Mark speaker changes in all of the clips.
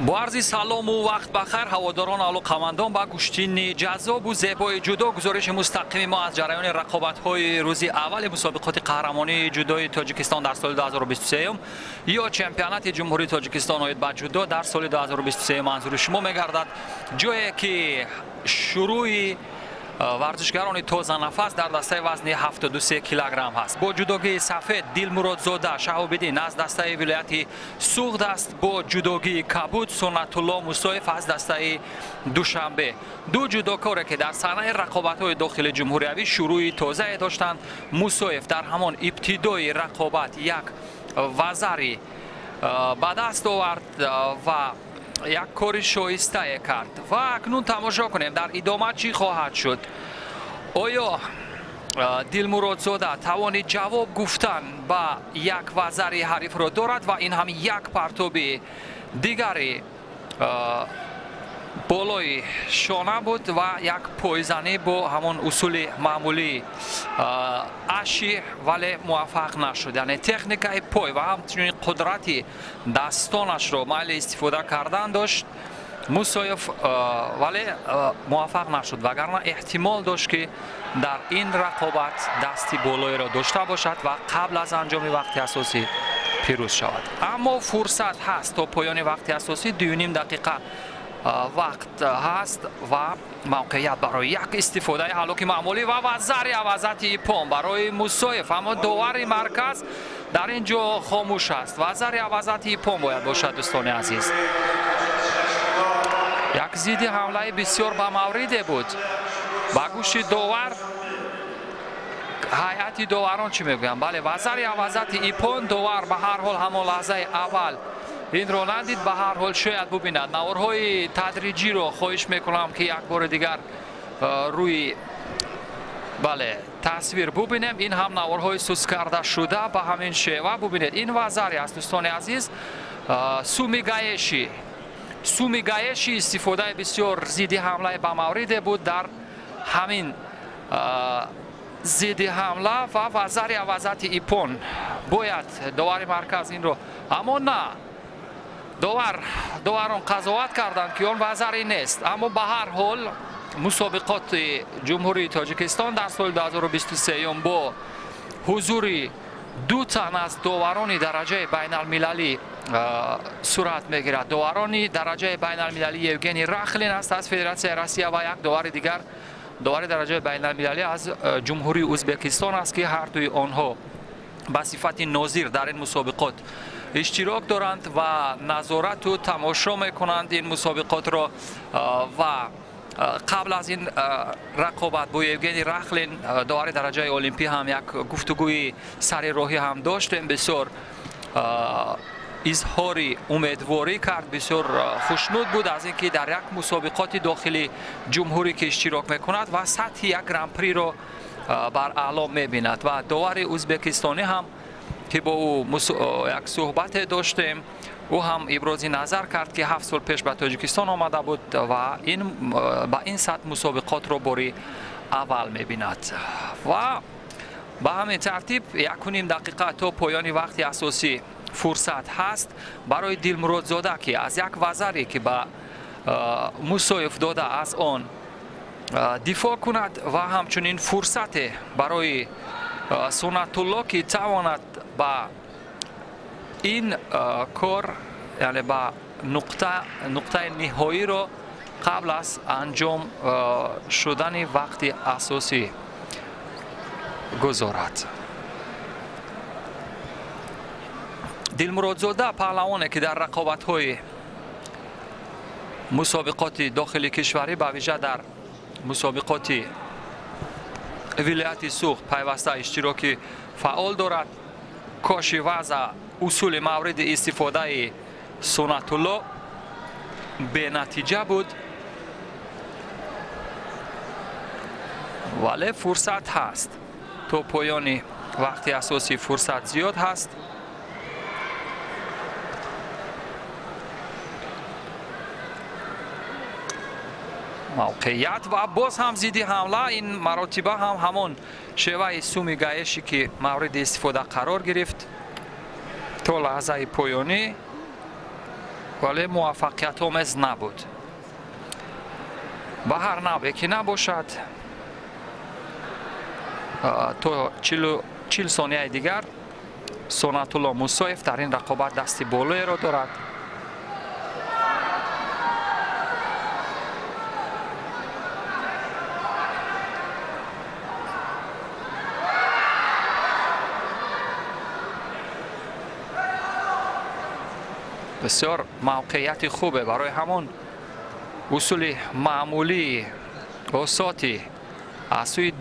Speaker 1: Бо арзи салому вақт бахайр, ҳаводорон, алоқамандон ба гӯштини ҷаззобу зебои ҷудо. Гузориши мустақими мо аз ҷараёни рақобатҳои рӯзи аввали мусобиқоти қаҳрамонии ҷудои Тоҷикистон дар соли 2023 ё чемпионати Ҷумҳурии Тоҷикистон оид ба ҷудо дар соли 2023 манзури шумо мегардад, ҷое ки шурӯи варзишгарони тозанафас дар дастаи вазни 73 килограмм ҳаст. Бо ҷудогии сафед Дилмуродзода Шаҳобиддин аз дастаи вилояти Суғд аст, бо ҷудогии кабуд Суннатулло Мусоев аз дастаи Душанбе. Ду ҷудокоре ки дар саҳнаи рақобатҳои дохили ҷумҳуриявӣ шурӯи тозае доштанд. Мусоев дар ҳамон ибтидои рақобат як вазари ба даст овард ва як кори шоистае кард. Ва акнун тамошо кунем дар идома чӣ хоҳад шуд. Оё Дилмуродзода тавони ҷавоб гуфтан ба як вазари ҳарифро дорад ва ин ҳам як партоби дигари болои шона буд ва як пойзанӣ бо ҳамон усули маъмулии аши, вале муваффақ нашуд. Яъне техникаи пой ва ҳамчунин қудрати дастонашро майли истифода кардан дошт Мусоев, вале муваффақ нашуд, вагарна эҳтимол дошт ки дар ин рақобат дасти болоеро дошта бошад ва қабл аз анҷоми вақти асосӣ пирӯз шавад. Аммо фурсат ҳаст то поёни вақти асосӣ, 2,5 дақиқа вақт ҳаст ва мавқеият барои як истифодаи ҳалоки маъмулӣ ва вазари авазати ипон барои Мусоев. Аммо довари марказ дар ин ҷо хомӯш аст. Вазари авазати ипон бояд бошад, дӯстони азиз. Як зидди ҳамлаи бисёр ба мавриде буд. Ба гӯши довар ҳайати доварон чӣ мегӯянд? Бале, вазари авазати ипон. Довар ба ҳар ҳол ҳамон лаҳзаи аввал инро надид, ба ҳар ҳол шояд бубинад. Наворҳои тадриҷиро хоҳиш мекунам ки як бори дигар рӯи бале тасвир бубинем. Ин ҳам наворҳои сус карда шуда ба ҳамин шева бубинед. Ин вазари аст, дӯстони азиз, сумигаеши. Сумигаеши истифодаи бисёр зидди ҳамлаи ба мавриде буд дар ҳамин зидди ҳамла ва вазари авазати ипон. Бояд довари марказ инро, аммо на, доварон қазоват карданд ки он вазаре нест. Аммо ба ҳар ҳол мусобиқоти Ҷумҳурии Тоҷикистон дар соли 2023 бо ҳузури ду тан аз доварони дараҷаи байналмилалӣ сурат мегирад. Доварони дараҷаи байналмилалӣ Евгений Рахлин аст аз Федератсияи Россия ва як довари дигар, довари дараҷаи байналмилалӣ аз Ҷумҳурии Ӯзбекистон аст ки ҳар дуи онҳо ба сифати нозир дар ин мусобиқот иштирок доранд ва назорату тамошо мекунанд ин мусобиқотро. Ва қабл аз ин рақобат бо Евгений Рахлин, довари дараҷаи олимпӣ, ҳам як гуфтугӯи сари роҳӣ ҳам доштем. Бисёр изҳори умедворӣ кард, бисёр хушнуд буд аз ин ки дар як мусобиқоти дохили ҷумҳурӣ ки иштирок мекунад ва сатҳи як гран-приро бар аъло мебинад. Ва довари ӯзбекистонӣ ҳам ки бо ӯ як суҳбате доштем, ӯ ҳам ибрози назар кард ки 7 сол пеш ба Тоҷикистон омада буд ва ба ин сатҳ мусобиқотро бори аввал мебинад. Ва ба ҳамин тартиб 1,5 дақиқа то поёни вақти асосӣ фурсат ҳаст барои Дилмуродзода ки аз як вазаре ки ба Мусоев дода аз он дифоъ кунад ва ҳамчунин фурсате барои Суннатулло ки тавонад ба ин кор, яъне ба нуқтаи ниҳоиро қабл аз анҷом шудани вақти асосӣ гузорад. Дилмуродзода паҳлавоне ки дар рақобатҳои мусобиқоти дохили кишварӣ, ба вижа дар мусобиқоти вилояти Суғд пайваста иштироки фаъол дорад. Коши ваза усули мавриди истифодаи Суннатулло бенатиҷа буд, вале фурсат ҳаст. То поёни вақти асосӣ фурсат зиёд ҳаст. Мавқеият ва боз ҳам зидди ҳамла. Ин маротиба ҳам ҳамон шеваи сумигаеши ки мавриди истифода қарор гирифт то лаҳзаи поёнӣ. Вале муваффақиятомез набуд. Ба ҳар навъе ки набошад, то 40 сонияи дигар Сунатулло Мусоев дар ин рақобат дасти болоеро дорад. Бисёр мавқеияти хубе барои ҳамон усули маъмулии осоти аз сӯи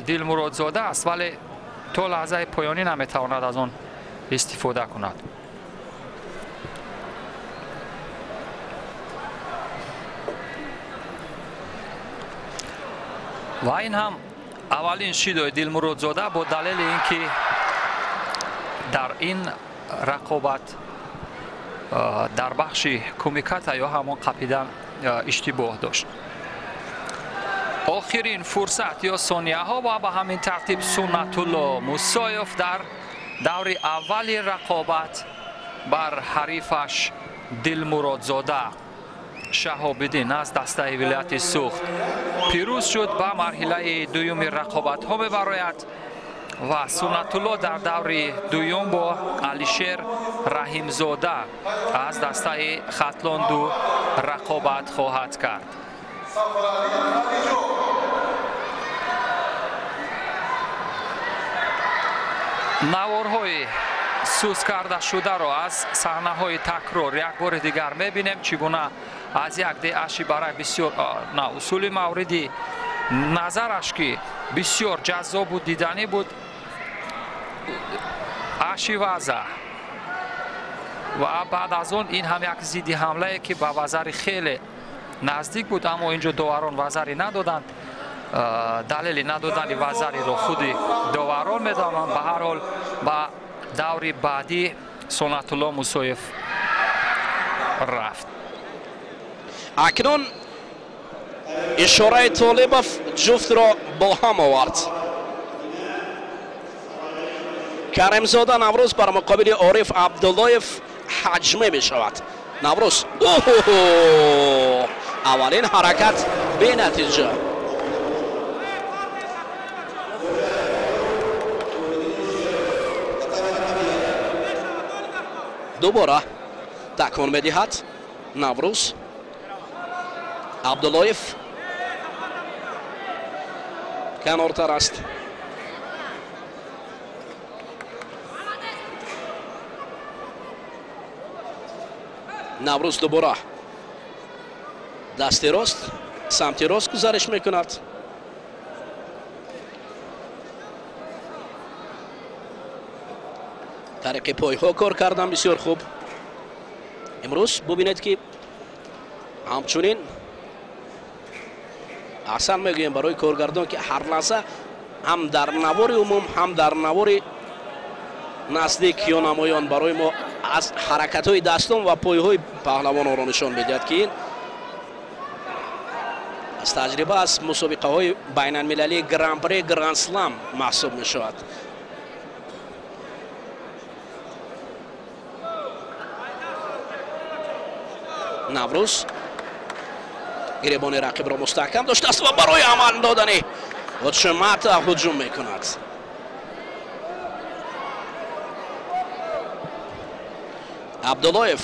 Speaker 1: Дилмуродзода аст, вале то лаҳзаи поёнӣ наметавонад аз он истифода кунад. Ва ин ҳам аввалин шидои Дилмуродзода бо далели ин ки дар ин рақобат дар бахши кумиката ё ҳамон қапидан иштибоҳ дошт. Охирин фурсат ё сонияҳо ва ба ҳамин тартиб Сунатулло Мусоев дар даври аввали рақобат бар ҳарифаш Дилмуродзода Шаҳобиддин аз дастаи вилояти Суғд пирӯз шуд, ба марҳилаи дуюми рақобатҳо мебарояд ва Сунатулло дар даври дуюм бо Алишер Раҳимзода аз дастаи Хатлон 2 рақобат хоҳад кард. Наворҳои сус карда шударо аз саҳнаҳои такрор як бори дигар мебинем, чӣ гуна аз як деаши барай бисёр на усули мавриди назараш ки бисёр ҷаззобу диданӣ буд, аши ваза ва баъд аз он ин ҳам як зидди ҳамлае ки ба вазари хеле наздик буд, аммо инҷо доварон вазари надоданд. Далели надодани вазариро худи доварон медонанд. Ба ҳар ҳол ба даври баъдӣ Сунатулло Мусоев рафт.
Speaker 2: Акнун ишораи Толибов ҷуфтро бо ҳам овард. Каримзода Наврӯз бар муқобили Ориф Абдуллоев ҳаҷме мешавад. Наврӯз аввалин ҳаракат бенатиҷа. Дубора такон медиҳад Наврӯз. Абдуллоев канортар аст. Наврӯз дубора дасти рост самти рост гузариш мекунад. Тариқи пойҳо кор кардан бисёр хуб. Имрӯз бубинед ки ҳамчунин аҳсан мегӯем барои коргардон ки ҳар лаҳза ҳам дар навори умум ҳам дар навори наздик ё намоён барои мо аз ҳаракатҳои дастон ва пойҳои паҳлавононро нишон медиҳад ки ин аз таҷриба аз мусобиқаҳои байналмилалии гран-при, гранд-слам маҳсуб мешавад. Наврӯз гиребони рақибро мустаҳкам доштааст ва барои амал додани Отшимата ҳуҷум мекунад. Абдуллоев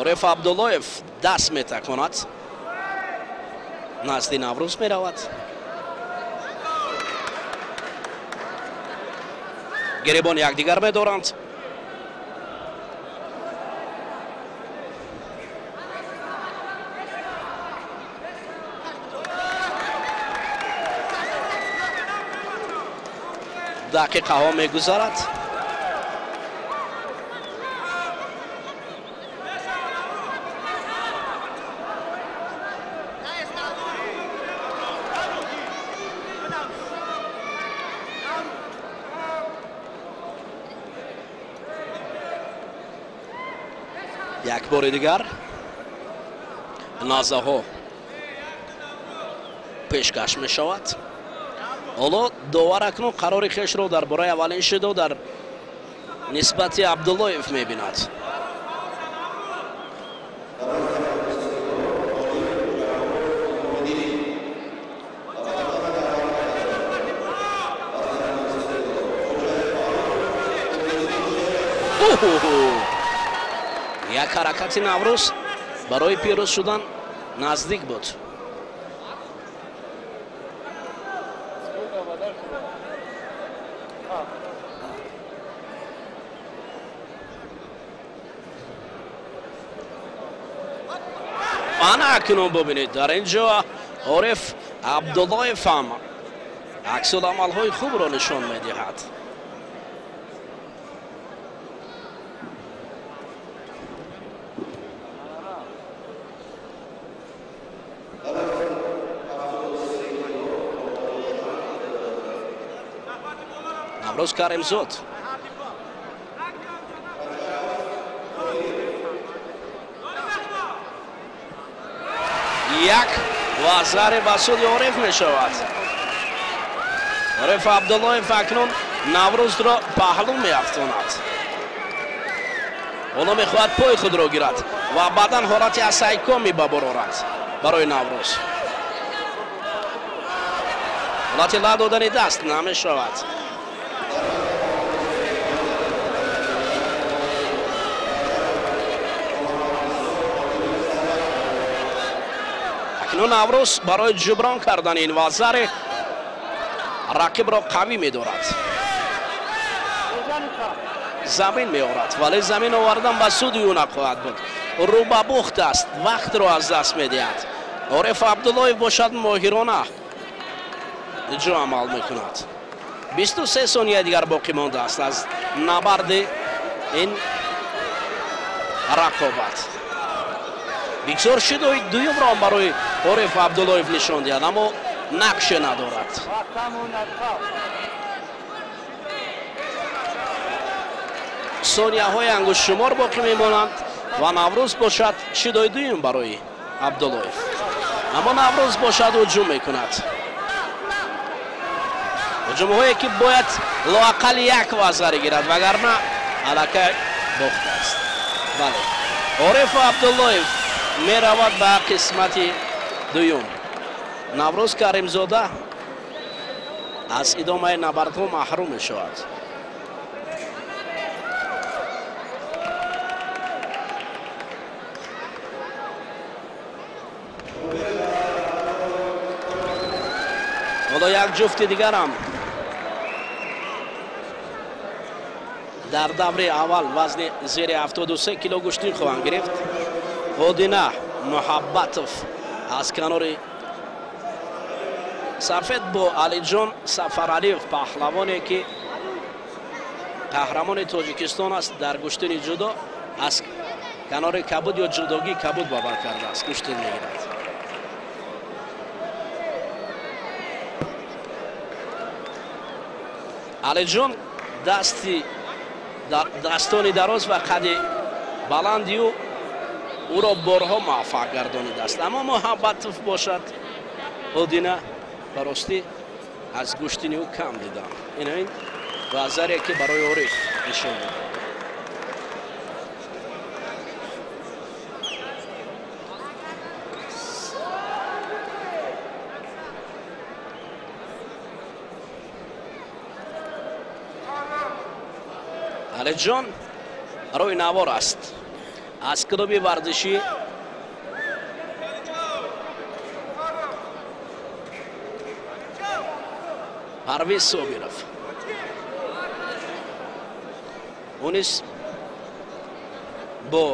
Speaker 2: Ориф Абдуллоев даст метаконад, назди Наврӯз меравад. Гиребон якдигар медоранд. Дақиқаҳо мегузарад. Як бори дигар назаҳо пешкаш мешавад. Ҳоло довар акнун қарори хешро дар бораи аввалин шидо дар нисбати Абдуллоев мебинад. Як ҳаракати Наврӯз барои пирӯз шудан наздик буд. Ана акнун бубинед, дар ин ҷо Ориф Абдуллоев ҳам аксуламалҳои хубро нишон медиҳад. Наврӯз Каримзод як вазаре ба суди Ориф мешавад. Ориф Абдуллоев акнун Наврӯзро паҳлӯ меафтонад. Ҳоло мехоҳад пои худро гирад ва баъдан ҳолати асайкоми ба бор орад барои Наврӯз. Ҳолати ла додани даст намешавад. Акнун Наврӯз барои ҷуброн кардани ин вазаре рақибро қавӣ медорад. Замин меорад, вале замин овардан ба суди ӯ нахоҳад буд. Рӯ ба бухт аст, вақтро аз даст медиҳад. Ориф Абдуллоев бошад моҳирона ҷо амал мекунад. 23 сония дигар боқӣ мондааст аз набарди ин рақобат. Бисёр шидои дуюмро барои Ориф Абдуллоев нишон диҳад, аммо нақше надорад. Сонияҳои ангуштшумор боқӣ мемонанд ва Наврӯз бошад шидои дуюм барои Абдуллоев. Аммо Наврӯз бошад ҳуҷум мекунад. Ҳуҷумҳое ки бояд лоақал як вазаре гирад, вагарна аллакай бохтааст. Бале, Ориф Абдуллоев меравад ба қисмати дуюм. Наврӯз Каримзода аз идомаи набардҳо маҳрум мешавад. Ҳоло як ҷуфти дигарам дар даври аввал вазни зери 73 кило гӯштин хоҳанд гирифт. Одина Муҳаббатов аз канори сафед бо Алиҷон Сафаралиев, паҳлавоне ки қаҳрамони Тоҷикистон аст дар гӯштини ҷудо, аз канори кабуд ё ҷудогии кабуд бабар кардааст, гӯштин мегирад. Алиҷон дастони дароз ва қади баланди ӯро борҳо муваффақ гардонидааст, аммо Муҳаббатов бошад Одина ба ростӣ аз гӯштини ӯ кам дидам. Ин вазаре ки барои Ориф нишон дод. Алиҷон рӯи навор аст аз клуби варзишӣ Парвиз Собиров. Ӯ низ бо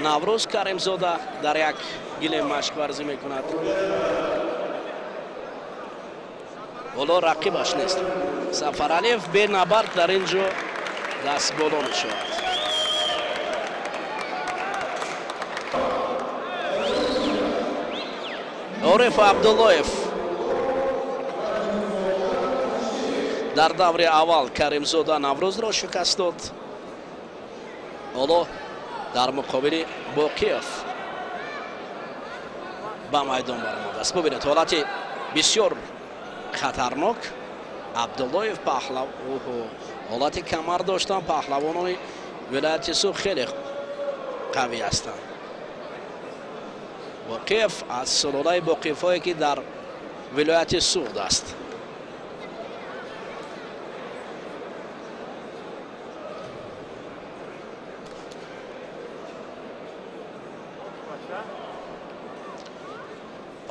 Speaker 2: Наврӯз Каримзода дар як гилем машқварзӣ мекунад. Ҳоло рақибаш нест. Сафаралиев бенабард дар ин ҷо даст боло мешавад. Ориф Абдуллоев дар даври аввал Каримзода Наврӯзро шикаст дод. Ҳоло дар муқобили Боқиев ба майдон баромадааст. Бубинед, ҳолати бисёр Хатарнок Абдуллоев паҳлав ҳолати камар доштан паҳлавонони вилояти Суғд хеле қавӣ ҳастанд. Боқиев аз сулолаи Боқиевҳое ки дар вилояти Суғд аст.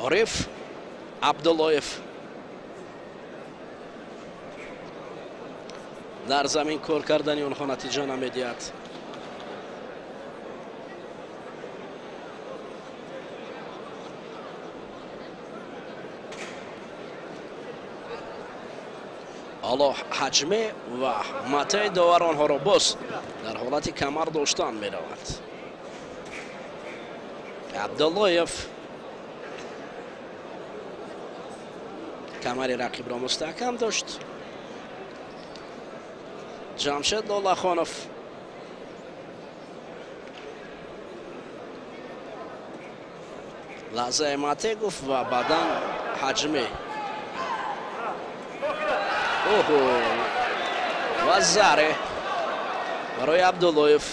Speaker 2: Ориф Абдуллоев дар замин кор кардани онҳо натиҷа намедиҳад. Ҳоло ҳаҷме ва матаи довар онҳоро боз дар ҳолати камар доштан меравад. Абдуллоев камари рақибро мустаҳкам дошт. Ҷамшед Лолахонов лаҳзаи мате гуфт ва баъдан ҳаҷме. Оҳо, ва заре барои Абдуллоев.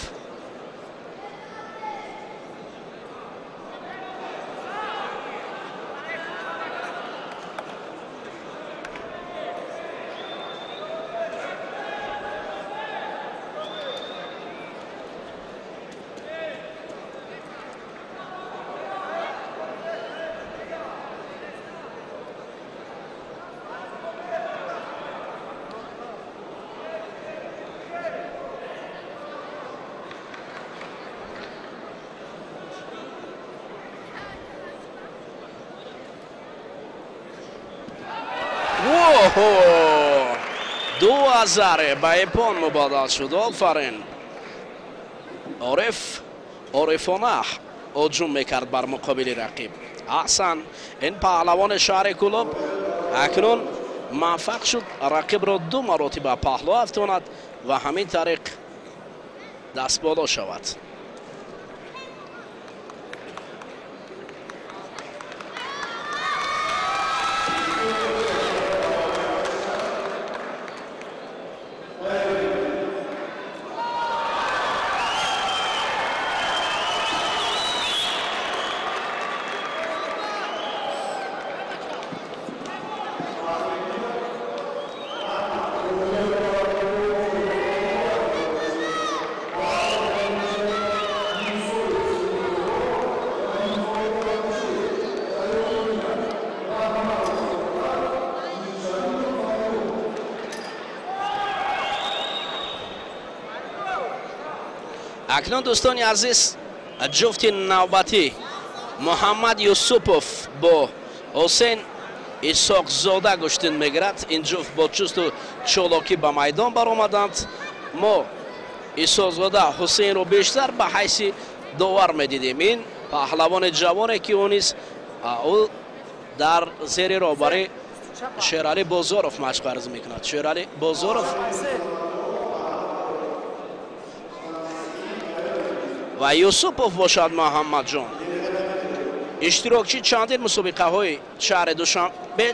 Speaker 2: Ду азаре ба эпон мубодал шуд. Офарин. Ориф орифона ҳуҷум мекард бар муқобили рақиб. Аҳсан, ин паҳлавони шаҳри Кӯлоб акнун муваффақ шуд рақибро ду маротиба паҳлӯ афтонад ва ҳамин тариқ дастболо шавад. Акнун дӯстони азиз, ҷуфти навбатӣ Муҳаммад Юсупов бо Ҳусейн Исоқзода гӯштин мегирад. Ин ҷуфт бо чусту чолокӣ ба майдон баромаданд. Мо Исоқзода Ҳусейнро бештар ба ҳайси довар медидем. Ин паҳлавони ҷавоне ки ӯ низ ӯ дар зери роҳбарӣ Шералӣ Бозоров машқ арз мекунад. Шералӣ Бозоров ва Юсупов бошад Муҳаммадҷон иштирокчи чандин мусобиқаҳои шаҳри Душанбе,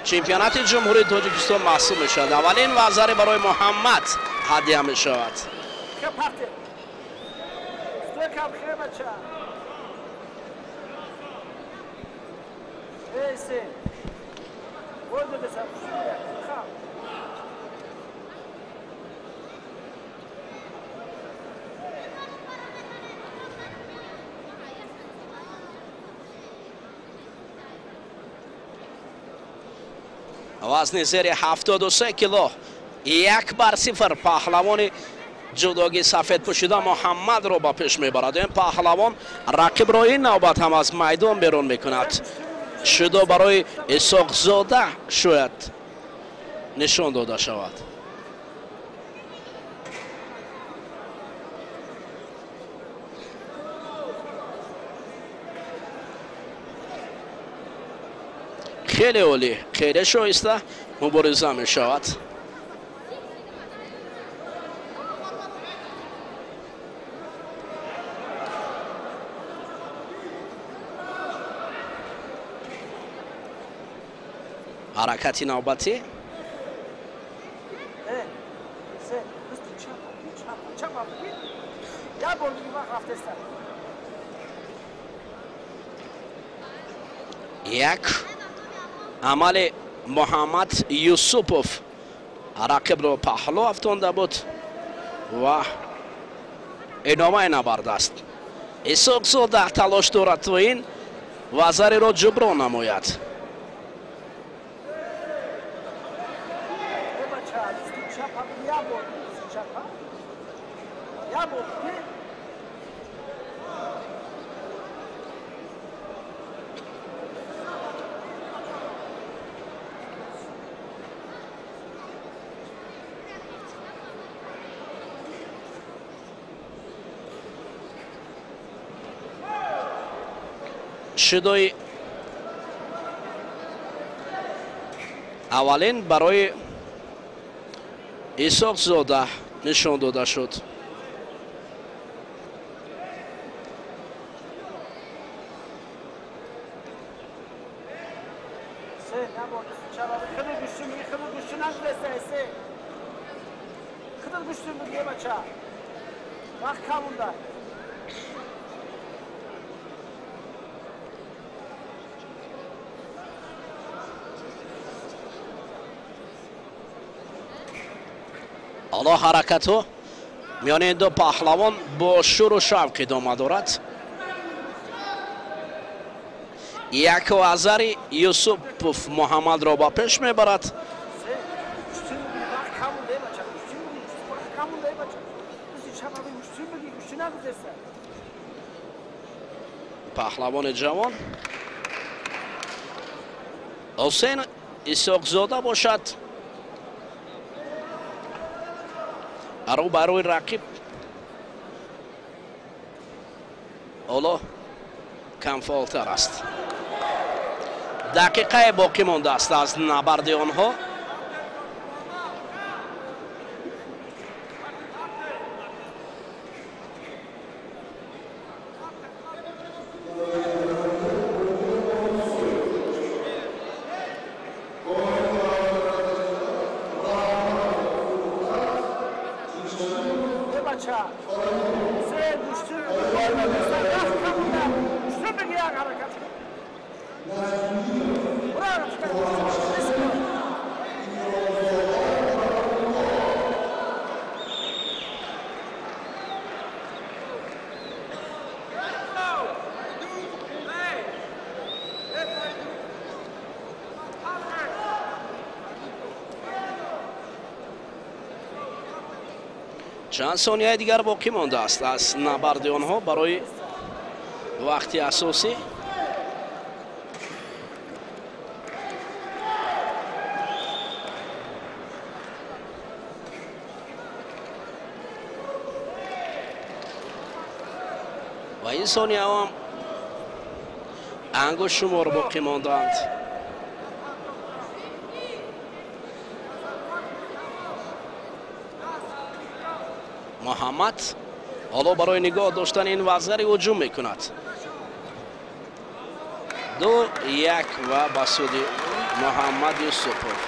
Speaker 2: чемпионати Ҷумҳурии Тоҷикистон маҳсуб мешавад. Аввалин вазаре барои Муҳаммад ҳадя мешавад. Вазни зери 73 кило 1-0 паҳлавони ҷудоги сафед пӯшида Муҳаммадро ба пеш мебарад. Ин паҳлавон рақибро ин навбат ҳам аз майдон берун мекунад. Шудо барои Исоқзода шояд нишон дода шавад. Хеле олӣ, хеле шоиста мубориза мешавад. Ҳаракати навбатӣ. Як амали Муҳаммад Юсупов рақибро паҳлӯ афтонда буд ва идомаи набард аст. Исоқзода талош дорад то ин вазариро ҷуброн намояд. Шудои аввалин барои Исоқзода нишон дода шуд. Ҳоло ҳаракатҳо миёни ду паҳлавон бо шуру шавқ идома дорад. Як вазари Юсупов Муҳаммадро ба пеш мебарад. Паҳлавони ҷавон Ҳусейн Исоқзода бошад. Рӯ ба рӯи рақиб ҳоло камфаъолтар аст. Дақиқае боқӣ мондааст аз набарди онҳо. Чанд сонияи дигар боқӣ мондааст аз набарди онҳо барои вақти асосӣ. Ва ин сонияҳо ҳам ангуштшумор боқӣ мондаанд. Муҳаммад ҳоло барои нигоҳ доштани ин вазари ҳуҷум мекунад. 2-1 ва ба суди Муҳаммад Юсупов.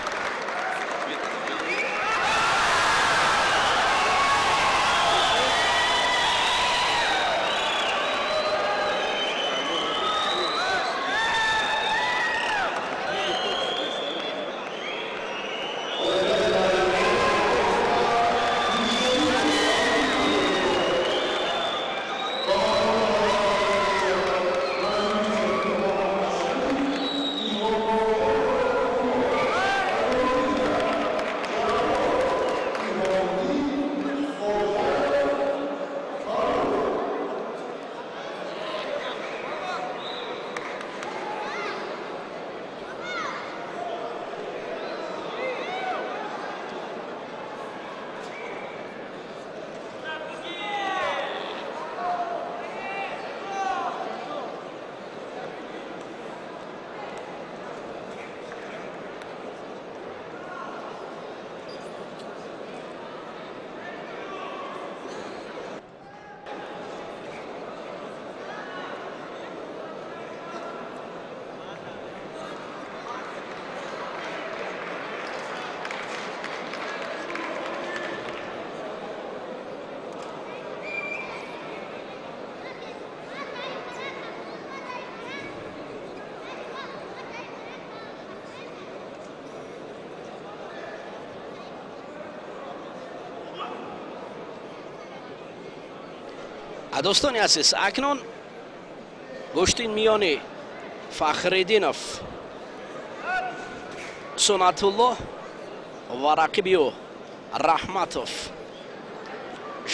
Speaker 2: Дӯстони азиз, акнун гӯштин миёни Фахриддинов Сунатуллоҳ ва рақиби ӯ Раҳматов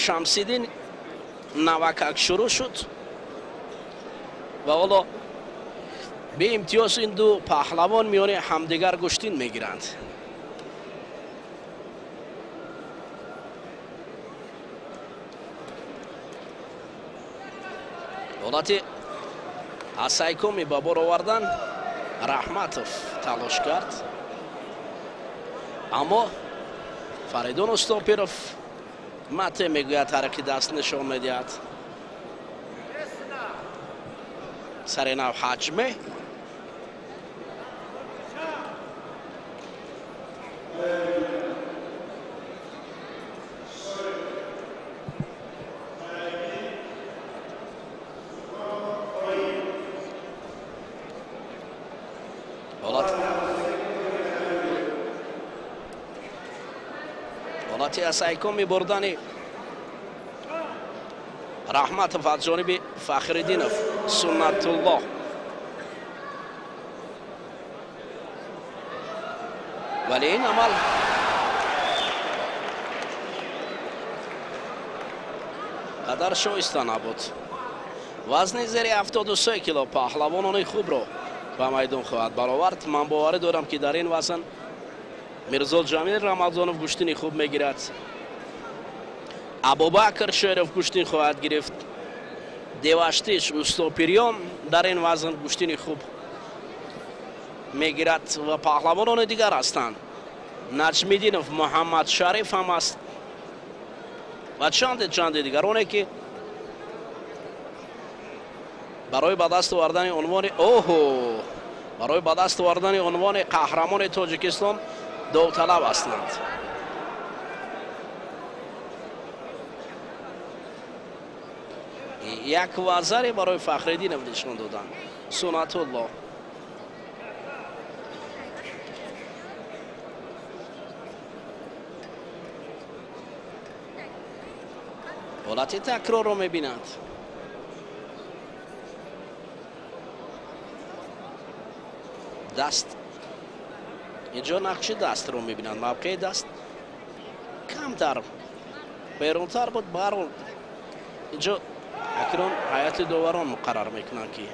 Speaker 2: Шамсиддин навакак шурӯъ шуд ва ҳоло беимтиёз ин ду паҳлавон миёни ҳамдигар гӯштин мегиранд. Ҳолати аз сайкоми ба бор овардан Раҳматов талош кард, аммо Фаридун Устопиров мате мегӯяд, тариқи даст нишон медиҳад. Сари нав ҳаҷме ҳолати аз айкоми бурдани Раҳматов аз ҷониби Фахриддинов Суннатуллоҳ. Вале ин амал қадар шоиста набуд. Вазни зери 73 кило паҳлавонони хубро ба майдон хоҳад баровард. Ман боварӣ дорам, ки дар ин вазн Мирзо Ҷамил Рамазонов гӯштини хуб мегирад, Абубакр Шеров гӯштин хоҳад гирифт, Деваштиш Устопирён дар ин вазн гӯштини хуб мегирад ва паҳлавонони дигар ҳастанд. Наҷмиддинов Муҳаммад Шариф ҳам аст ва чанде дигароне, ки барои ба даст овардани унвони барои ба даст овардани унвони қаҳрамони Тоҷикистон довталаб ҳастанд. Як вазаре барои Фахриддинов нишон доданд Сунатуллоҳ. Ҳолати такрорро мебинанд. Даст инҷо нақши дастро мебинанд. Мавқеи даст камтар берунтар буд. Барон инҷо акнун ҳайати доварон муқаррар мекунанд, ки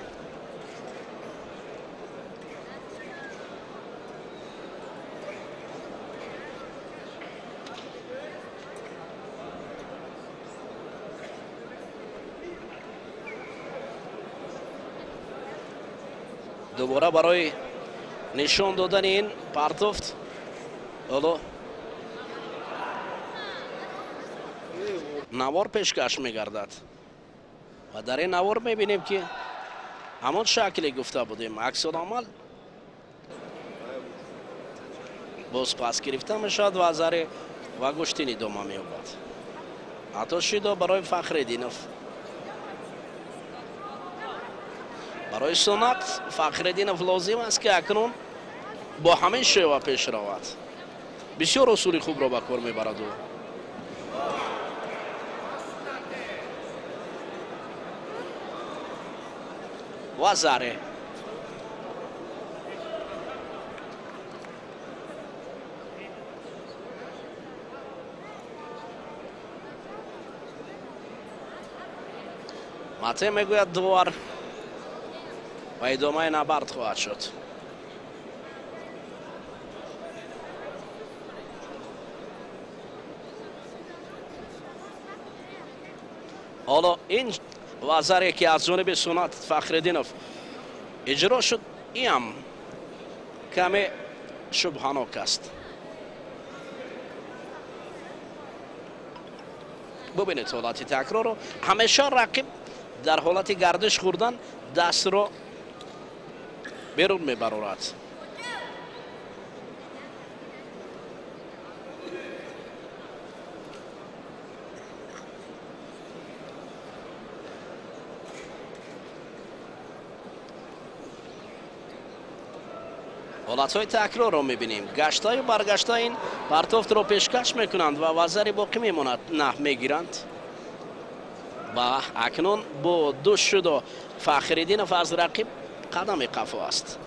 Speaker 2: дубора барои нишон додани ин партофт ҳоло навор пешкаш мегардад ва дар ин навор мебинем, ки ҳамон шакле гуфта будем, аксуламал боз пас гирифта мешавад ва заре ва гӯштин идома меёбад. Ҳатто шидо барои Фахриддинов. Барои Сунат Фахриддинов лозим аст, ки акнун бо ҳамин шева пеш равад. Бисёр усули хубро ба кор мебарад ӯ. Ва заре мате мегӯяд довар ва идомаи набард хоҳад шуд. Ҳоло ин вазаре, ки аз ҷониби Сунат Фахриддинов иҷро шуд, ин каме шубҳанок аст. Бубинед ҳолати такрорро. Ҳамеша рақиб дар ҳолати гардиш хӯрдан дастро берун мебарорад. Ҳолатҳои такрорро мебинем. Гаштаю баргашта ин партофтро пешкаш мекунанд ва вазари боқӣ мемонад. На мегиранд. Ва акнун бо ду шудо Фахриддинов аз рақиб қадами қафо аст.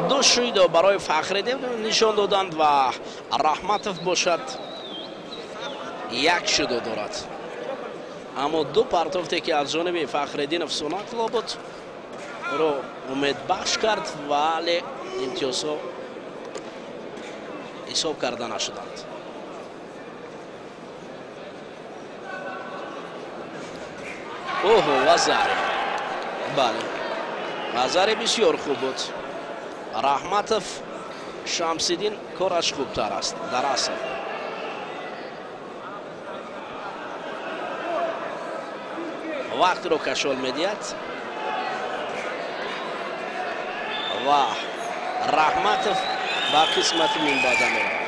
Speaker 2: Ду шуйдо барои Фахриддин нишон доданд ва Раҳматов бошад як шудо дорад. Аммо ду партофте ки аз ҷониби Фахриддинов Сунатло буд, ро умедбахш кард, вале имтиёзҳо ҳисоб карда нашуданд. Оҳо, вазаре. Бале, вазаре бисёр хуб буд. Раҳматов Шамсиддин кораш хубтар аст дар асл. Вақтро кашол медиҳад ва Раҳматов ба қисмати минбаъда меравад.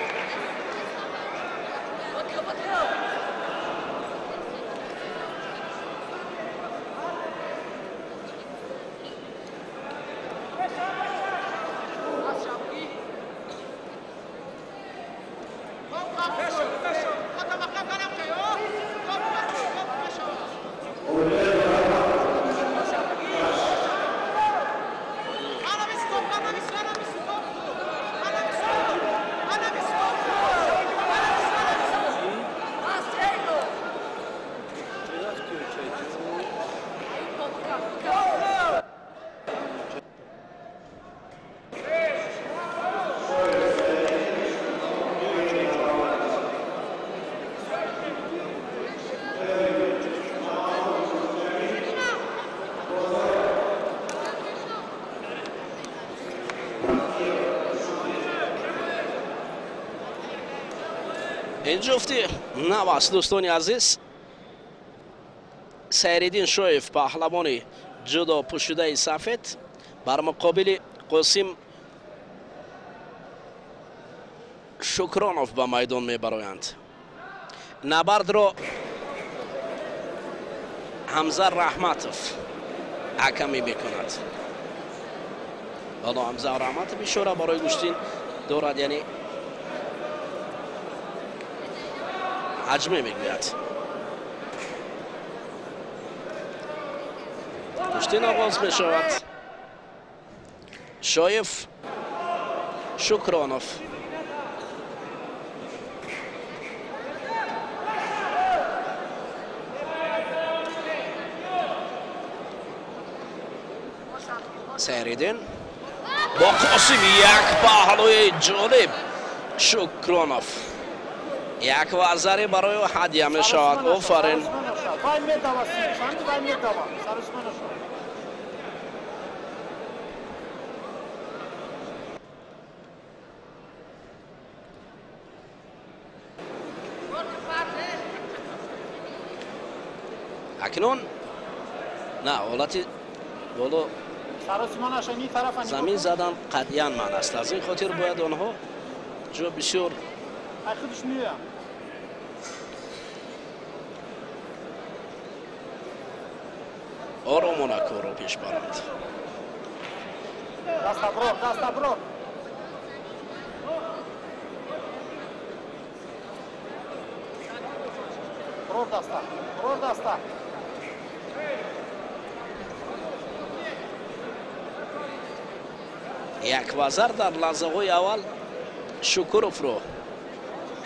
Speaker 2: Ин ҷуфти нав аст, дӯстони азиз. Сайриддин Шоев, паҳлавони ҷудо пӯшидаи сафед, бар муқобили Қосим Шукронов ба майдон мебароянд. Набардро Ҳамза Раҳматов ҳакамӣ мекунад. Ҳоло Ҳамза Раҳматов ишора барои гӯштин дорад, яъне ҳаҷме мегӯяд. Гӯштин оғоз мешавад. Шоев, Шукронов. Сайриддин бо Қосим як паҳлӯи ҷолиб. Шукронов як вазаре барои ӯ ҳадя мешавад. Офарин. Акнун на ҳолати боло замин задан қатъиян ман аст. Аз ин хотир бояд онҳо ҷо бисёр оромона корро пеш баранд. Як вазар дар лаҳзаҳои аввал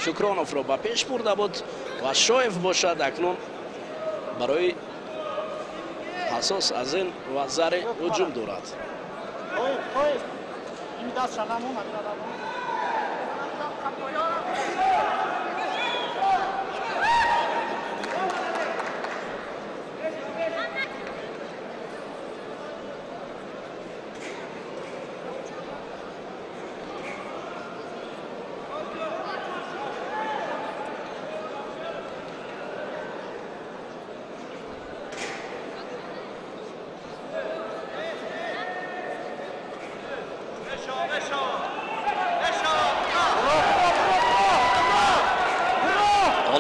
Speaker 2: Шукроновро ба пеш бурда буд ва Шоев бошад акнун барои асос аз ин вазари ҳуҷум дорад.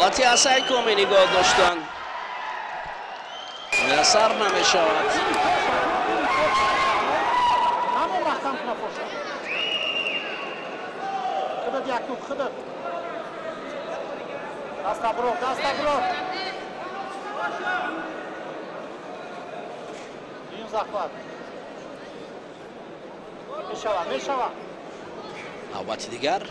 Speaker 2: ҳолати асайкоми нигоҳ доштан муяссар намешавад. Навбати дигар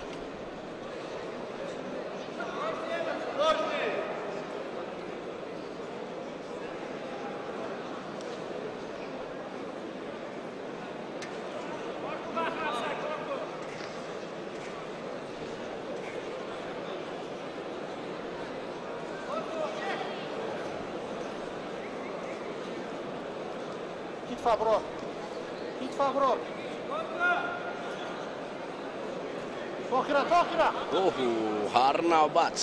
Speaker 2: ҳар навбат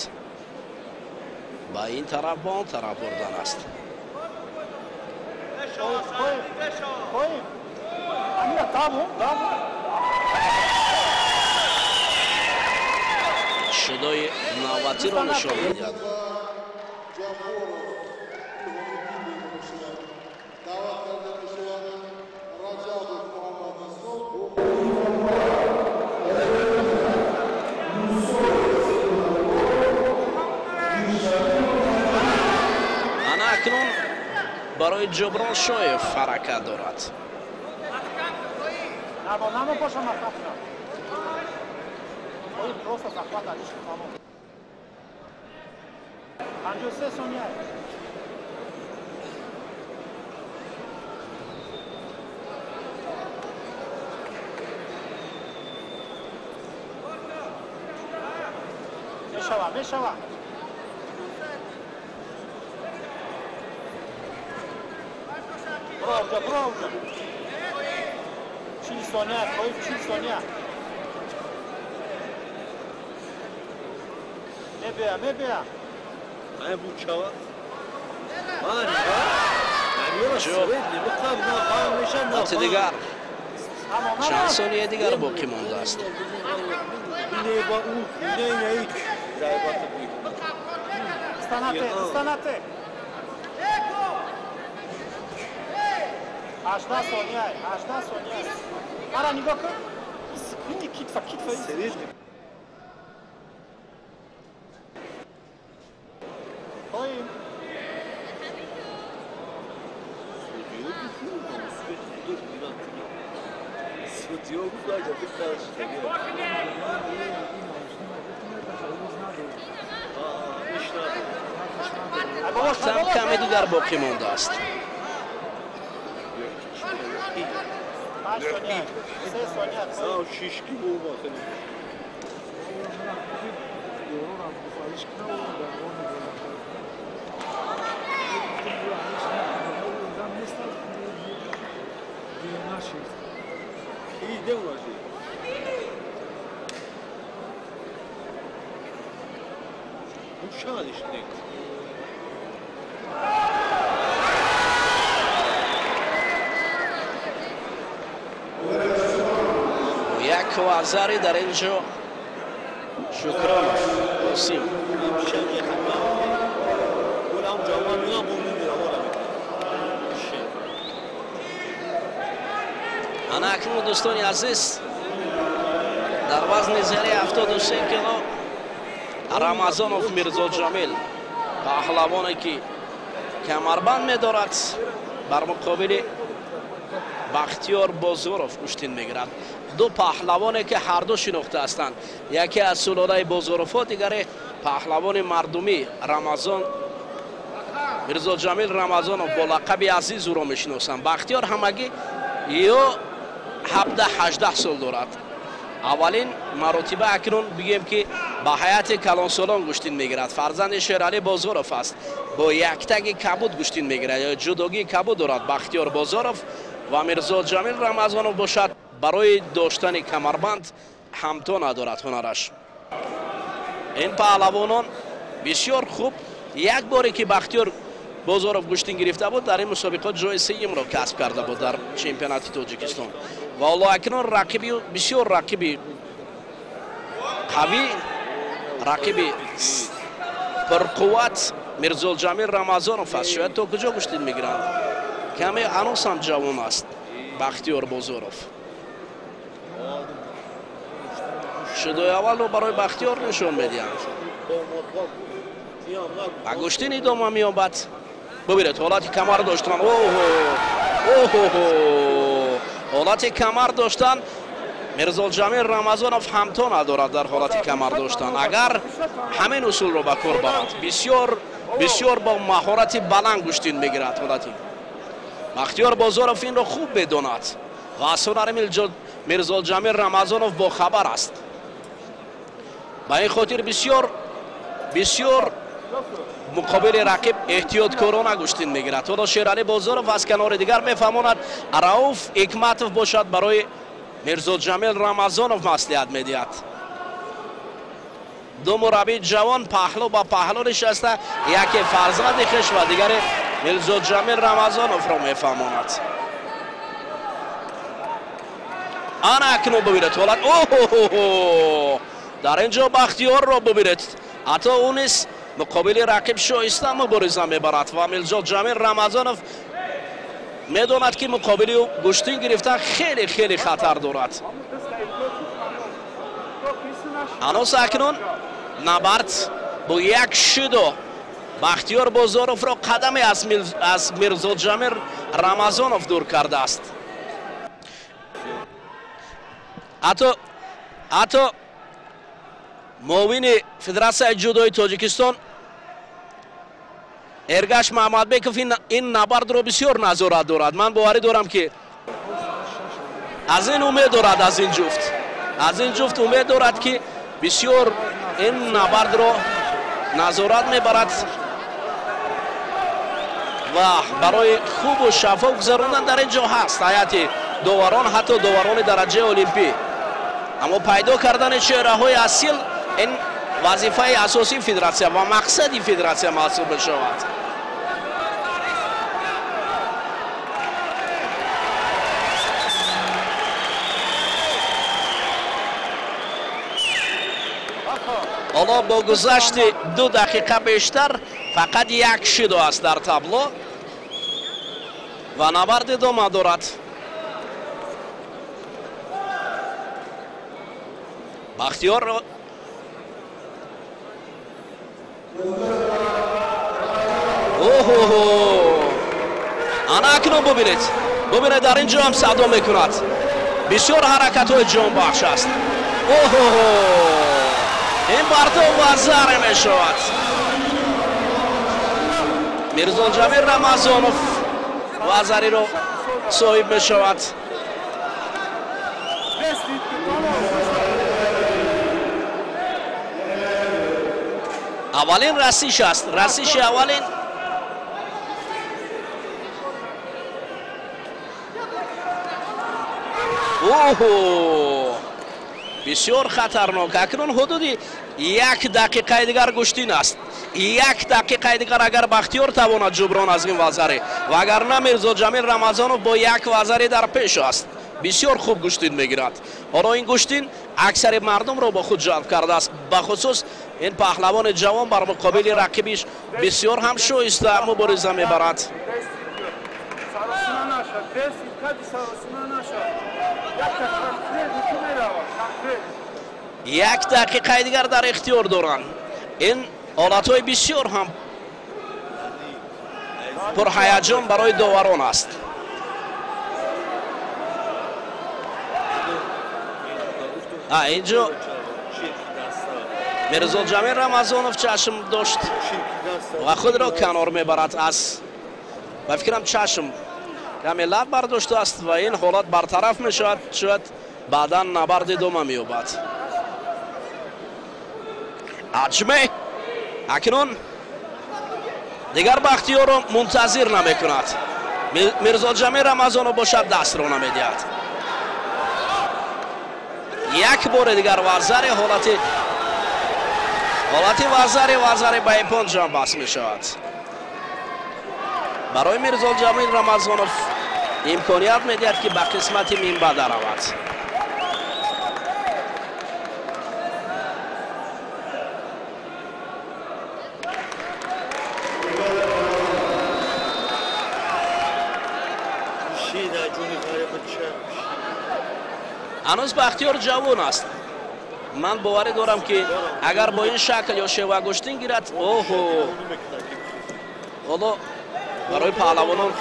Speaker 2: ба ин тараф ба он тараф бурдан аст. Шудои навбатиро нишон медиҳад. Акнун барои Ҷоброн Шоев ҳаракат дорад.
Speaker 3: Мешава. Бровка. 40 сония, 40 сония. Мебия.
Speaker 4: Ай бучава.
Speaker 2: Навбати дигар. Чанд сонияи дигар боқӣ мондааст.
Speaker 3: Станате. 18 сония, 18 сония. Ара нигоҳ кун. Ини китфа.
Speaker 2: Вақтам каме дигар боқӣ мондааст. Як вазари дар ин ҷо Шукронов Қосим. Ана акнун дӯстони азиз, дар вазни зери 73 кило Рамазонов Мирзоҷамил, паҳлавоне ки камарбанд медорад, бар муқобили Бахтиёр Бозоров гӯштин мегирад. Ду паҳлавоне ки ҳарду шинохта ҳастанд, яке аз сулолаи Бозоровҳо, дигаре паҳлавони мардумӣ Рамазон Мирзоҷамил Рамазонов бо лақаби Азиз ӯро мешиносанд. Бахтиёр ҳамагӣ ё 17-18 сол дорад. Аввалин маротиба акнун бигем ки ба ҳайати калонсолон гӯштин мегирад. Фарзанди Шералӣ Бозоров аст. Бо яктаги кабуд гӯштин мегирад, ё ҷудогии кабуд дорад Бахтиёр Бозоров ва Мирзоҷамил Рамазонов бошад барои доштани камарбанд ҳамто надорад ҳунараш. Ин паҳлавонон бисёр хуб. Як боре ки Бахтиёр Бозоров гӯштин гирифта буд, дар ин мусобиқот ҷои сеюмро касб карда буд дар чемпионати Тоҷикистон. Ва ҳоло акнун рақиби бисёр рақиби қавӣ, рақиби пурқувват Мирзоҷамил Рамазонов аст. Шояд то куҷо гӯштин мегиранд? Каме ҳанӯз ҳам ҷавон аст Бахтиёр Бозоров. Шудои аввалро барои Бахтиёр нишон медиҳанд. Ба гӯштин идома меёбад. Бубинед ҳолати камар доштан. Оҳо, ҳолати камар доштан Мирзоҷамил Рамазонов ҳамто надорад дар ҳолати камар доштан. Агар ҳамин усулро ба кор барад, бисёр бисёр бо маҳорати баланд гӯштин мегирад ҳолати. Бахтиёр Бозоров инро хуб медонад ва аз ҳунари Мирзоҷамил Рамазонов бохабар аст. Ба ин хотир бисёр бисёр муқобили рақиб эҳтиёткорона гӯштин мегирад. Ҳоло Шералӣ Бозоров аз канори дигар мефаҳмонад. Рауф Ҳикматов бошад барои Мирзоҷамил Рамазонов маслиҳат медиҳад. Ду мураббии ҷавон паҳлӯ ба паҳлӯ нишаста, яке фарзанди хеш ва дигаре Мирзоҷамил Рамазоновро мефаҳмонад. Ана акнун бубинед ҳолат. Оҳо, дар ин ҷо Бахтиёрро бубинед. Ҳатто ӯ низ муқобили рақиб шоиста мубориза мебарад ва Мирзоҷамил Рамазонов медонад ки муқобили ӯ гӯштин гирифтан хеле хеле хатар дорад. Ҳанӯз акнун набард бо як шидо Бахтиёр Бозоровро қадаме аз Мирзоҷамил Рамазонов дур кардааст. Ҳатто муовини Федератсияи ҷудои Тоҷикистон Эргаш Маҳмадбеков ин набардро бисёр назорат дорад. Ман боварӣ дорам ки аз ин умед дорад, аз ин ҷуфт умед дорад ки бисёр ин набардро назорат мебарад ва барои хубу шаффоф гузарондан дар ин ҷо ҳаст ҳайати доварон, ҳатто доварони дараҷаи олимпӣ. Аммо пайдо кардани чеҳраҳои асил ин вазифаи асосии федератсия ва мақсади федератсия маҳсуб мешавад. Ҳоло бо гузашти 2 дақиқа бештар фақат як шидо аст дар табло ва набард идома дорад. Бахтиёр оҳо, ана акнун бубинед, бубинед дар ин ҷо ҳам садо мекунад. Бисёр ҳаракатҳои ҷонбахш аст. Оҳо, ин партов вазаре мешавад. Мирзоҷамил Рамазонов вазариро соҳиб мешавад. Аввалин расиш аст, расиши аввалин. Оҳо, бисёр хатарнок. Акнун ҳудуди 1 дақиқаи дигар гӯштин аст. 1 дақиқаи дигар агар Бахтиёр тавонад ҷуброн аз ин вазаре, вагарна Мирзоҷамил Рамазонов бо як вазаре дар пеш аст. Бисёр хуб гӯштин мегирад. Ҳоло ин гӯштин аксари мардумро бо худ ҷалб кардааст. Бахусус ин паҳлавони ҷавон бар муқобили рақибиш бисёр ҳам шоиста мубориза мебарад. 1 дақиқаи дигар дар ихтиёр доранд. Ин ҳолатҳои бисёр ҳам пурҳаяҷон барои доварон аст. Инҷо Мирзоҷамил Рамазонов чашм дошт ва худро канор мебарад аз ба фикрам чашм каме лаб бардоштааст ва ин ҳолат бартараф мешавад, шояд баъдан набард идома меёбад. Аҷме акнун дигар Бахтиёрро мунтазир намекунад. Мирзоҷамил Рамазонов бошад дастро намедиҳад. Як бори дигар варзари ҳолати варзари ба япон ҷамъбаст мешавад. Барои Мирзоҷамил Рамазонов имконият медиҳад, ки ба қисмати минбаъд равад. Ҳанӯз Бахтиёр ҷавон аст. Ман боварӣ дорам, ки агар бо ин шакл ё шева гӯштин гирад, оҳо, ҳоло барои паҳлавонон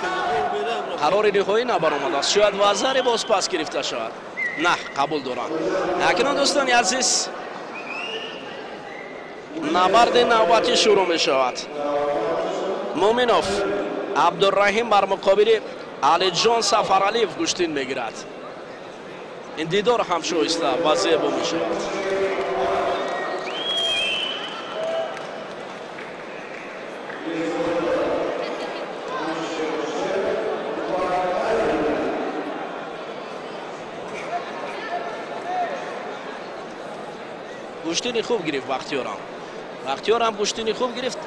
Speaker 2: қарори ниҳоӣ набаромадааст. Шояд вазаре боз пас гирифта шавад. На, қабул дорам. Акнун дӯстони азиз, набарди навбатӣ шурӯъ мешавад. Муминов Абдурраҳим бар муқобили Алиҷон Сафаралиев гӯштин мегирад. Ин дидор ҳам шоиста ва зебо мешавад. Гӯштини хуб гирифт Бахтиёрам. Бахтиёрам гӯштини хуб гирифт.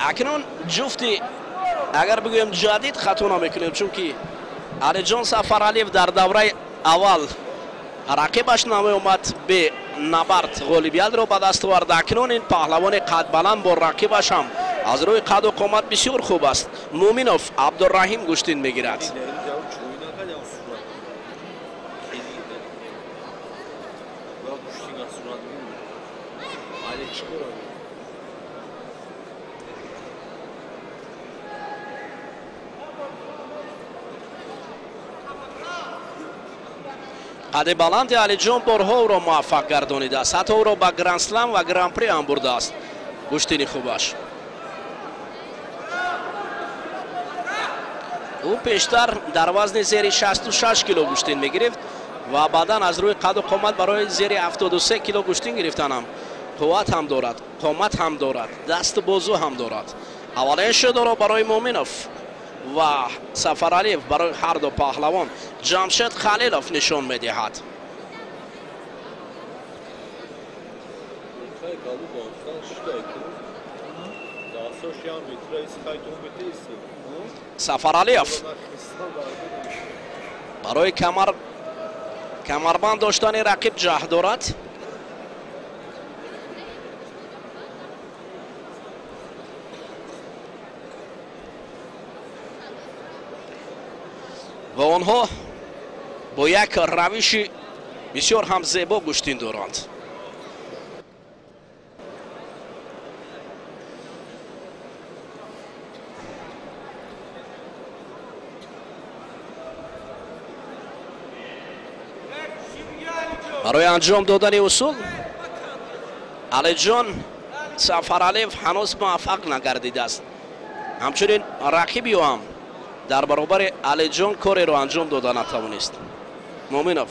Speaker 2: Акнун ҷуфти агар бигӯем ҷадид хато намекунем, чунки Алиҷон Сафаралиев дар давраи аввал рақибаш намеомад, бе набард ғолибиятро ба даст овард. Акнун ин паҳлавони қадбаланд бо рақибаш ҳам аз рӯи қаду қомат бисёр хуб аст. Муминов Абдурраҳим гӯштин мегирад. Қади баланди Алиҷон борҳо ӯро муваффақ гардонидааст, ҳатто ӯро ба гранд-слам ва гран-при ҳам бурдааст гӯштини хубаш. Ӯ пештар дар вазни зери 66 кило гӯштин мегирифт ва баъдан аз рӯи қаду қомат барои зери 73 кило гӯштин гирифтанам қувват ҳам дорад, қомат ҳам дорад, дасту бозу ҳам дорад. Аввалин шудоро барои Муминов ва Сафаралиев, барои ҳар ду паҳлавон Ҷамшед Халилов нишон медиҳад. Сафаралиев барои камарбанд доштани рақиб ҷаҳд дорад. Ва онҳо бо як равиши бисёр ҳам зебо гӯштин доранд. Барои анҷом додани усул Алиҷон Сафаралиев ҳанӯз муваффақ нагардидааст. Ҳамчунин рақиби ӯ ҳам дар баробари Алиҷон кореро анҷом дода натавонист. Муминов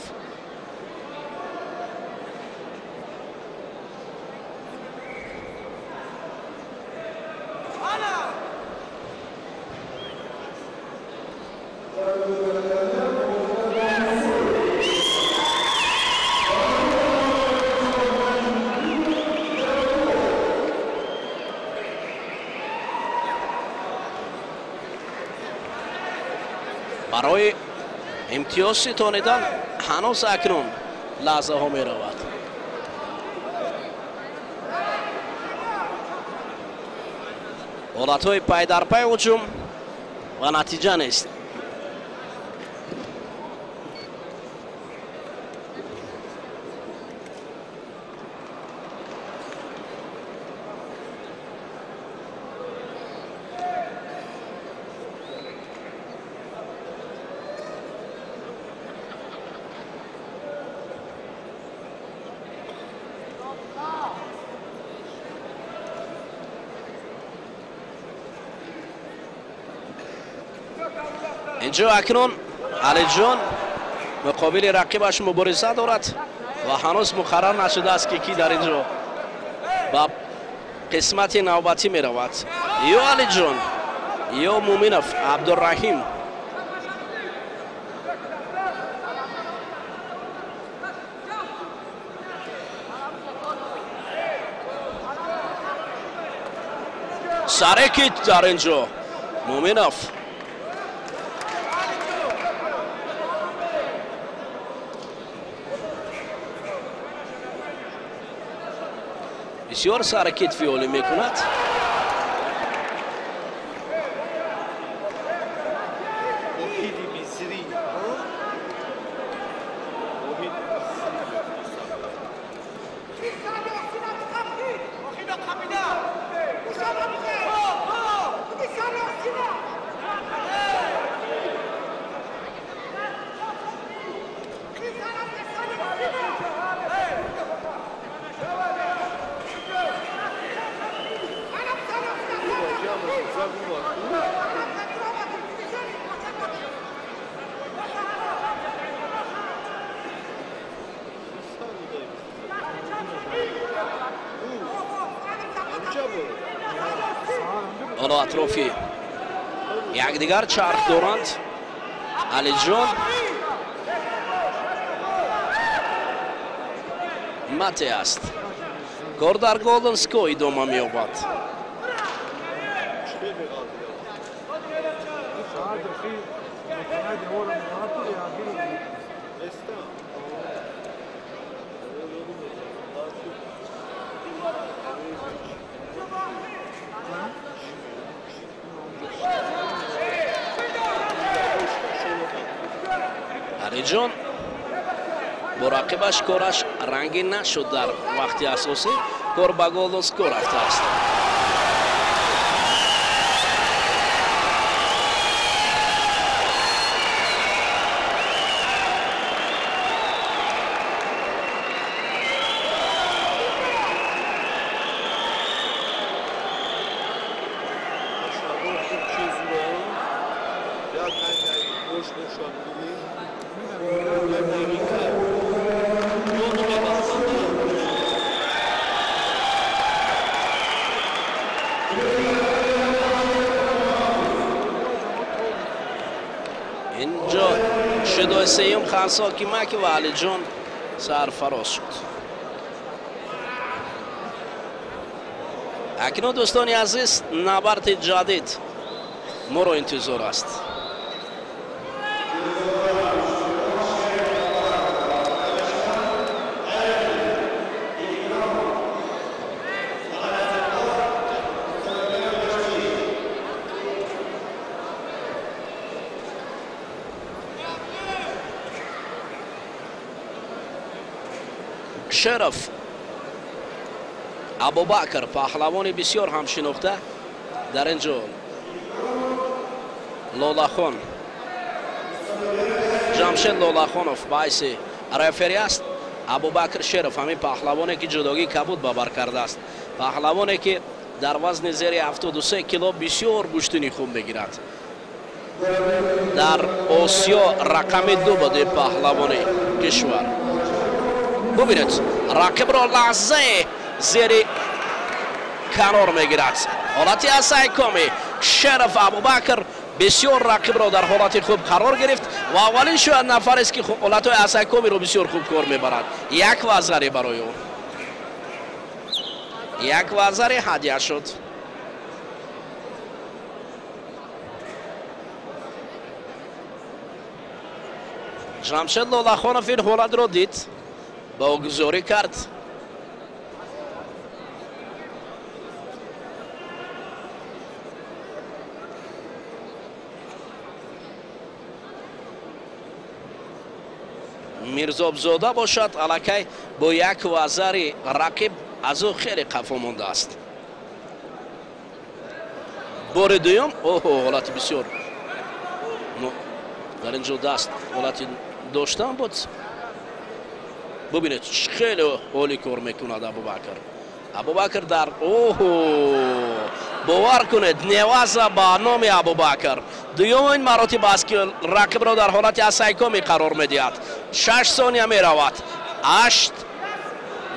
Speaker 2: барои имтиёз ситонидан ҳанӯз акнун лаҳзаҳо меравад. Ҳолатҳои пайдарпай ҳуҷум ва натиҷа нест. Инҷо акнун Алиҷон муқобили рақибаш мубориза дорад ва ҳанӯз муқаррар нашудааст, ки ки дар инҷо ба қисмати навбатӣ меравад: ё Алиҷон, ё Муминов Абдураҳим. Сарекит дар инҷо Муминов. Бисёр саракит фиолӣ мекунад. Ҳоло атрофи якдигар чарх доранд. Алиҷон мате аст. Кор дар Голден Ско идома меёбад. Алиҷон бо рақибаш кораш рангин нашуд дар вақти асосӣ. Кор ба Голден Ско рафтааст. Инҷо шудои сеюм Хансо Кимаки ва Алиҷон сарфароз шуд. Акнун, дӯстони азиз, набарди ҷадид моро интизор аст. Шеров Абубакр, паҳлавони бисёр ҳамшинохта, дар ин ҷо Лолахон, Ҷамшед Лолахонов ба ҳайси рефери аст. Абубакр Шеров ҳамин паҳлавоне, ки ҷудогии кабуд ба бар кардааст, паҳлавоне, ки дар вазни зери 73 кило бисёр гӯштини хуб мегирад. Дар Осиё рақами 2 буд ин паҳлавони кишвар. Бубинед, рақибро лаҳзае зери канор мегирад. Ҳолати асайкоми Шеров Абубакр бисёр рақибро дар ҳолати хуб қарор гирифт ва аввалин шояд нафарест, ки ҳолатҳои асайкомиро бисёр хуб кор мебарад. Як вазаре барои ӯ, як вазаре ҳадя шуд. Ҷамшед Лолахонов ин ҳолатро дид, богузорӣ кард. Мирзобзода бошад, аллакай бо як вазари рақиб аз ӯ хеле қафо мондааст. Бори дуюм, оҳо, ҳолати бисёр дар ин ҷо даст ҳолати доштан буд. Бубинед, хеле олӣ кор мекунад Абубакр. Абубакр дар оҳо, бовар кунед, неваза ба номи Абубакр. Дуюмин маротиба аст, ки рақибро дар ҳолати асайкоми қарор медиҳад. 6 сония меравад, 8,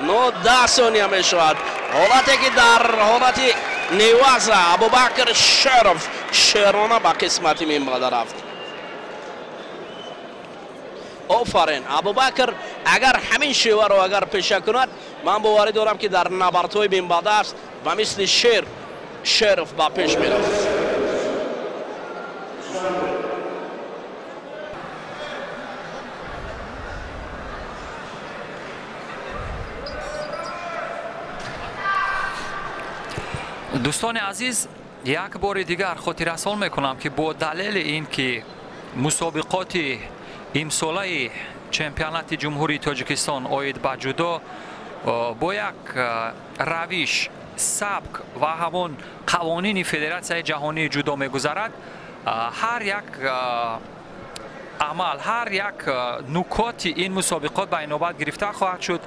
Speaker 2: 9, 10 сония мешавад. Ҳолате ки дар ҳолати неваза Абубакр Шеров шерона ба қисмати минбаъда рафт. Офарин Абубакр, агар ҳамин шеваро агар пеша кунад, ман боварӣ дорам, ки дар набардҳои минбаъда аст ба мисли шер Шеров ба пеш меравад.
Speaker 1: Дӯстони азиз, як бори дигар хотиррасон мекунам, ки бо далели ин ки мусобиқоти имсолаи чемпионати Ҷумҳурии Тоҷикистон оид ба ҷудо бо як равиш, сабк ва ҳамон қавонини Федератсияи ҷаҳонии ҷудо мегузарад, ҳар як амал, ҳар як нукоти ин мусобиқот ба инобат гирифта хоҳад шуд.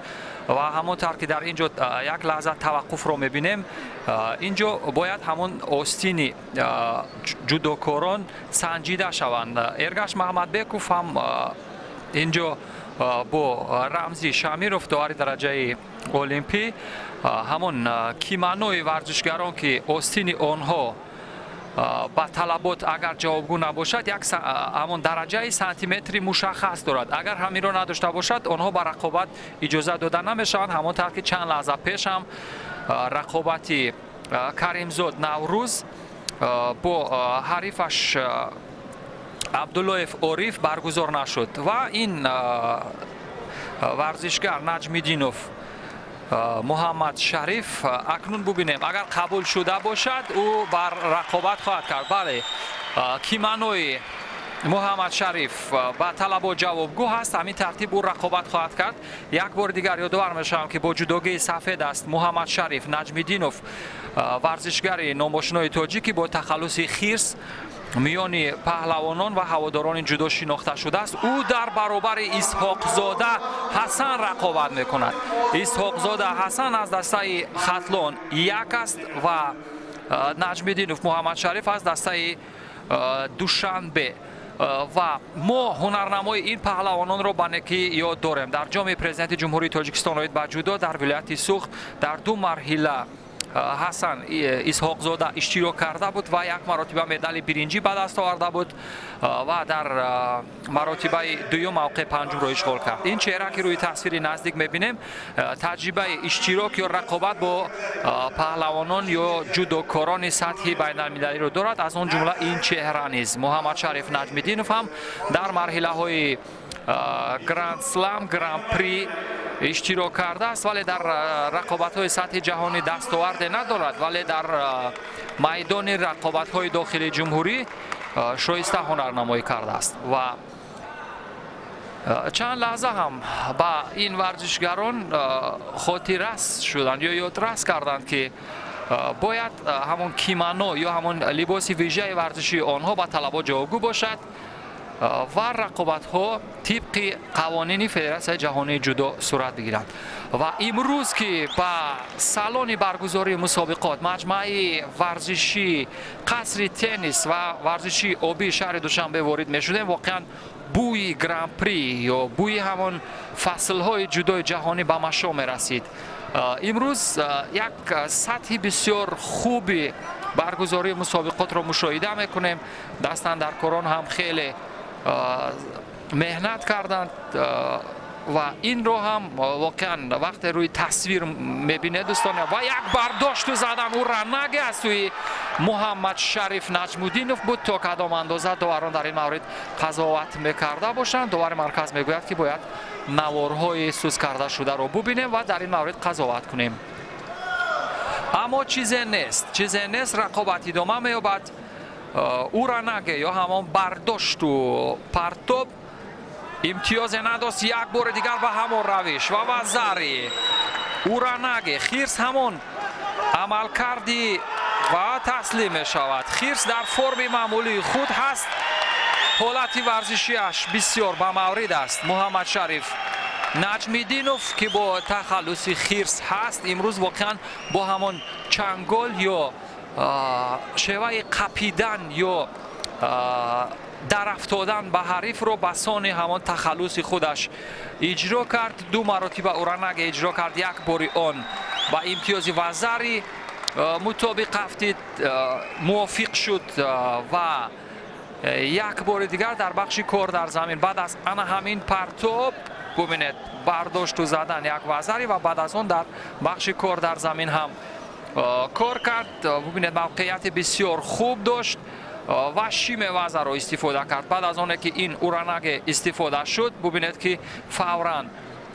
Speaker 1: Ва ҳамон тавр ки дар ин ҷо як лаҳза таваққуфро мебинем, ин ҷо бояд ҳамон остини ҷудокорон санҷида шаванд. Эргаш Маҳмадбеков ҳам ин ҷо бо Рамзи Шамиров, довари дараҷаи олимпӣ, ҳамон киманои варзишгарон, ки остини онҳо ба талабот агар ҷавобгӯ набошад, як ҳамон дараҷаи сантиметри мушаххас дорад. Агар ҳаминро надошта бошад, онҳо ба рақобат иҷоза дода намешаванд. Ҳамон тавр ки чанд лаҳза пеш ҳам рақобати Каримзод Наврӯз бо ҳарифаш Абдуллоев Ориф баргузор нашуд ва ин варзишгар Наҷмиддинов Муҳаммад Шариф, акнун бубинем, агар қабул шуда бошад, ӯ бар рақобат хоҳад кард. Бале, киманои Муҳаммад Шариф ба талабот ҷавобгӯ ҳаст, ҳамин тартиб ӯ рақобат хоҳад кард. Як бори дигар ёдовар мешавам, ки бо ҷудогии сафед аст Муҳаммад Шариф Наҷмиддинов, варзишгари номошинои тоҷикӣ бо тахаллуси Хирс миёни паҳлавонон ва ҳаводорони ҷудо шинохта шудааст. Ӯ дар баробари Исҳоқзода Ҳасан рақобат мекунад. Исҳоқзода Ҳасан аз дастаи Хатлон 1 аст ва Наҷмиддинов Муҳаммад Шариф аз дастаи Душанбе. Ва мо ҳунарнамои ин паҳлавононро ба некӣ ёд дорем. Дар ҷоми президенти Ҷумҳурии Тоҷикистон оид ба ҷудо дар вилояти Суғд дар 2 марҳила Ҳасан Исҳоқзода иштирок карда буд ва як маротиба медали биринҷӣ ба даст оварда буд ва дар маротибаи дуюм мавқеи панҷумро ишғол кард. Ин чеҳра, ки рӯи тасвири наздик мебинем, таҷрибаи иштирок ё рақобат бо паҳлавонон ё ҷудокорони сатҳи байналмилалиро дорад. Аз он ҷумла ин чеҳра низ Муҳаммад Шариф Наҷмиддинов ҳам дар марҳилаҳои Гранд Слам, Гран При иштирок кардааст, вале дар рақобатҳои сатҳи ҷаҳонӣ дастоварде надорад, вале дар майдони рақобатҳои дохили ҷумҳурӣ шоиста ҳунарнамоӣ кардааст. Ва чанд лаҳза ҳам ба ин варзишгарон хотиррас шуданд ё ёдрас карданд, ки бояд ҳамон кимано ё ҳамон либоси вижаи варзишии онҳо ба талабот ҷавобгӯ бошад ва рақобатҳо тибқи қавонини Федератсияи ҷаҳонии ҷудо сурат бигиранд. Ва имрӯз ки ба салони баргузории мусобиқот, маҷмӯаи варзишии қасри теннис ва варзиши обии шаҳри Душанбе ворид мешудем, воқеан бӯи Гран-при ё бӯи ҳамон фаслҳои ҷудои ҷаҳонӣ ба машо мерасид. Имрӯз як сатҳи бисёр хуби баргузории мусобиқотро мушоҳида мекунем. Дастандаркорон ҳам хеле меҳнат карданд ва инро ҳам воқеан вақте рӯи тасвир мебинед, дӯстон, ва як бардошту задан ӯ ранаге аз сӯи Муҳаммад Шариф Наҷмуддинов буд. То кадом андоза доварон дар ин маврид қазоват мекарда бошанд, довари марказ мегӯяд, ки бояд наворҳои сӯз карда шударо бубинем ва дар ин маврид қазоват кунем. Аммо чизе нест, чизе нест, рақобат идома меёбад. Уранаге ё ҳамон бардошту партоб имтиёзе надост. Як бори дигар ба ҳамон равиш ва вазари уранаге Хирс ҳамон амалкарди ва таслим мешавад. Хирс дар форми маъмулии худ ҳаст, ҳолати варзишиаш бисёр ба маврид аст. Муҳаммад Шариф Наҷмиддинов, ки бо тахаллуси Хирс ҳаст, имрӯз воқеан бо ҳамон чангол ё шеваи қапидан ё Дар афтодан ба ҳарифро ба сони ҳамон тахаллуси худаш иҷро кард. Ду маротиба уранаге иҷро кард, як бори он ба имтиёзи вазари мутобиқ афтид, мувофиқ шуд ва як бори дигар дар бахши кор дар замин баъд аз ана ҳамин партоб бубинед бардошту задан як вазари ва баъд аз он дар бахши кор дар замин ҳам кор кард. Бубинед мавқеияти бисёр хуб дошт ва шиме вазаро истифода кард. Баъд аз оне ки ин уранаге истифода шуд, бубинед ки фавран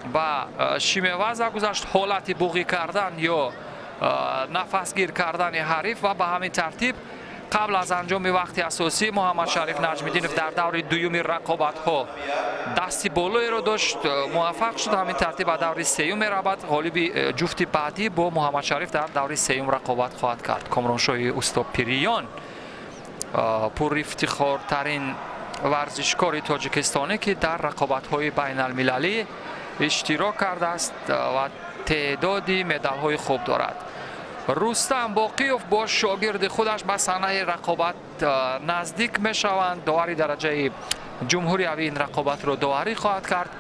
Speaker 1: ба шиме ваза гузашт, ҳолати буғӣ кардан ё нафасгир кардани ҳариф ва ба ҳамин тартиб қабл аз анҷоми вақти асосӣ Муҳаммадшариф Наҷмиддинов дар даври дуюми рақобатҳо дасти болоеро дошт, муваффақ шуд. Ҳамин тартиб ба даври сеюм меравад. Ғолиби ҷуфти баъдӣ бо Муҳаммадшариф дар даври сеюм рақобат хоҳад кард. Комроншоҳи усто Пириён пурифтихортарин варзишкори тоҷикистонӣ ки дар рақобатҳои байналмилалӣ иштирок кардааст ва теъдоди медалҳои хуб дорад. Рустам Боқиев бо шогирди худаш ба саҳнаи рақобат наздик мешаванд. Довари дараҷаи ҷумҳуриявӣ ин рақобатро доварӣ хоҳад кард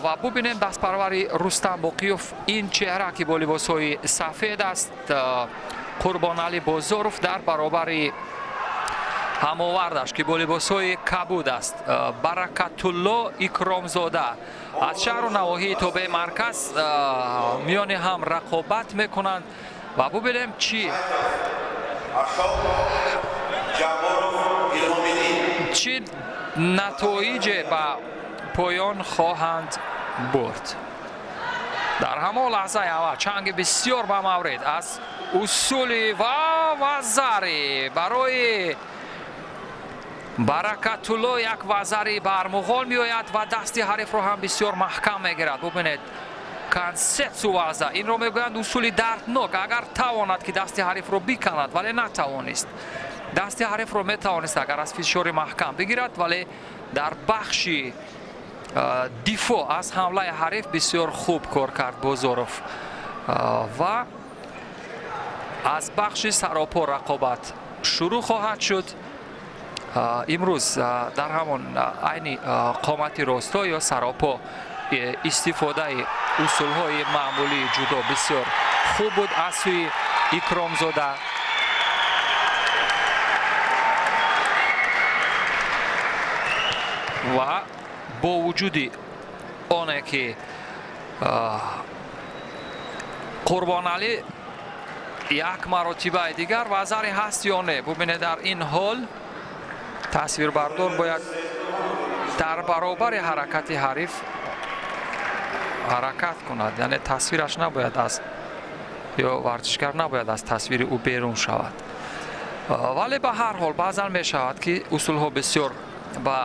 Speaker 1: ва бубинем дастпарвари Рустам Боқиев ин чеҳра ки бо либосҳои сафед аст, Қурбоналӣ Бозоров дар баробари ҳамовардаш ки бо либосҳои кабуд аст, Баракатулло Икромзода аз шаҳру навоҳии тобеи марказ миёни ҳам рақобат мекунанд ва бубинем чӣ натоиҷе ба поён хоҳанд бурд. Дар ҳамон лаҳзаи аввал чанги бисёр ба маврид аз усули ва вазари барои Баракатулло як вазари ба армуғон меояд ва дасти ҳарифро ҳам бисёр маҳкам мегирад. Бубинед кансетсу ваза, инро мегӯянд усули дарднок. Агар тавонад ки дасти ҳарифро биканад, вале натавонист. Дасти ҳарифро метавонист агар аз фишори маҳкам бигирад, вале дар бахши дифоъ аз ҳамлаи ҳариф бисёр хуб кор кард Бозоров ва аз бахши саропо рақобат шурӯъ хоҳад шуд. Имрӯз дар ҳамон айни қомати росто ё саропо истифодаи усулҳои маъмулии ҷудо бисёр хуб буд аз сӯи Икромзода. Ва бо вуҷуди оне ки Қурбоналӣ як маротибаи дигар вазари ҳаст ё не, бубинед дар ин ҳол тасвирбардор бояд дар баробари ҳаракати ҳариф ҳаракат кунад, яъне тасвираш набояд аз ё варзишгар набояд аз тасвири ӯ берун шавад. Вале ба ҳар ҳол баъзан мешавад ки усулҳо бисёр ба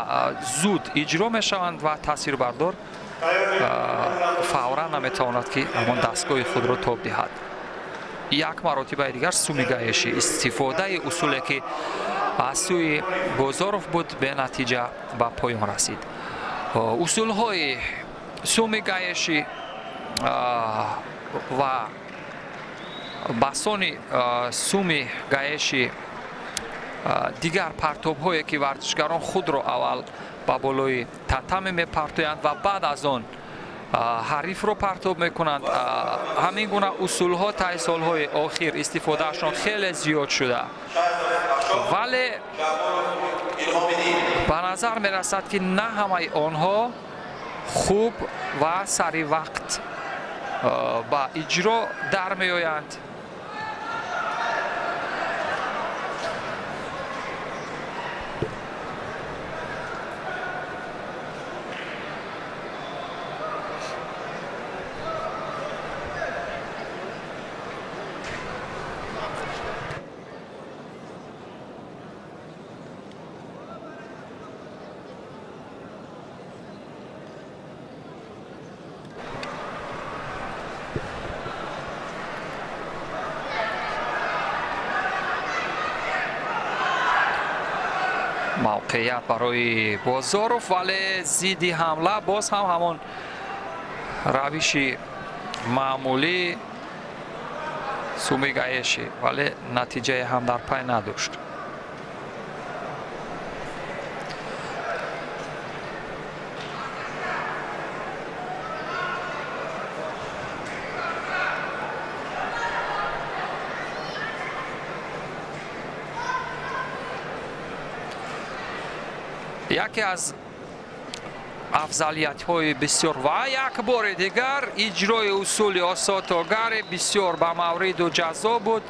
Speaker 1: зуд иҷро мешаванд ва тасвирбардор фавран наметавонад ки ҳамон дастгоҳи худро тоб диҳад. Як маротибаи дигар сумигаеши истифодаи усуле ки аз сӯи Бозоров буд бенатиҷа ба поён расид. Усулҳои сумигаеши ва басони сумигаеши дигар партобҳое ки варзишгарон худро аввал ба болои татами мепартоянд ва баъд аз он ҳарифро партоб мекунанд. Ҳамин гуна усулҳо таи солҳои охир истифодаашон хеле зиёд шуда, вале ба назар мерасад ки на ҳамаи онҳо хуб ва сари вақт ба иҷро дар меоянд. Мавқеият барои Бозоров, вале зидди ҳамла боз ҳам ҳамон равиши маъмулӣ сумигаеши, вале натиҷае ҳам дар пай надошт. Яке аз афзалиятҳои бисёр ва як бори дигар иҷрои усули осотогари бисёр ба мавриду ҷаззоб буд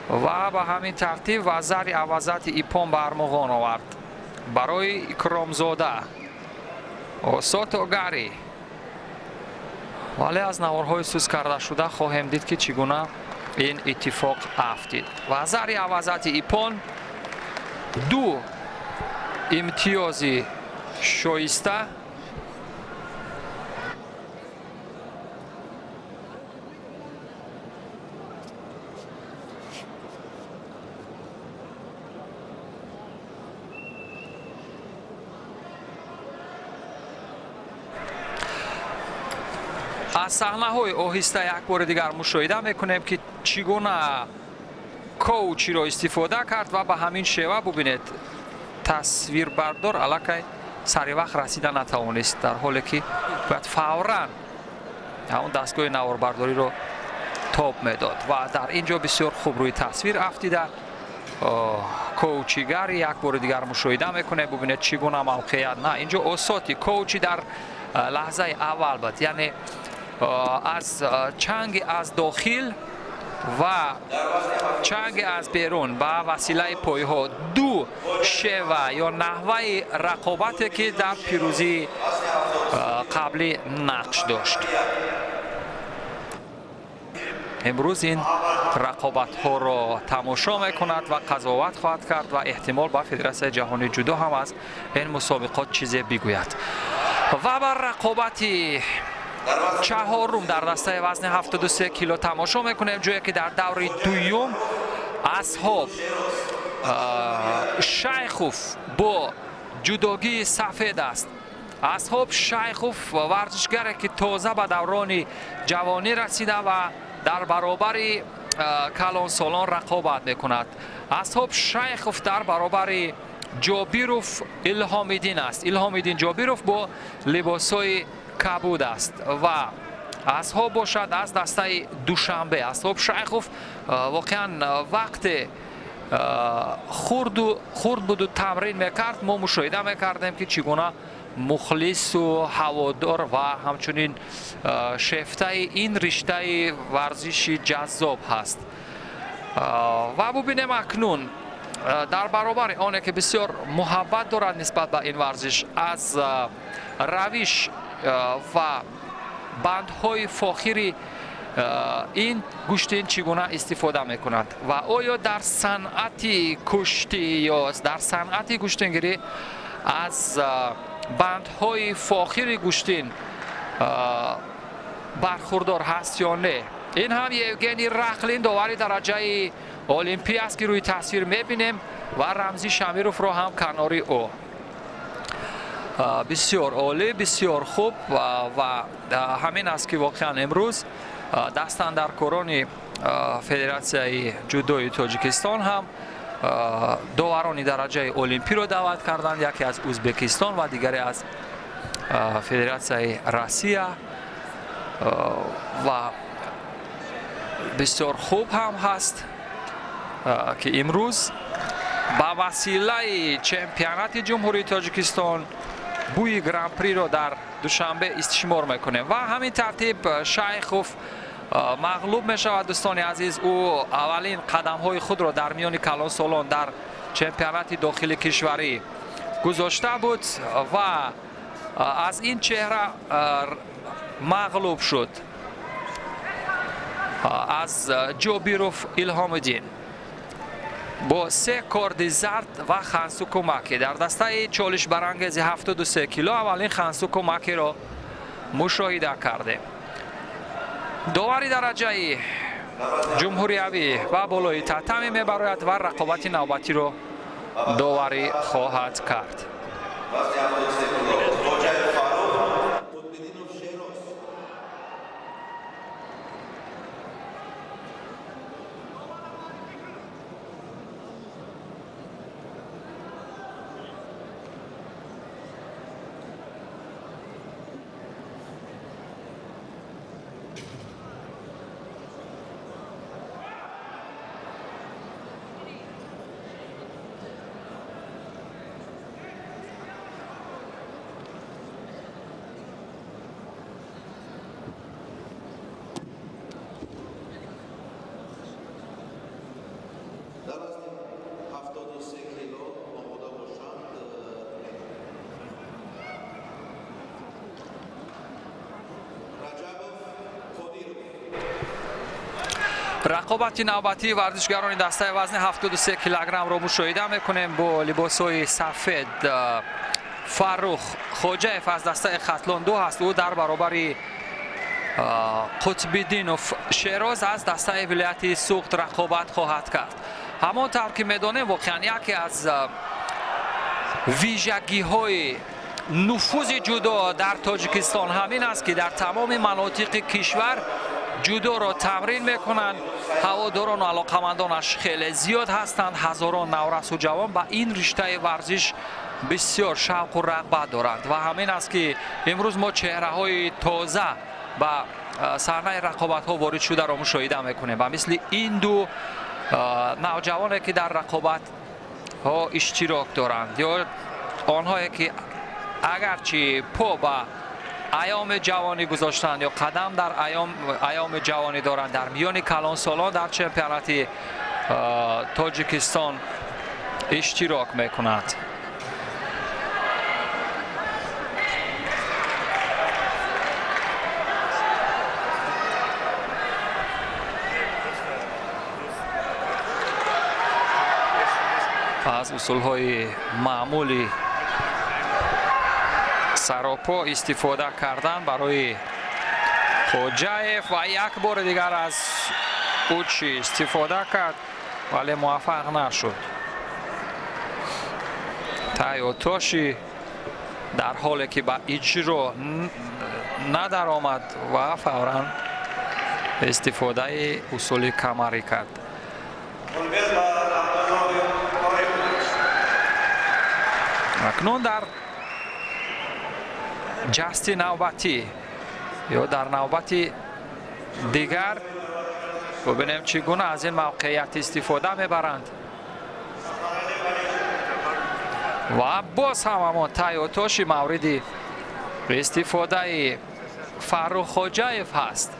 Speaker 1: ва ба ҳамин тартиб вазари авазати ипон ба армуғон овард барои Икромзода. Осотогари, вале аз наворҳои сус карда шуда хоҳем дид, ки чӣ гуна ин иттифоқ афтид. Вазари авазати ипон, ду имтиёзи шоиста. Аз саҳнаҳои оҳиста як бори дигар мушоҳида мекунем, ки чӣ гуна коучиро истифода кард ва ба ҳамин шева бубинед, тасвирбардор аллакай сари вақт расида натавонист, дар ҳоле ки бояд фавран ҳамон дастгоҳи наворбардориро тоб медод. Ва дар ин ҷо бисёр хуб рӯи тасвир афтида коучигари як бори дигар мушоҳида мекунем, бубинед чӣ гуна мавқеият. На, ин ҷо осоти коучи дар лаҳзаи аввал буд, яъне аз чанги аз дохил ва чанги аз берун ба василаи пойҳо, ду шева ё наҳваи рақобате ки дар пирӯзии қаблӣ нақш дошт. Имрӯз ин рақобатҳоро тамошо мекунад ва қазоват хоҳад кард ва эҳтимол ба Федератсияи ҷаҳонии ҷудо ҳам аз ин мусобиқот чизе бигӯяд. Ва бар рақобати чаҳорум дар дастаи вазни 73 кило тамошо мекунем, ҷое ки дар даври дуюм Асҳоб Шайхов бо ҷудогии сафед аст. Асҳоб Шайхов варзишгаре ки тоза ба даврони ҷавонӣ расида ва дар баробари калонсолон рақобат мекунад. Асҳоб Шайхов дар баробари Ҷобиров Илҳомиддин аст. Илҳомиддин Ҷобиров бо либосҳои кабуд аст ва Асҳоб бошад аз дастаи Душанбе. Асҳоб Шайхов воқеан вақте хурд буду тамрин мекард, мо мушоҳида мекардем, ки чӣ гуна мухлису ҳаводор ва ҳамчунин шефтаи ин риштаи варзиши ҷаззоб ҳаст. Ва бубинем акнун дар баробари оне ки бисёр муҳаббат дорад нисбат ба ин варзиш, аз равиш ва бандҳои фохири ин гӯштин чӣ гуна истифода мекунад ва оё дар санъати куштӣ ё дар санъати гӯштингирӣ аз бандҳои фохири гӯштин бархурдор ҳаст ё не. Ин ҳам Евгений Рахлин, довари дараҷаи олимпӣ аст, ки рӯи тасвир мебинем ва Рамзӣ Шамировро ҳам канори ӯ. Бисёр олӣ, бисёр хуб ва ҳамин аст, ки воқеан имрӯз дастандаркорони Федератсияи ҷудои Тоҷикистон ҳам доварони дараҷаи олимпиро даъват карданд, яке аз Ӯзбекистон ва дигаре аз Федератсияи Россия ва бисёр хуб ҳам ҳаст, ки имрӯз ба василаи чемпионати Ҷумҳурии Тоҷикистон бӯи гран-приро дар Душанбе истишмор мекунем. Ва ҳамин тартиб Шайхов мағлуб мешавад. Дӯстони азиз, ӯ аввалин қадамҳои худро дар миёни калонсолон дар чемпионати дохили кишварӣ гузошта буд ва аз ин чеҳра мағлуб шуд аз Ҷобиров Илҳомиддин бо се корди зард ва хансу кӯмакӣ. Дар дастаи чолишбарангези 73 кило аввалин хансу кӯмакиро мушоҳида кардем. Довари дараҷаи ҷумҳуриявӣ ва болои татами мебарояд ва рақобати навбатиро доварӣ хоҳад кард. Рақобати навбатии варзишгарони дастаи вазни 73 килограммро мушоҳида мекунем бо либосҳои сафед. Фаррух Хоҷаев аз дастаи Хатлон 2 ҳаст. Ӯ дар баробари Қутбиддинов Шероз аз дастаи вилояти Суғд рақобат хоҳад кард. Ҳамон тавр ки медонем, воқеан яке аз вижагиҳои нуфузи ҷудо дар Тоҷикистон ҳамин аст, ки дар тамоми манотиқи кишвар ҷудоро тамрин мекунанд. Ҳаводорон ва алоқамандонаш хеле зиёд ҳастанд. Ҳазорон наврасу ҷавон ба ин риштаи варзиш бисёр шавқу рағбат доранд ва ҳамин аст, ки имрӯз мо чеҳраҳои тоза ба саҳнаи рақобатҳо ворид шударо мушоҳида мекунем ва мисли ин ду навҷавоне, ки дар рақобатҳо иштирок доранд ё онҳое, ки агарчи по ба айёми ҷавонӣ гузоштанд ё қадам дар айёми ҷавонӣ доранд, дар миёни калонсолон дар чемпионати Тоҷикистон иштирок мекунанд. Аз усулҳои маъмули саропо истифода кардан барои Хоҷаев ва як бори дигар аз учи истифода кард, вале муваффақ нашуд. Тайотоши дар ҳоле ки ба иҷро надаромад ва фавран истифодаи усули камарӣ кард. Акнун дар ҷасти навбатӣ ё дар навбати дигар бубинем, чӣ гуна аз ин мавқеият истифода мебаранд ва боз ҳам ҳамон тайотоши мавриди истифодаи Фаррух Хоҷаев ҳаст.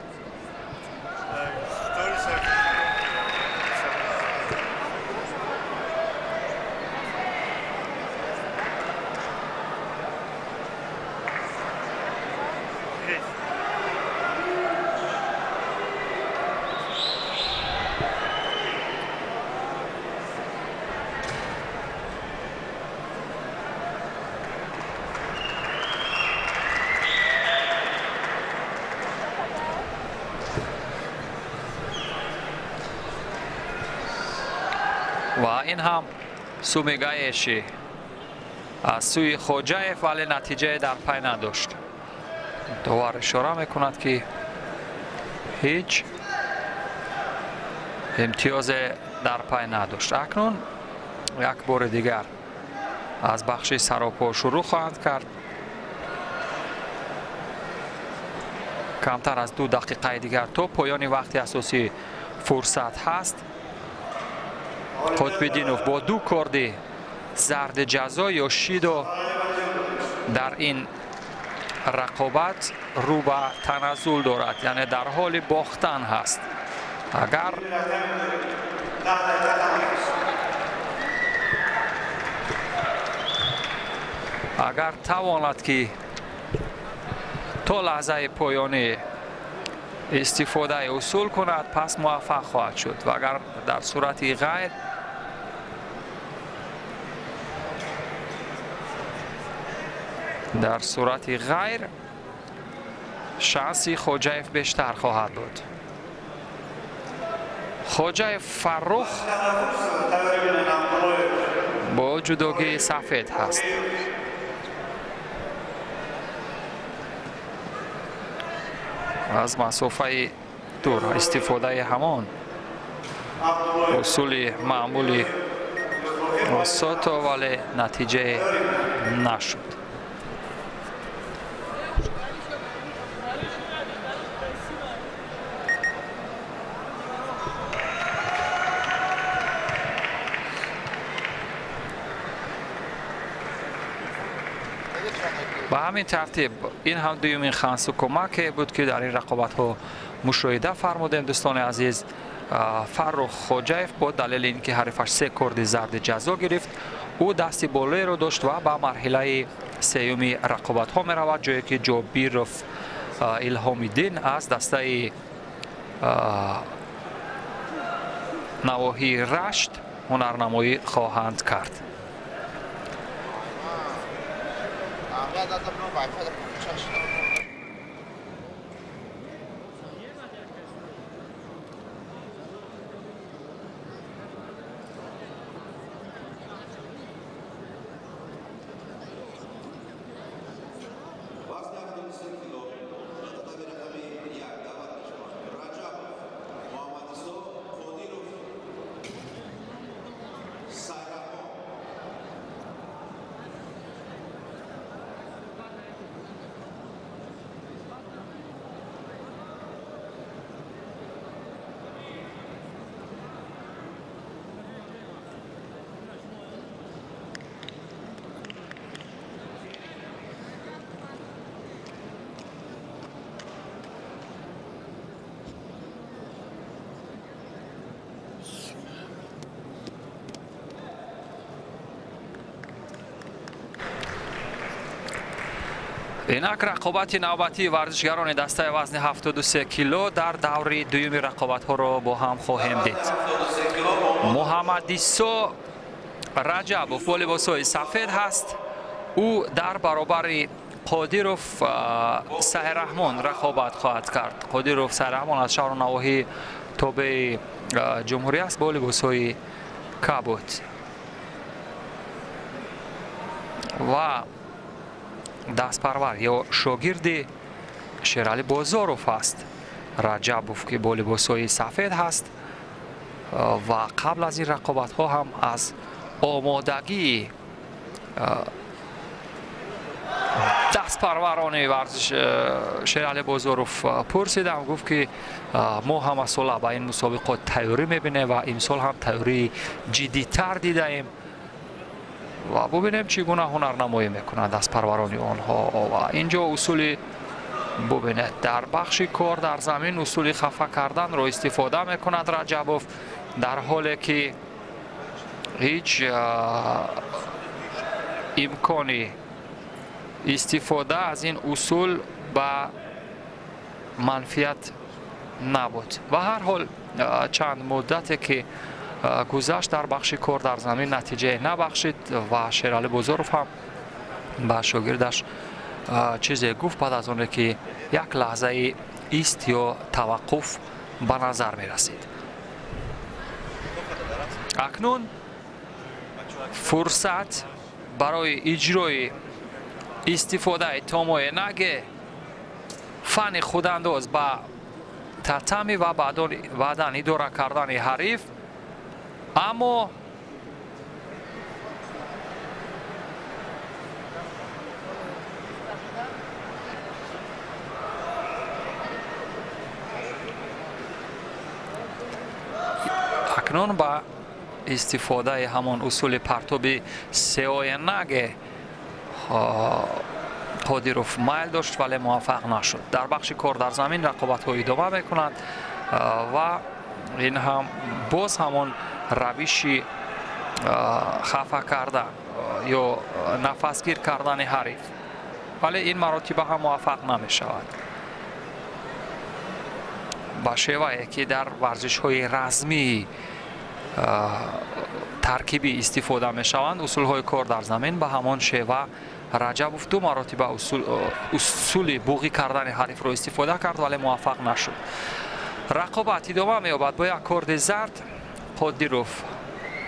Speaker 1: Ва ин ҳам сумигаеши аз сӯи Хоҷаев, вале натиҷае дар пай надошт. Довар ишора мекунад, ки ҳеҷ имтиёзе дар пай надошт. Акнун як бори дигар аз бахши саропо шурӯъ хоҳанд кард. Камтар аз 2 дақиқаи дигар то поёни вақти асосӣ фурсат ҳаст. Қутбиддинов бо 2 корди зарди ҷазо ё шидо дар ин рақобат рӯ ба таназзул дорад, яъне дар ҳоли бохтан ҳаст. Агар тавонад, ки то лаҳзаи поёнӣ истифодаи усул кунад, пас муваффақ хоҳад шуд ва агар дар сурати ғайр шанси Хоҷаев бештар хоҳад буд. Хоҷаев Фаррух бо ҷудогии сафед ҳаст. Аз масофаи дур истифодаи ҳамон усули маъмули осото, вале натиҷае нашуд. Ба ҳамин тартиб ин ҳам дуюмин хансу кӯмаке буд, ки дар ин рақобатҳо мушоҳида фармудем. Дӯстони азиз, Фаррух Хоҷаев бо далели ин ки ҳарифаш 3 корди зарди ҷазо гирифт, ӯ дасти болоеро дошт ва ба марҳилаи сеюми рақобатҳо меравад, ҷое ки Ҷобиров Илҳомиддин аз дастаи навоҳии Рашт ҳунарнамоӣ хоҳанд кард. Инак рақобати навбатии варзишгарони дастаи вазни 73 кило дар даври дуюми рақобатҳоро бо ҳам хоҳем дид. Муҳаммадисо Раҷабов бо либосҳои сафед ҳаст. Ӯ дар баробари Қодиров Саҳираҳмон рақобат хоҳад кард. Қодиров Саҳираҳмон аз шаҳру навоҳии тобеи ҷумҳурӣ аст бо либосҳои кабуд. Ва дастпарвар ё шогирди Шерали Бозоров аст Раҷабов, ки бо либосҳои сафед ҳаст ва қабл аз ин рақобатҳо ҳам аз омодагии дастпарварони варзиш Шерали Бозоров пурсидам, гуфт ки мо ҳамасола ба ин мусобиқот тайёрӣ мебинем ва имсол ҳам тайёрии ҷиддитар дидаем ва бубинем чӣ гуна ҳунарнамоӣ мекунанд дастпарварони онҳо. Ва инҷо усули бубинед, дар бахши кор дар замин усули хафа карданро истифода мекунад Раҷабов, дар ҳоле ки ҳеҷ имкони истифода аз ин усул ба манфиат набуд. Ва ҳар ҳол чанд муддате ки гузашт дар бахши кор дар замин натиҷае набахшид ва Шерали Бозоров ҳам ба шогирдаш чизе гуфт баъд аз оне ки як лаҳзаи ист ё таваққуф ба назар мерасид. Акнун фурсат барои иҷрои истифодаи томои наге фани худандоз ба татами ва баъдан идора кардани ҳариф, аммо акнун ба истифодаи ҳамон усули партоби сеоенаге Қодиров майл дошт, вале муваффақ нашуд. Дар бахши кор дар замин рақобатҳо идома мекунанд ва ин ҳам боз ҳамон равиши хафа кардан ё нафасгир кардани ҳариф, вале ин маротиба ҳам муваффақ намешавад. Ба шевае ки дар варзишҳои размии таркибӣ истифода мешаванд усулҳои кор дар замин, ба ҳамон шева Раҷабов ду маротиба усули буғӣ кардани ҳарифро истифода кард, вале муваффақ нашуд. Рақобат идома меёбад бо як корди зард. Қодиров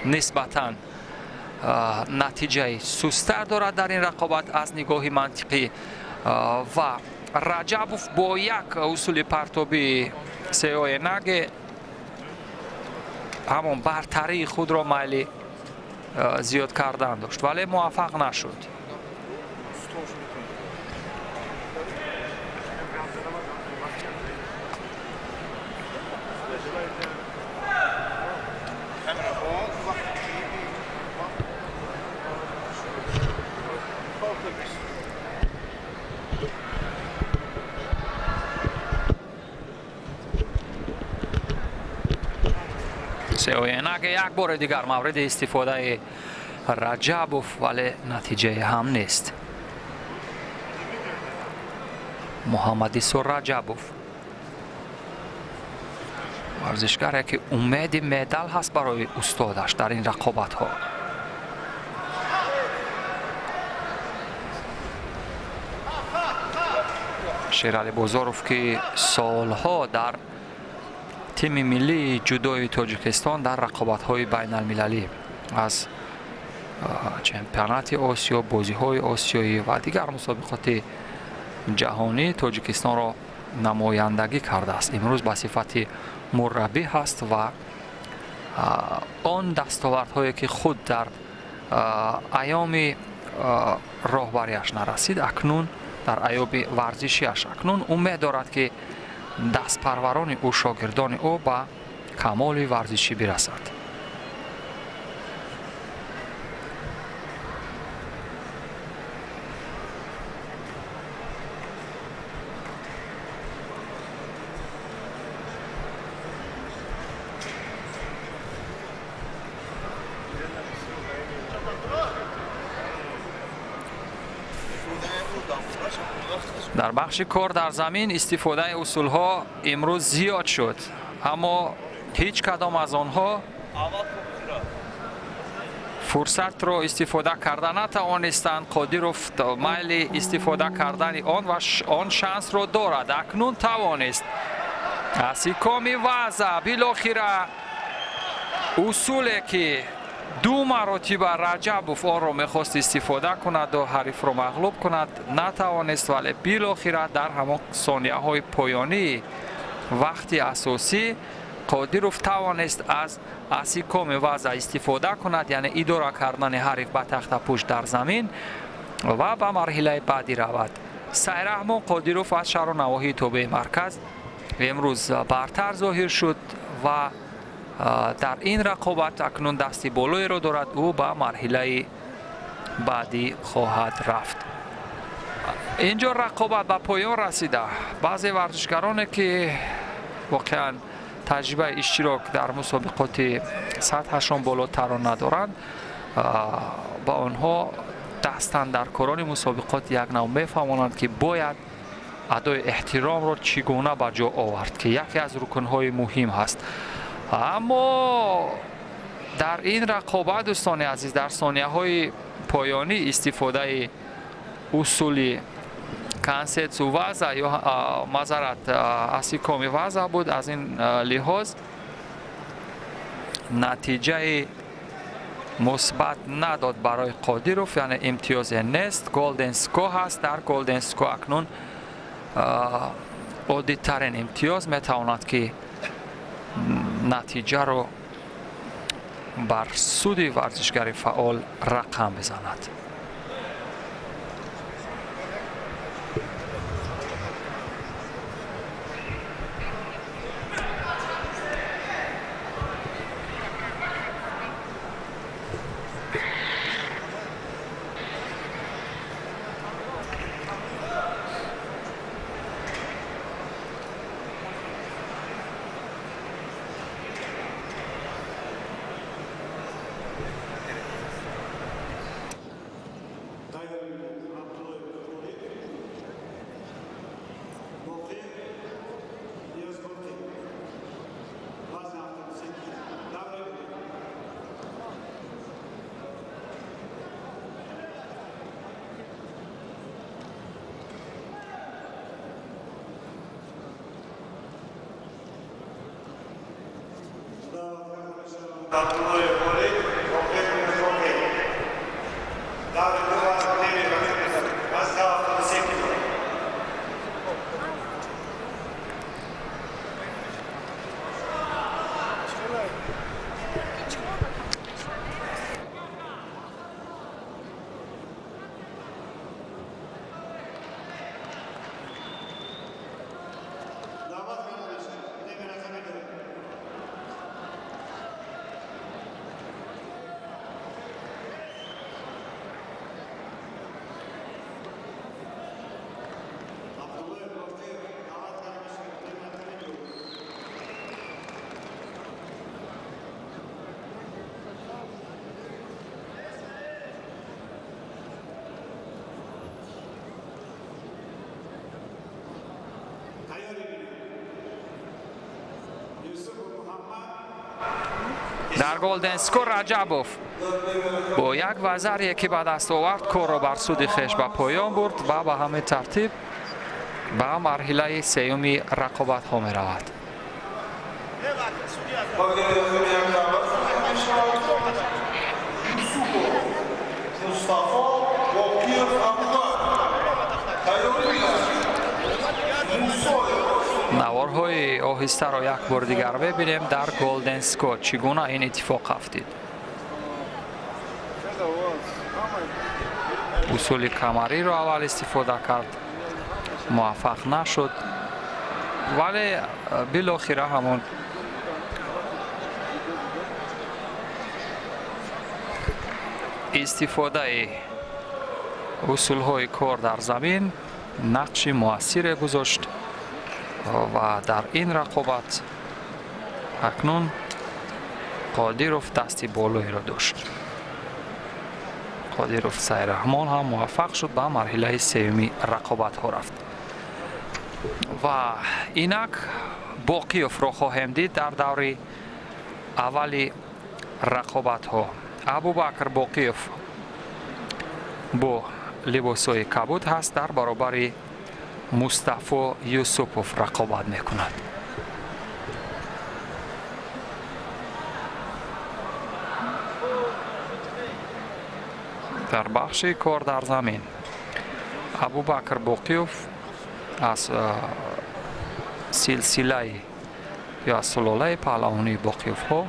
Speaker 1: нисбатан натиҷаи сустар дорад дар ин рақобат аз нигоҳи мантиқӣ ва Раҷабов бо як усули партоби сеоенаге ҳамон бартарии худро майли зиёд кардан дошт, вале муваффақ нашуд. Сеоенаге як бори дигар мавриди истифодаи Раҷабов, вале натиҷае ҳам нест. Муҳаммадисо Раҷабов Варзишгаре ки умеди медал ҳаст барои устодаш дар ин рақобатҳо. Шерали Бозоров ки солҳо дар тими миллии ҷудои Тоҷикистон дар рақобатҳои байналмилалӣ аз чемпионати Осиё, бозиҳои осиёӣ ва дигар мусобиқоти ҷаҳонӣ Тоҷикистонро намояндагӣ кардааст. Имрӯз ба сифати мураббӣ ҳаст ва он дастовардҳое ки худ дар айёми роҳбарияш нарасид, акнун дар айёми варзишиаш акнун умед дорад ки дастпарварони ӯ, шогирдони ӯ ба камоли варзишӣ бирасад. Дар бахши кор дар замин истифодаи усулҳо имрӯз зиёд шуд, аммо ҳеҷ кадом аз онҳо фурсатро истифода карда натавонистанд. Қодиров майли истифода кардани он ва он шансро дорад. Акнун тавонист асикоми ваза билохира усуле ки ду маротиба Раҷабов онро мехост истифода кунаду ҳарифро мағлуб кунад, натавонист, вале билохира дар ҳамон сонияҳои поёнии вақти асосӣ Қодиров тавонист аз асикоми ваза истифода кунад, яъне идора кардани ҳариф ба тахтапӯш дар замин ва ба марҳилаи баъдӣ равад. Сайраҳмон Қодиров аз шаҳру навоҳии тобеи марказ имрӯз бартар зоҳир шуд ва дар ин рақобат акнун дасти болоеро дорад. Ӯ ба марҳилаи баъдӣ хоҳад рафт. Инҷо рақобат ба поён расида. Баъзе варзишгароне ки воқеан таҷрибаи иштирок дар мусобиқоти сатҳашон болотарро надоранд, ба онҳо дастандаркорони мусобиқот як нав мефаҳмонанд ки бояд адои эҳтиромро чӣ гуна ба ҷо овард, ки яке аз рукнҳои муҳим ҳаст. Аммо дар ин рақобат, дӯстони азиз, дар сонияҳои поёнӣ истифодаи усули кансетсу ваза ё мазарат асикоми ваза буд. Аз ин лиҳоз натиҷаи мусбат надод барои Қодиров, яъне имтиёзе нест. Голден ско ҳаст. Дар голден ско акнун оддитарин имтиёз метавонад ки натиҷаро бар суди варзишгари фаъол рақам бизанад. Дар Голден Скор Раҷабов бо як вазарие ки ба даст овард корро бар суди хеш ба поён бурд ва ба ҳамин тартиб ба марҳилаи сеюми рақобатҳо меравад. Наворҳои оҳистаро як бор дигар бибинем дар Голден Скор чӣ гуна ин иттифоқ афтид. Усули камариро аввал истифода кард, муваффақ нашуд, вале билохира ҳамон истифодаи усулҳои кор дар замин нақши муассире гузошт ва дар ин рақобат акнун Қодиров дасти болоиро дошт. Қодиров Сайраҳмон ҳам муваффақ шуд, ба марҳилаи сеюми рақобатҳо рафт. Ва инак Боқиёвро хоҳем дид дар даври аввали рақобатҳо. Абубакр Боқиёв бо либосҳои кабуд ҳаст, дар баробари Мустафо Юсупов рақобат мекунад. Дар бахши кор дар замин Абубакр Боқиёв аз силсилаи ё аз сулолаи паҳлавонии Боқиёвҳо,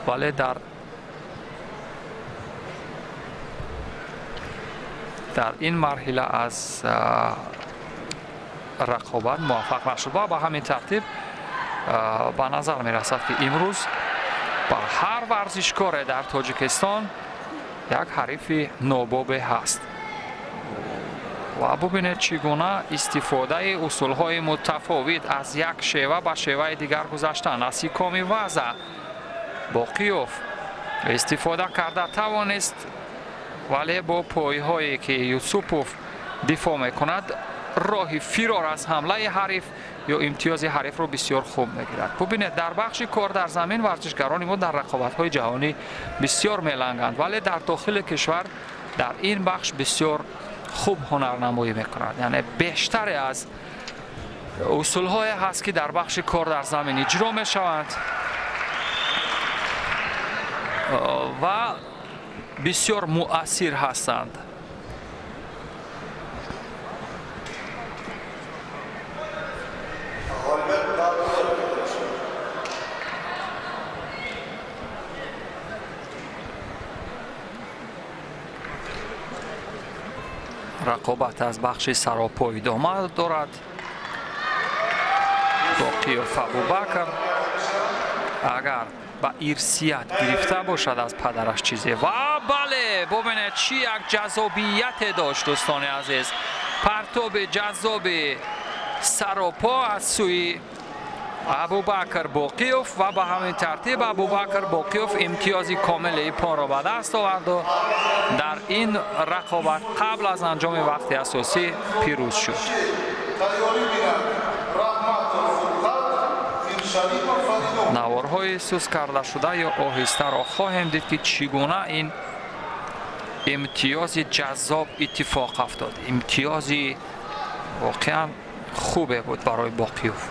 Speaker 1: вале дар ин марҳила аз рақобат муваффақ нашуд ва ба ҳамин тартиб ба назар мерасад, ки имрӯз ба ҳар варзишкоре дар Тоҷикистон як ҳарифи нобобе ҳаст. Ва бубинед чӣ гуна истифодаи усулҳои мутафовит аз як шева ба шеваи дигар гузаштан. Аз ҳикоми ваза Боқиёв истифода карда тавонист, вале бо пойҳое ки Юсупов дифоъ мекунад роҳи фирор аз ҳамлаи ҳариф ё имтиёзи ҳарифро бисёр хуб мегирад. Бубинед, дар бахши кор дар замин варзишгарони мо дар рақобатҳои ҷаҳонӣ бисёр меланганд, вале дар дохили кишвар дар ин бахш бисёр хуб ҳунарнамоӣ мекунад. Яъне бештаре аз усулҳое ҳаст, ки дар бахши кор дар замин иҷро мешаванд ва бисёр муассир ҳастанд. Рақобат аз бахши саропо идома дорад. Боқиёв Абубакр агар ба ирсият гирифта бошад аз падараш чизе, ва бале, бубинед чӣ як ҷаззобияте дошт, дӯстони азиз. Партоби ҷаззоби саропо аз сӯи Абубакр Боқиёв ва ба ҳамин тартиб Абубакр Боқиёв имтиёзи комили ипонро ба даст оварду дар ин рақобат қабл аз анҷоми вақти асосӣ пирӯз шуд. Наворҳои сус кардашуда ё оҳистаро хоҳем дид, ки чӣ гуна ин имтиёзи ҷаззоб иттифоқ афтод. Имтиёзи воқеан хубе буд барои Боқиёв.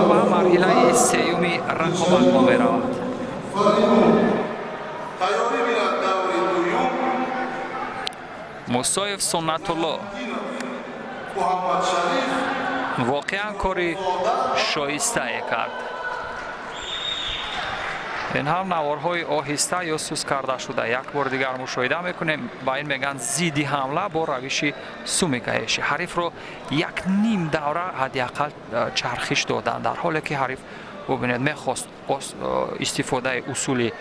Speaker 1: Ба марҳилаи сеюми рақобатҳо меравад. Мусоев Суннатулло воқеан кори шоистае кард. Ин ҳам наворҳои оҳиста ё сус карда шуда як бор дигар мушоҳида мекунем. Ба ин мегӯянд зидди ҳамла бо равиши сумикаеши. Ҳарифро як ним давра ҳадди ақал чархиш доданд, дар ҳоле ки ҳариф бубинед мехост истифодаи усули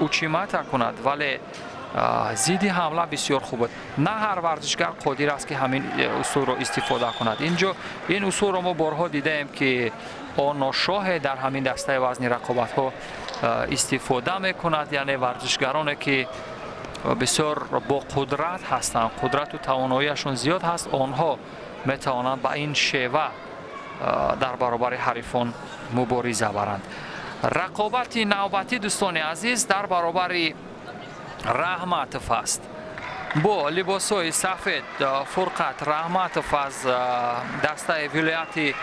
Speaker 1: учимата кунад, вале зидди ҳамла бисёр хуб буд. На ҳар варзишгар қодир аст ки ҳамин усулро истифода кунад. Инҷо ин усулро мо борҳо дидаем ки Оношоҳе дар ҳамин дастаи вазни рақобатҳо истифода мекунад, яъне варзишгароне ки бисёр бо қудрат ҳастанд, қудрату тавоноияшон зиёд ҳаст, онҳо метавонанд ба ин шева дар баробари ҳарифон мубориза баранд. Рақобати навбатӣ, дӯстони азиз, дар баробари Раҳматов аст. Бо либосҳои сафед Фурқат Раҳматов аз дастаи вилояти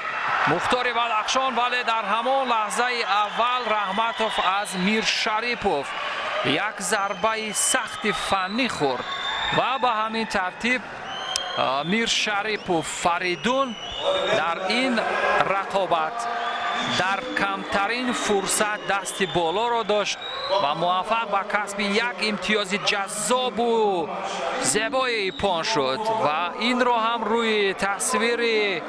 Speaker 1: Мухтори Бадахшон, вале дар ҳамон лаҳзаи аввал Раҳматов аз Миршарипов як зарбаи сахти фаннӣ хӯрд ва ба ҳамин тартиб Миршарипов Фаридун дар ин рақобат дар камтарин фурсат дасти болоро дошт ва муваффақ ба касби як имтиёзи ҷаззобу зебои ипон шуд ва инро ҳам рӯи тасвири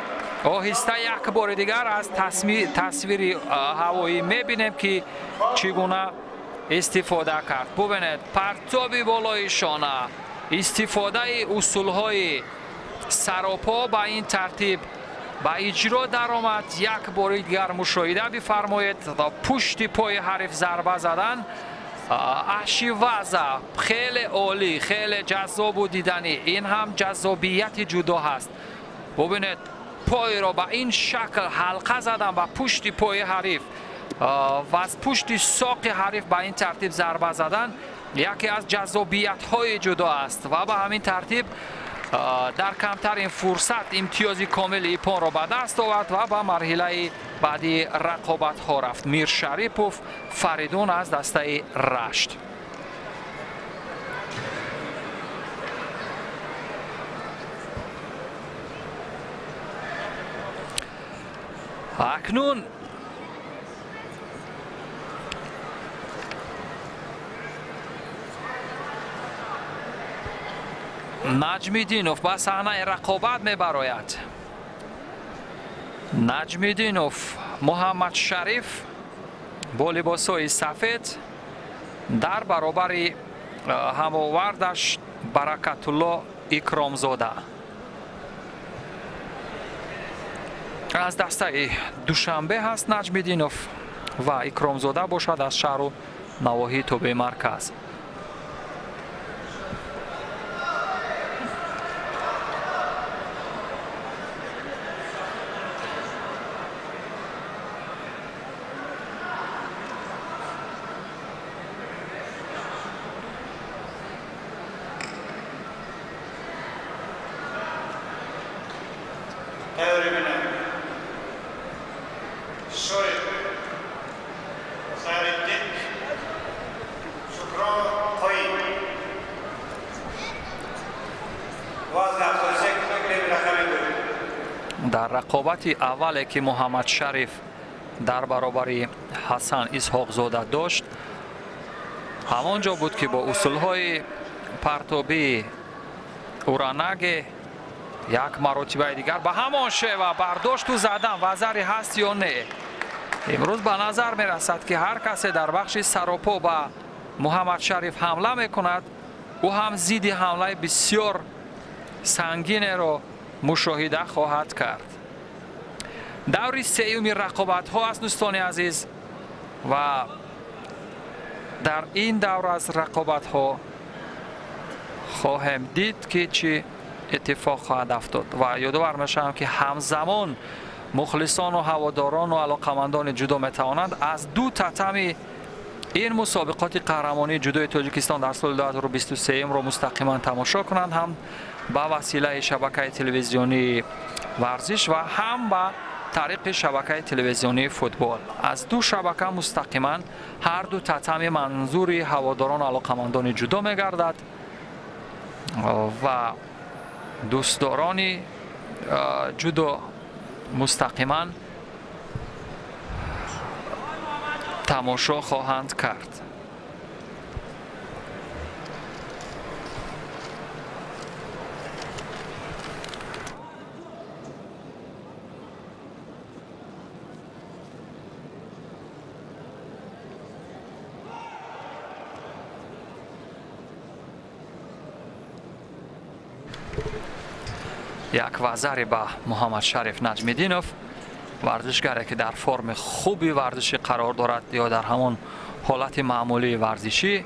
Speaker 1: Оҳиста як бори дигар аз тасвири ҳавоӣ мебинем, ки чӣ гуна истифода кард. Бубинед, партоби болои шона, истифодаи усулҳои саропо ба ин тартиб ба иҷро даромад. Як бори дигар мушоҳида бифармоед, пушти пои ҳариф зарба задан, ашиваза хеле олӣ, хеле ҷаззобу диданӣ. Ин ҳам ҷаззобияти ҷудо ҳаст. Бубинед, пойро ба ин шакл ҳалқа задан ба пушти пои ҳариф ва аз пушти соқи ҳариф ба ин тартиб зарба задан яке аз ҷаззобиятҳои ҷудо аст ва ба ҳамин тартиб дар камтарин фурсат имтиёзи комили ипонро ба даст овард ва ба марҳилаи баъдии рақобатҳо рафт. Миршарипов Фаридун аз дастаи Рашт. Акнун Наҷмиддинов ба саҳнаи рақобат мебарояд. Наҷмиддинов Муҳаммад Шариф бо либосҳои сафед дар баробари ҳамовардаш Баракатулло Икромзода аз дастаи Душанбе ҳаст Наҷмиддинов ва Икромзода бошад аз шаҳру навоҳии тобеи марказ. Дар рақобати аввале ки Муҳаммад Шариф дар баробари Ҳасан Исҳоқзода дошт, ҳамон ҷо буд ки бо усулҳои партобии уранаге як маротибаи дигар ба ҳамон шева бардошту задан вазари ҳаст ё не. Имрӯз ба назар мерасад, ки ҳар касе дар бахши саропо ба Муҳаммад Шариф ҳамла мекунад, ӯ ҳам зидди ҳамлаи бисёр сангинеро мушоҳида хоҳад кард. Даври сеюми рақобатҳо аст, дӯстони азиз, ва дар ин давр аз рақобатҳо хоҳем дид, ки чӣ иттифоқ хоҳад афтод. Ва ёдовар мешавам, ки ҳамзамон мухлисону ҳаводорону алоқамандони ҷудо метавонанд аз ду татами ин мусобиқоти қаҳрамонии ҷудои Тоҷикистон дар соли 2023-ро мустақиман тамошо кунанд, ҳам ба василаи шабакаи телевизионии варзиш ва ҳам ба тариқи шабакаи телевизионии футбол. Аз ду шабака мустақиман ҳар ду татами манзури ҳаводорону алоқамандони ҷудо мегардад ва дӯстдорони ҷудо мустақиман тамошо хоҳанд кард. Як вазари ба Муҳаммад Шариф Наҷмиддинов, варзишгаре ки дар форми хуби варзишӣ қарор дорад ё дар ҳамон ҳолати маъмулии варзишӣ,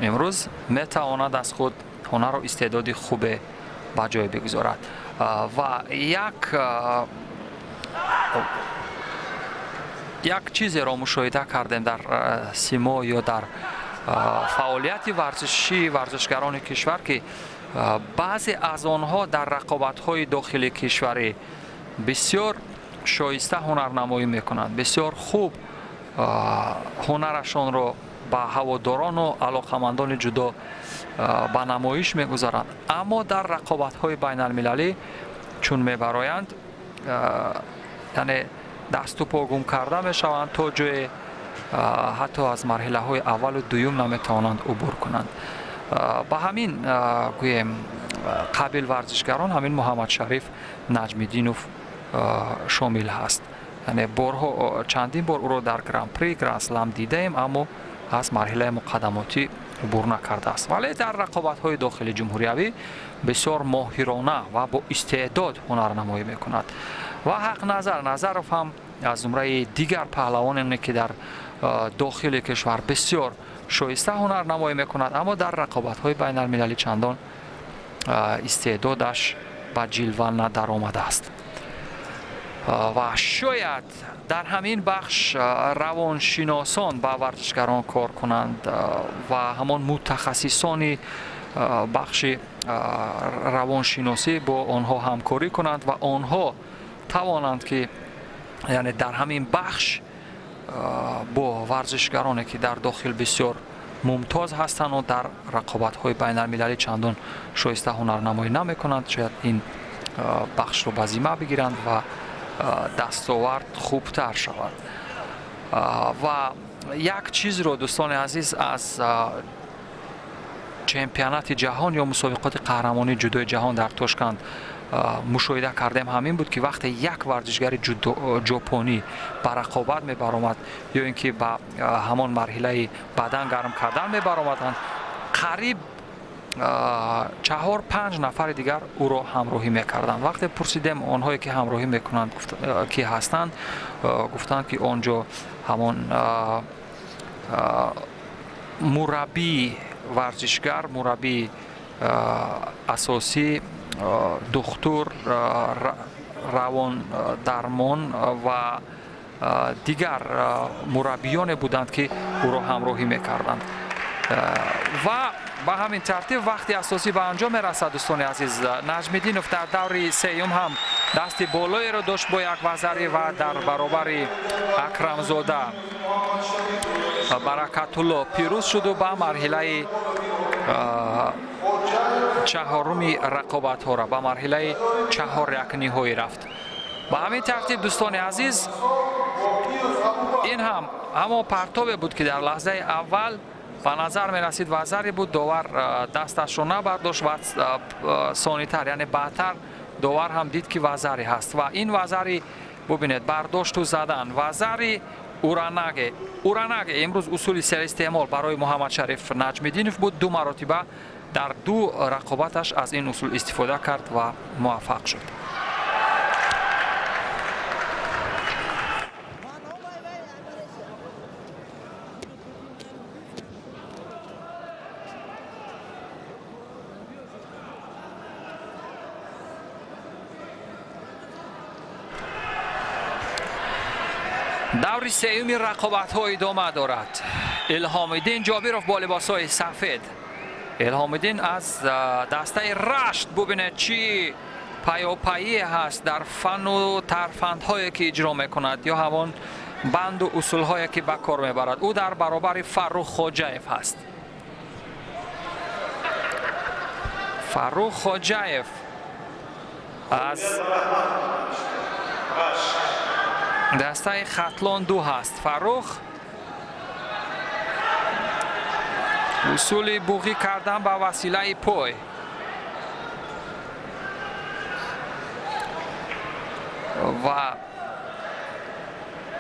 Speaker 1: имрӯз метавонад аз худ ҳунару истеъдоди хубе ба ҷой бигузорад. Ва як чизеро мушоҳида кардем дар симо ё дар фаъолияти варзишии варзишгарони кишвар, ки баъзе аз онҳо дар рақобатҳои дохили кишварӣ бисёр шоиста ҳунарнамоӣ мекунанд, бисёр хуб ҳунарашонро ба ҳаводорону алоқамандони ҷудо ба намоиш мегузаранд, аммо дар рақобатҳои байналмилалӣ чун мебароянд, яъне дасту по гум карда мешаванд, то ҷое ҳатто аз марҳилаҳои аввалу дуюм наметавонанд убур кунанд. Ба ҳамин гӯем қабил варзишгарон ҳамин Муҳаммад Шариф Наҷмиддинов шомил ҳаст. Яъне борҳо чандин бор ӯро дар Гран-при, Гранд-слам дидаем, аммо аз марҳилаи муқаддамотӣ убур накардааст. Вале дар рақобатҳои дохили ҷумҳуриявӣ бисёр моҳирона ва бо истеъдод ҳунарнамоӣ мекунад. Ва Ҳақназар Назаров ҳам аз зумраи дигар паҳлавоне ки дар дохили кишвар бисёр шоиста ҳунарнамоӣ мекунад, аммо дар рақобатҳои байналмилалӣ чандон истеъдодаш ба ҷилва надаромадааст. Ва шояд дар ҳамин бахш равоншиносон ба варзишгарон кор кунанд ва ҳамон мутахассисони бахши равоншиносӣ бо онҳо ҳамкорӣ кунанд ва онҳо тавонанд ки яъне дар ҳамин бахш бо варзишгароне ки дар дохил бисёр мумтоз ҳастанд ва дар рақобатҳои байналмилалӣ чандон шоиста ҳунарнамоӣ намекунанд, шояд ин бахшро ба зимма бигиранд ва дастовард хубтар шавад. Ва як чизро дӯстони азиз аз чемпионати ҷаҳон ё мусобиқоти қаҳрамонии ҷудои ҷаҳон дар Тошканд мушоҳида кардем, ҳамин буд ки вақте як варзишгари ҷопонӣ ба рақобат мебаромад ё ин ки ба ҳамон марҳилаи бадан гарм кардан мебаромаданд, қариб 4-5 нафари дигар ӯро ҳамроҳӣ мекарданд. Вақте пурсидем онҳое ки ҳамроҳӣ мекунанд ки ҳастанд, гуфтанд ки он ҷо ҳамон мураббии варзишгар, мураббии асосӣ, духтур, равондармон ва дигар мураббиёне буданд ки ӯро ҳамроҳӣ мекарданд. Ва ба ҳамин тартиб вақти асосӣ ба анҷом мерасад. Дӯстони азиз, Наҷмиддинов дар даври сеюм ҳам дасти болоеро дошт бо як вазарӣ ва дар баробари Акрамзода Баракатулло пирӯз шуду ба марҳилаи чаҳоруми рақобатҳоро, ба марҳилаи чаҳорякниҳоӣ рафт. Ба ҳамин тартиб дӯстони азиз, ин ҳам ҳамон партобе буд ки дар лаҳзаи аввал ба назар мерасид вазаре буд, довар дасташро набардошт ва сонитар, яъне баъдтар довар ҳам дид ки вазаре ҳаст ва ин вазари бубинед бардошту задан, вазари уранаге. Уранаге имрӯз усули серистеъмол барои Муҳаммадшариф Наҷмиддинов буд. Ду маротиба дар ду рақобаташ аз ин усул истифода кард ва муваффақ шуд. Даври сеюми рақобатҳо идома дорад. Илҳомиддин Ҷобиров бо либосҳои сафед. Илҳомиддин аз дастаи Рашт. Бубинед чӣ паёпайӣ ҳаст дар фанну тарфандҳое ки иҷро мекунад ё ҳамон банду усулҳое ки ба кор мебарад. Ӯ дар баробари Фаррух Хоҷаев ҳаст. Фаррух Хоҷаев аз дастаи Хатлон 2 ҳаст. Фаррух усули буғӣ кардан ба василаи пой. Ва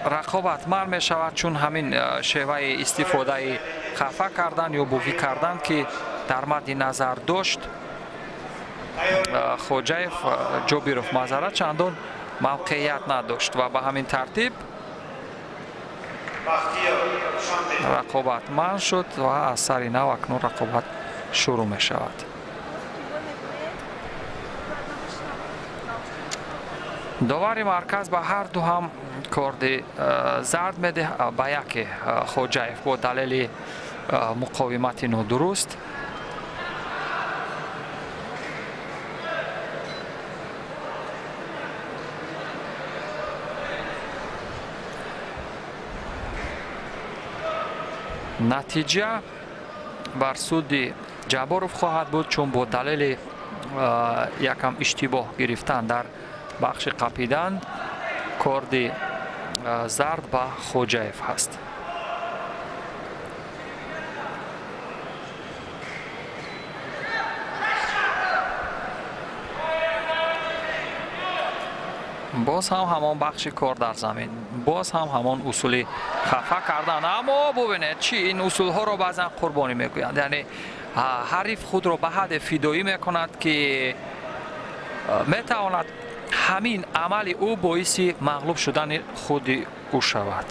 Speaker 1: рақобат мар мешавад, чун ҳамин шеваи истифодаи хафа кардан ё буғӣ кардан ки дар мадди назар дошт Хоҷаев Ҷобиров маъзарат чандон мавқеият надошт ва ба ҳамин тартиб рақобат манъ шуд ва аз сари нав акнун рақобат шурӯъ мешавад. Довари марказ ба ҳар ду ҳам корди зард медиҳад, ба яке Хоҷаев бо далели муқовимати нодуруст. Натиҷа бар суди Ҷабборов хоҳад буд, чун бо далели якам иштибоҳ гирифтан дар бахши қапидан корди зард ба Хоҷаев ҳаст. Боз ҳам ҳамон бахши кор дар замин, боз ҳам ҳамон усули хафа кардан. Аммо бубинед, чӣ ин усулҳоро баъзан қурбонӣ мегӯянд. Яъне ҳариф худро ба ҳадде фидоӣ мекунад, ки метавонад ҳамин амали ӯ боиси мағлуб шудани худи ӯ шавад.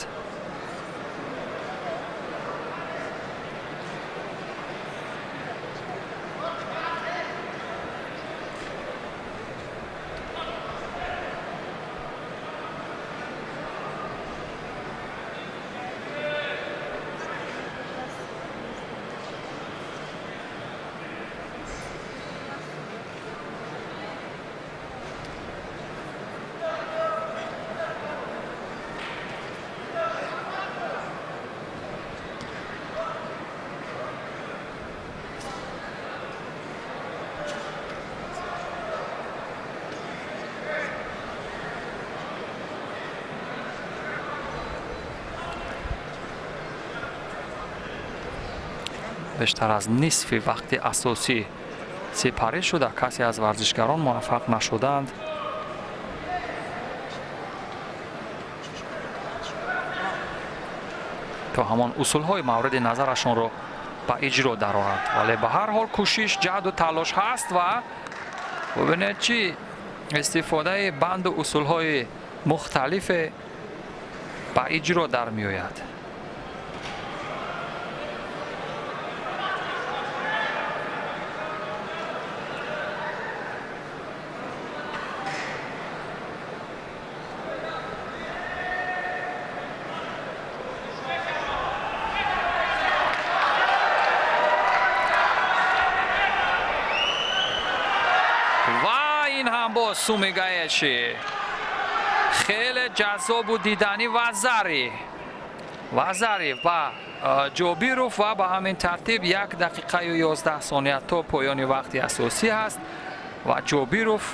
Speaker 1: Бештар аз нисфи вақти асосӣ сипарӣ шуда, касе аз варзишгарон муваффақ нашуданд. То ҳамон усулҳои мавриди назарашонро ба иҷро дароранд. Вале ба ҳар ҳол кӯшиш, ҷаҳду талош ҳаст ва бубинед, чӣ истифодаи банду усулҳои мухталифе ба иҷро дар меояд. Сумигаеши хеле ҷаззобу диданӣ ва зари ба Ҷобиров ва ба ҳамин тартиб 1 дақиқаю 11 сония то поёни вақти асосӣ ҳаст ва Ҷобиров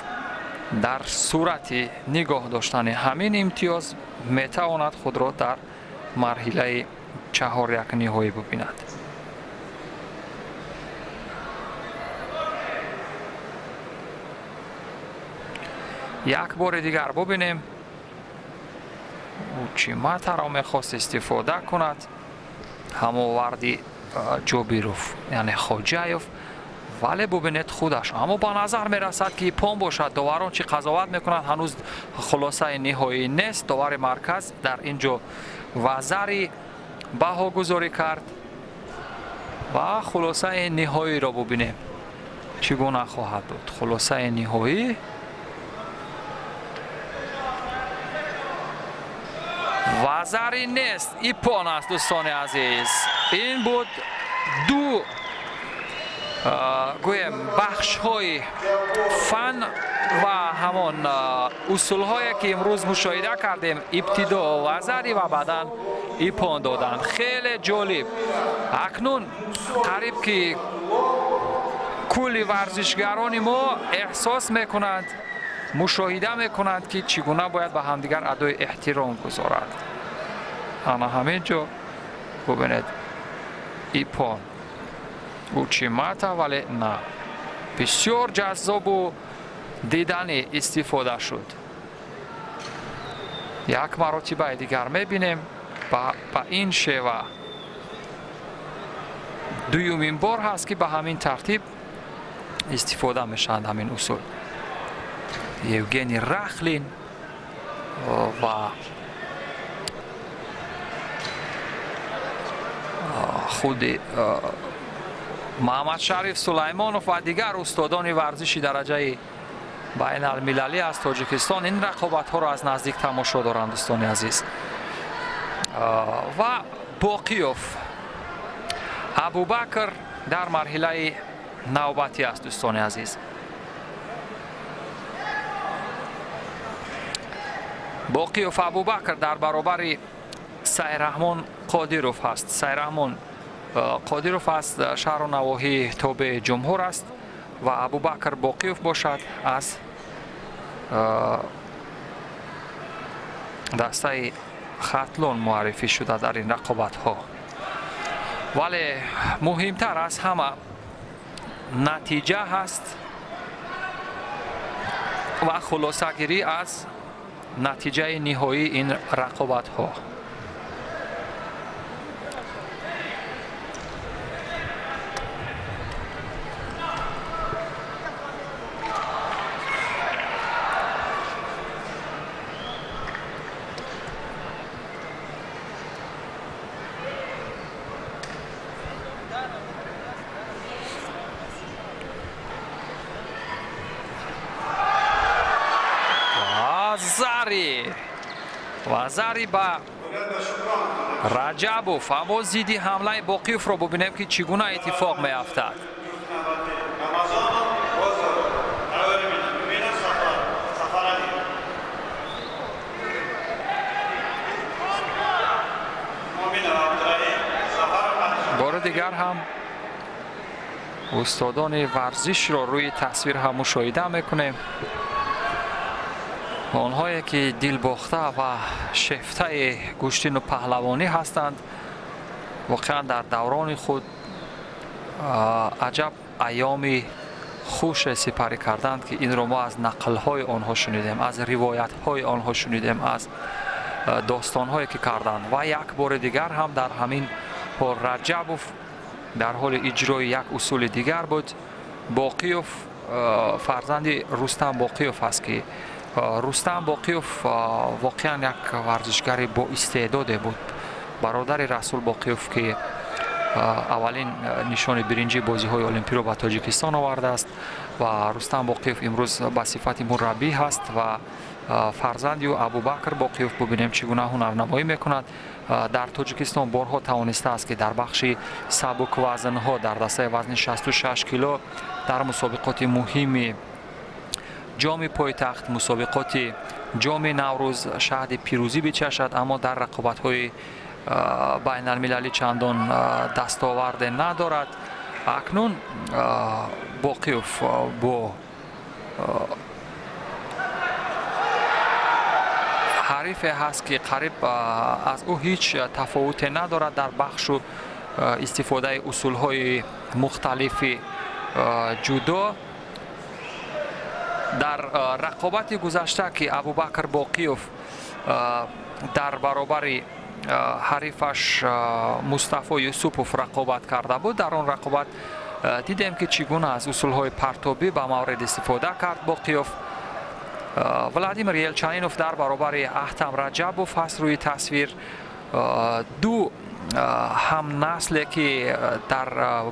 Speaker 1: дар сурати нигоҳ доштани ҳамин имтиёз метавонад худро дар марҳилаи 4-1 ниҳоӣ бубинад. Як бори дигар бубинем, ӯ чиматаро мехост истифода кунад, ҳамоварди Ҷобиров, яъне Хоҷаев, вале бубинед худаш. Аммо ба назар мерасад, ки ипон бошад. Доварон чӣ қазоват мекунанд, ҳанӯз хулосаи ниҳоӣ нест. Довари марказ дар ин ҷо вазари баҳогузорӣ кард ва хулосаи ниҳоиро бубинем, чӣ гуна хоҳад буд. Хулосаи ниҳоӣ вазари нест, ипон аст, дӯстони азиз. Ин буд ду гӯем бахшҳои фан ва ҳамон усулҳое, ки имрӯз мушоҳида кардем. Ибтидо вазари ва баъдан ипон доданд. Хеле ҷолиб. Акнун қариб ки кулли варзишгарони мо эҳсос мекунанд, мушоҳида мекунанд, ки чӣ гуна бояд ба ҳамдигар адои эҳтиром гузорад. Ана ҳамин ҷо бубинед, ипон учимата, вале на, бисёр ҷаззобу диданӣ истифода шуд. Як маротибаи дигар мебинем ба ин шева. Дуюмин бор ҳаст, ки ба ҳамин тартиб истифода мешаванд ҳамин усул. Евгений Рахлин ва худи Маҳамадшариф Сулаймонов ва дигар устодони варзиши дараҷаи байналмилалӣ аз Тоҷикистон ин рақобатҳоро аз наздик тамошо доранд, дӯстони азиз. Ва Боқиёв Абубакр дар марҳилаи навбатӣ аст, дӯстони азиз. Боқиёв Абубакр дар баробари Сайраҳмон Қодиров ҳаст. Сайраҳмон Қодиров аз шаҳру навоҳии тобеи ҷумҳур аст ва Абубакр Боқиёв бошад аз дастаи Хатлон муаррифӣ шуда дар ин рақобатҳо. Вале муҳимтар аз ҳама натиҷа ҳаст ва хулосагирӣ аз натиҷаи ниҳоии ин рақобатҳо. Зари ба Раҷабов, аммо зидди ҳамлаи Боқиевро бубинем, ки чӣ гуна иттифоқ меафтад. Бори дигар ҳам устодони варзишро рӯи тасвир ҳам мушоҳида мекунем. Онҳое ки дилбохта ва шефтаи гӯштину паҳлавонӣ ҳастанд, воқеан дар даврони худ аҷаб айёми хуше сипарӣ карданд, ки инро мо аз нақлҳои онҳо шунидем, аз ривоятҳои онҳо шунидем, аз достонҳое ки карданд. Ва як бори дигар ҳам дар ҳамин ҳол Раҷабов дар ҳоли иҷрои як усули дигар буд. Боқиев фарзанди Рустам Боқиев аст, ки Рустам Боқиев воқеан як варзишгари боистеъдоде буд. Бародари Расул Боқиев, ки аввалин нишони биринҷии бозиҳои олимпиро ба Тоҷикистон овардааст, ва Рустам Боқиев имрӯз ба сифати мураббӣ ҳаст ва фарзанди ӯ Абубакр Боқиев, бубинем чӣ гуна ҳунарнамоӣ мекунад. Дар Тоҷикистон борҳо тавонистааст, ки дар бахши сабуквазнҳо дар дастаи вазни 66 кило дар мусобиқоти муҳими ҷоми пойтахт, мусобиқоти ҷоми Наврӯз шаҳди пирӯзӣ бичашад, аммо дар рақобатҳои байналмилалӣ чандон дастоварде надорад. Акнун Боқиев бо ҳарифе ҳаст, ки қариб аз ӯ ҳеҷ тафовуте надорад дар бахшу истифодаи усулҳои мухталифи ҷудо. Дар рақобати гузашта, ки Абубакр Боқиев дар баробари ҳарифаш Мустафо Юсупов рақобат карда буд, дар он рақобат дидем, ки чӣ гуна аз усулҳои партобӣ ба маврид истифода кард Боқиев. Владимир Елчанинов дар баробари Аҳтам Раҷабов ҳаст рӯи тасвир. Ду ҳамнасле, ки дар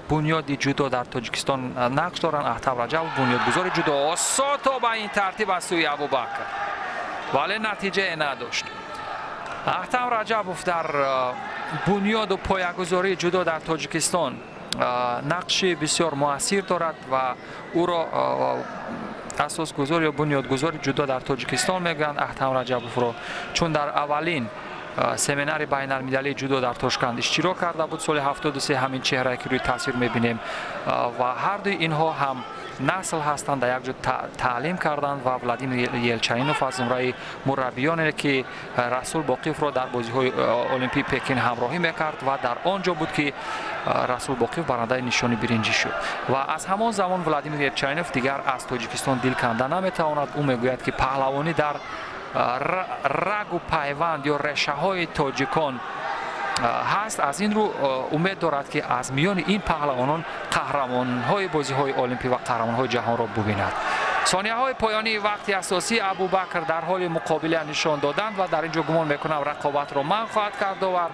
Speaker 1: бунёди ҷудо дар Тоҷикистон нақш доранд. Аҳтам Раҷабов бунёдгузори ҷудо, осото ба ин тартиб аз сӯи Абубакр, вале натиҷае надошт. Аҳтам Раҷабов дар бунёду поягузории ҷудо дар Тоҷикистон нақши бисёр муассир дорад ва ӯро асосгузор ё бунёдгузори ҷудо дар Тоҷикистон мегӯянд Аҳтам Раҷабовро, чун дар аввалин семинари байналмилалии ҷудо дар Тошканд иштирок карда буд соли 73. Ҳамин чеҳрае, ки рӯи тасвир мебинем, ва ҳардуи инҳо ҳам насл ҳастанд, дар як ҷо таълим карданд. Ва Владимир Елчанинов аз зумраи мураббиёне, ки Расул Боқиевро дар бозиҳои олимпии Пекин ҳамроҳӣ мекард ва дар он ҷо буд, ки Расул Боқиев барандаи нишони биринҷӣ шуд. Ва аз ҳамон замон Владимир Елчанинов дигар аз Тоҷикистон дил канда наметавонад. Ӯ мегӯяд, ки паҳлавонӣ дар рагу пайванд ё решаҳои тоҷикон ҳаст. Аз ин рӯ умед дорад, ки аз миёни ин паҳлавонон қаҳрамонҳои бозиҳои олимпӣ ва қаҳрамонҳои ҷаҳонро бубинад. Сонияҳои поёнии вақти асосӣ Абубакр дар ҳоли муқобила нишон доданд ва дар ин ҷо гумон мекунам рақобатро ман хоҳад кард довар.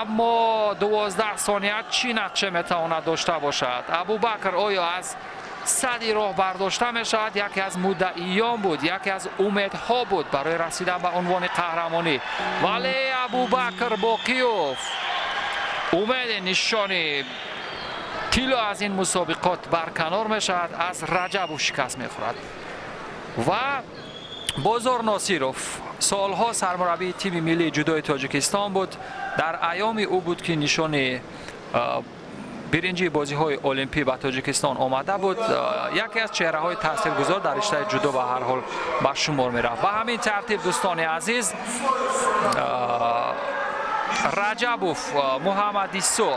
Speaker 1: Аммо 12 сония чӣ нақше метавонад дошта бошад? Абубакр оё аз сади роҳ бардошта мешавад? Яке аз муддаиён буд, яке аз умедҳо буд барои расидан ба унвони қаҳрамонӣ, вале Абубакр Боқиев умеди нишони тилло аз ин мусобиқот барканор мешавад, аз Раҷабов шикаст мехӯрад. Ва Бозор Носиров солҳо сармураббии тими миллии ҷудои Тоҷикистон буд. Дар айёми ӯ буд, ки нишони биринҷии бозиҳои олимпӣ ба Тоҷикистон омада буд. Яке аз чеҳраҳои таъсиргузор дар риштаи ҷудо ба ҳар ҳол ба шумор мерафт. Ба ҳамин тартиб, дӯстони азиз, Раҷабов Муҳаммадисо,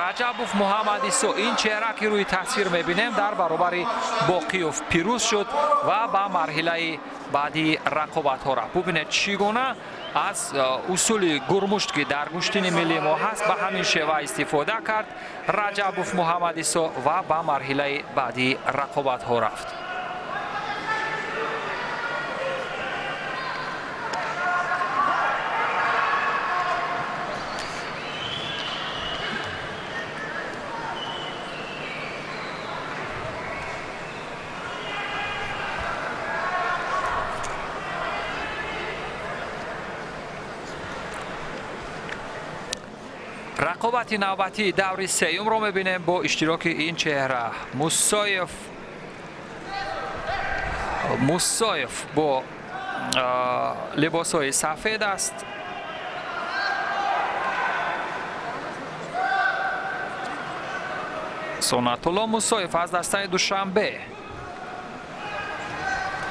Speaker 1: Раҷабов Муҳаммадисо, ин чеҳра, ки рӯи тасвир мебинем, дар баробари Боқиев пирӯз шуд ва ба марҳилаи баъди рақобатҳо рафт. Бубинед, чӣ гуна аз усули гурмушт, ки дар гӯштини миллии мо ҳаст, ба ҳамин шева истифода кард Раҷабов Муҳаммадисо ва ба марҳилаи баъдии рақобатҳо рафт. Рақобати навбатии даври сеюмро мебинем бо иштироки ин чеҳра Мусоев. Мусоев бо либосҳои сафед аст. Сонатулло Мусоев аз дастаи Душанбе.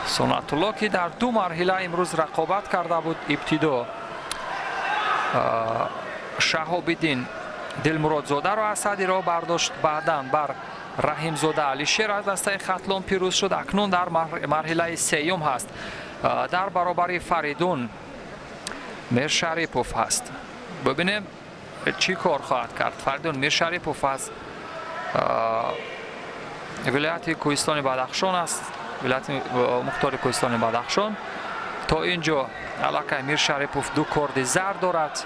Speaker 1: Сонатулло, ки дар ду марҳила имрӯз рақобат карда буд, ибтидо Шаҳобиддин Дилмуродзодаро аз сади роҳ бардошт, баъдан бар Раҳимзода Алишер аз дастаи Хатлон пирӯз шуд. Акнун дар марҳилаи сеюм ҳаст, дар баробари Фаридун Миршарипов ҳаст. Бибинем, чӣ кор хоҳад кард Фаридун Миршарипов. Аз вилояти Кӯҳистони Бадахшон аст, вилояти мухтори Кӯҳистони Бадахшон. То ин ҷо аллакай Миршарипов ду корди зард дорад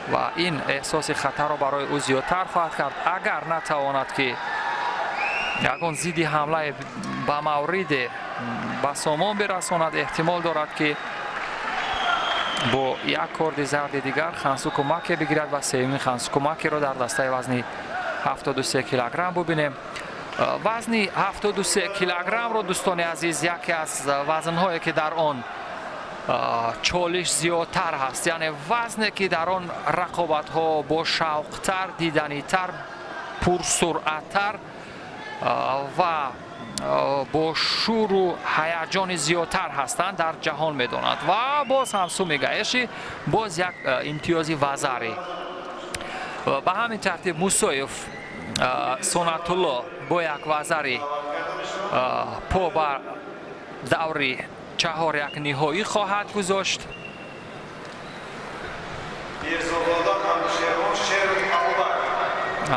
Speaker 1: ва ин эҳсоси хатарро барои ӯ зиёдтар хоҳад кард, агар натавонад, ки ягон зидди ҳамлае ба мавриде ба сомон бирасонад. Эҳтимол дорад, ки бо як корди зарди дигар хансу кӯмаке бигирад ва сеюмин хансу кӯмакеро дар дастаи вазни 73 килограмм бубинем. Вазни 73 килограммро, дӯстони азиз, яке аз вазнҳое, ки дар он чолиш зиёдтар ҳаст, яъне вазне, ки дар он рақобатҳо бо шавқтар, диданитар, пурсуръаттар ва бо шӯру ҳаяҷони зиёдтар ҳастанд, дар ҷаҳон медонад. Ва боз ҳам сумигаеши, боз як имтиёзи вазарӣ. Ба ҳамин тартиб Мусоев Сонатулло бо як вазари по ба даври чаҳор як ниҳоӣ хоҳад гузошт.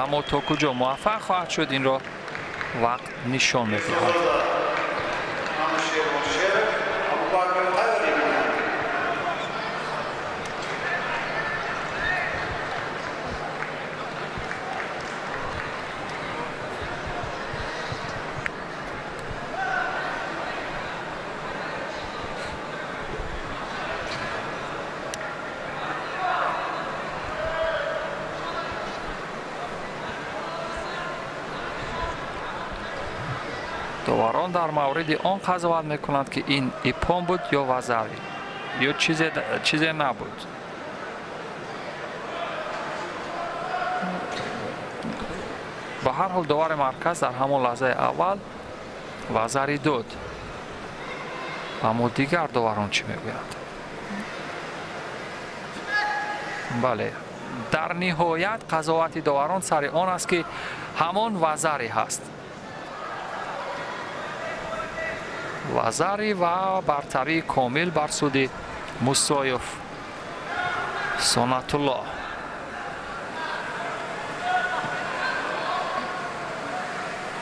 Speaker 1: Аммо то куҷо муваффақ хоҳад шуд, инро вақт нишон медиҳад. Доварон дар мавриди он қазоват мекунанд, ки ин иппон буд ё вазарӣ, ё чизе набуд. Ба ҳар ҳол, довари марказ дар ҳамон лаҳзаи аввал вазарӣ дод. Аммо дигар доварон чӣ мегӯянд? Бале, дар ниҳоят қазовати доварон сари он аст, ки ҳамон вазарӣ ҳаст. Вазари ва бартарии комил бар суди Мусоев Сонатулло.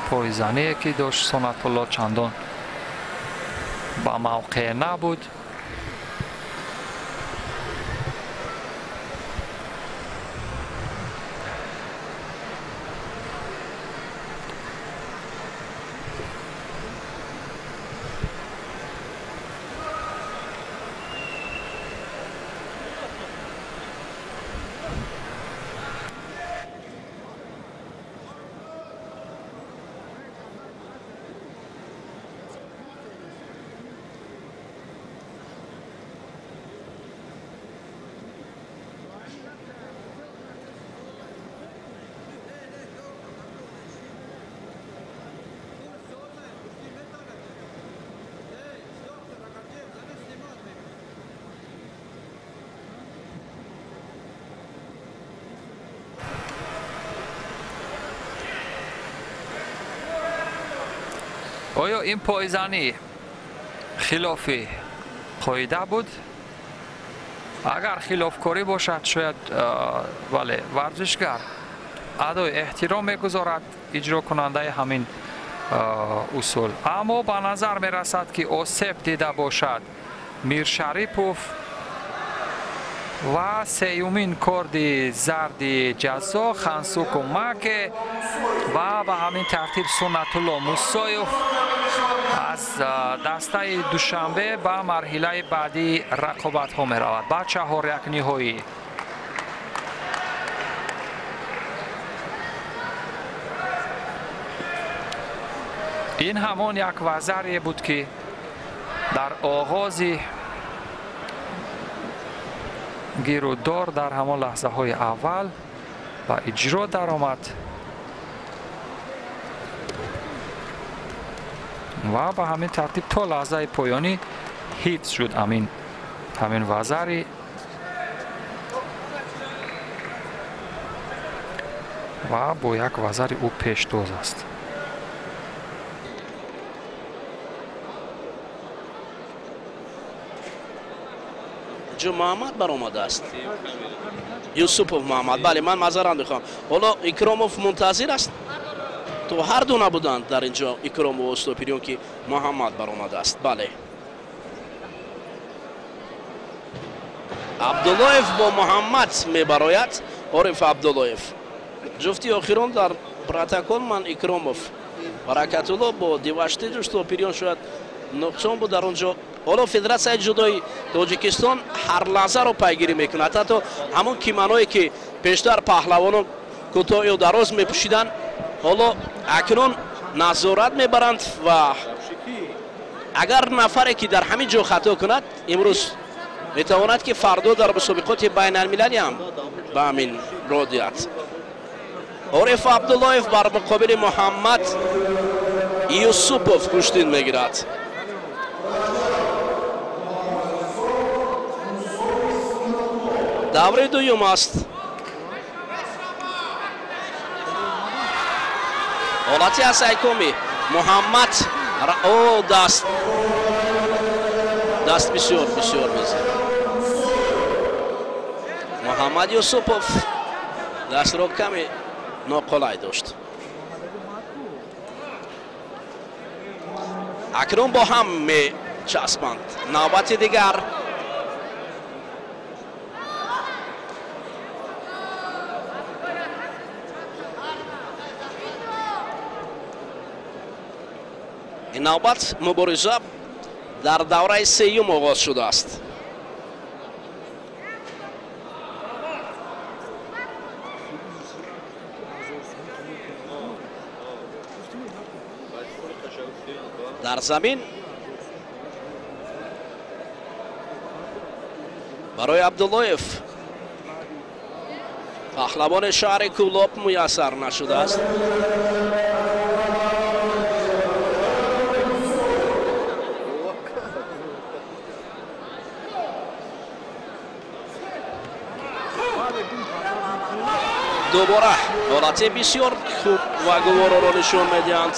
Speaker 1: Пойзание, ки дошт Сонатулло, чандон ба мавқеъ набуд. Оё ин пойзанӣ Хилофи қоида буд. Агар хилофкорӣ бошад, шояд, бале, варзишгар адои эҳтиром мегузорад иҷрокунандаи ҳамин усул. Аммо ба назар мерасад, ки осеб дида бошад Миршарипов ва сеюмин корди зарди ҷазо Хансуку Маке ва ба ҳамин тартиб Суннатулло Мусоев аз дастаи Душанбе ба марҳилаи баъдии рақобатҳо меравад, ба чаҳорякниҳоӣ. Ин ҳамон як вазарие буд, ки дар оғози гирудор дар ҳамон лаҳзаҳои аввал ба иҷро даромад ва ба ҳамин тартиб то лаҳзаи поёнӣ ҳифз шуд ҳамин вазари. Ва бо як вазари ӯ пештоз аст.
Speaker 2: Муҳаммад баромадааст, Юсупов Муҳаммад. Бале, ман маъзарат мехоҳам. Ҳоло Икромов мунтазир аст, то ҳар ду набуданд дар ин ҷо, Икромов ва Устопириён, ки Муҳаммад баромадааст. Бале, Абдуллоев бо Муҳаммад мебарояд. Ориф Абдуллоев ҷуфти охирон дар протокол. Ман Икромов Баракатулло бо Диваштид Устопириён шояд нуқсон буд дар он ҷо. Ҳоло Федератсияи ҷудои Тоҷикистон ҳар лаҳзаро пайгирӣ мекунад. Ҳатто ҳамон кимоное, ки пештар паҳлавонон кӯтоҳ ё дароз мепӯшиданд, ҳоло акнун назорат мебаранд ва агар нафаре, ки дар ҳамин ҷо хато кунад имрӯз, метавонад, ки фардо дар мусобиқоти байналмилалӣ ҳам ба ҳамин роҳ диҳад. Ориф Абдуллоев бар муқобили Муҳаммад Юсупов гӯштин мегирад. Даври дуюм аст. Ҳолати асайкоми Муҳаммад. О, даст, даст бисёр бисёр мезад Муҳаммад Юсупов. Дастро каме ноқулай дошт. Акнун бо ҳам мечаспанд. Навбати дигар. Ин навбат мубориза дар давраи сеюм оғоз шудааст. Дар замин барои Абдуллоев, паҳлавони шаҳри Кӯлоб, муяссар нашудааст. Дубора ҳолати бисёр хуб ва гувороро нишон медиҳанд.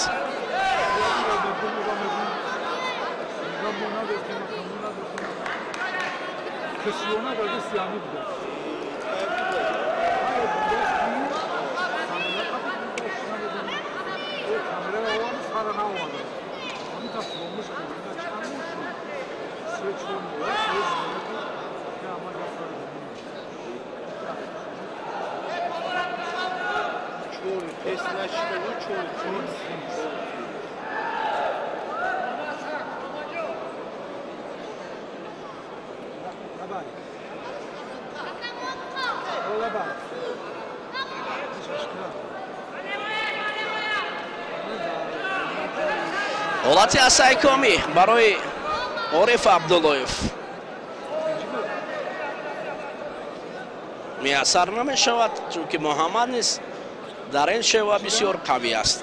Speaker 2: Ҳолати асайкомӣ барои Ориф Абдуллоев муяссар намешавад, чунки Муҳаммад низ дар ин шева бисёр қавӣ аст.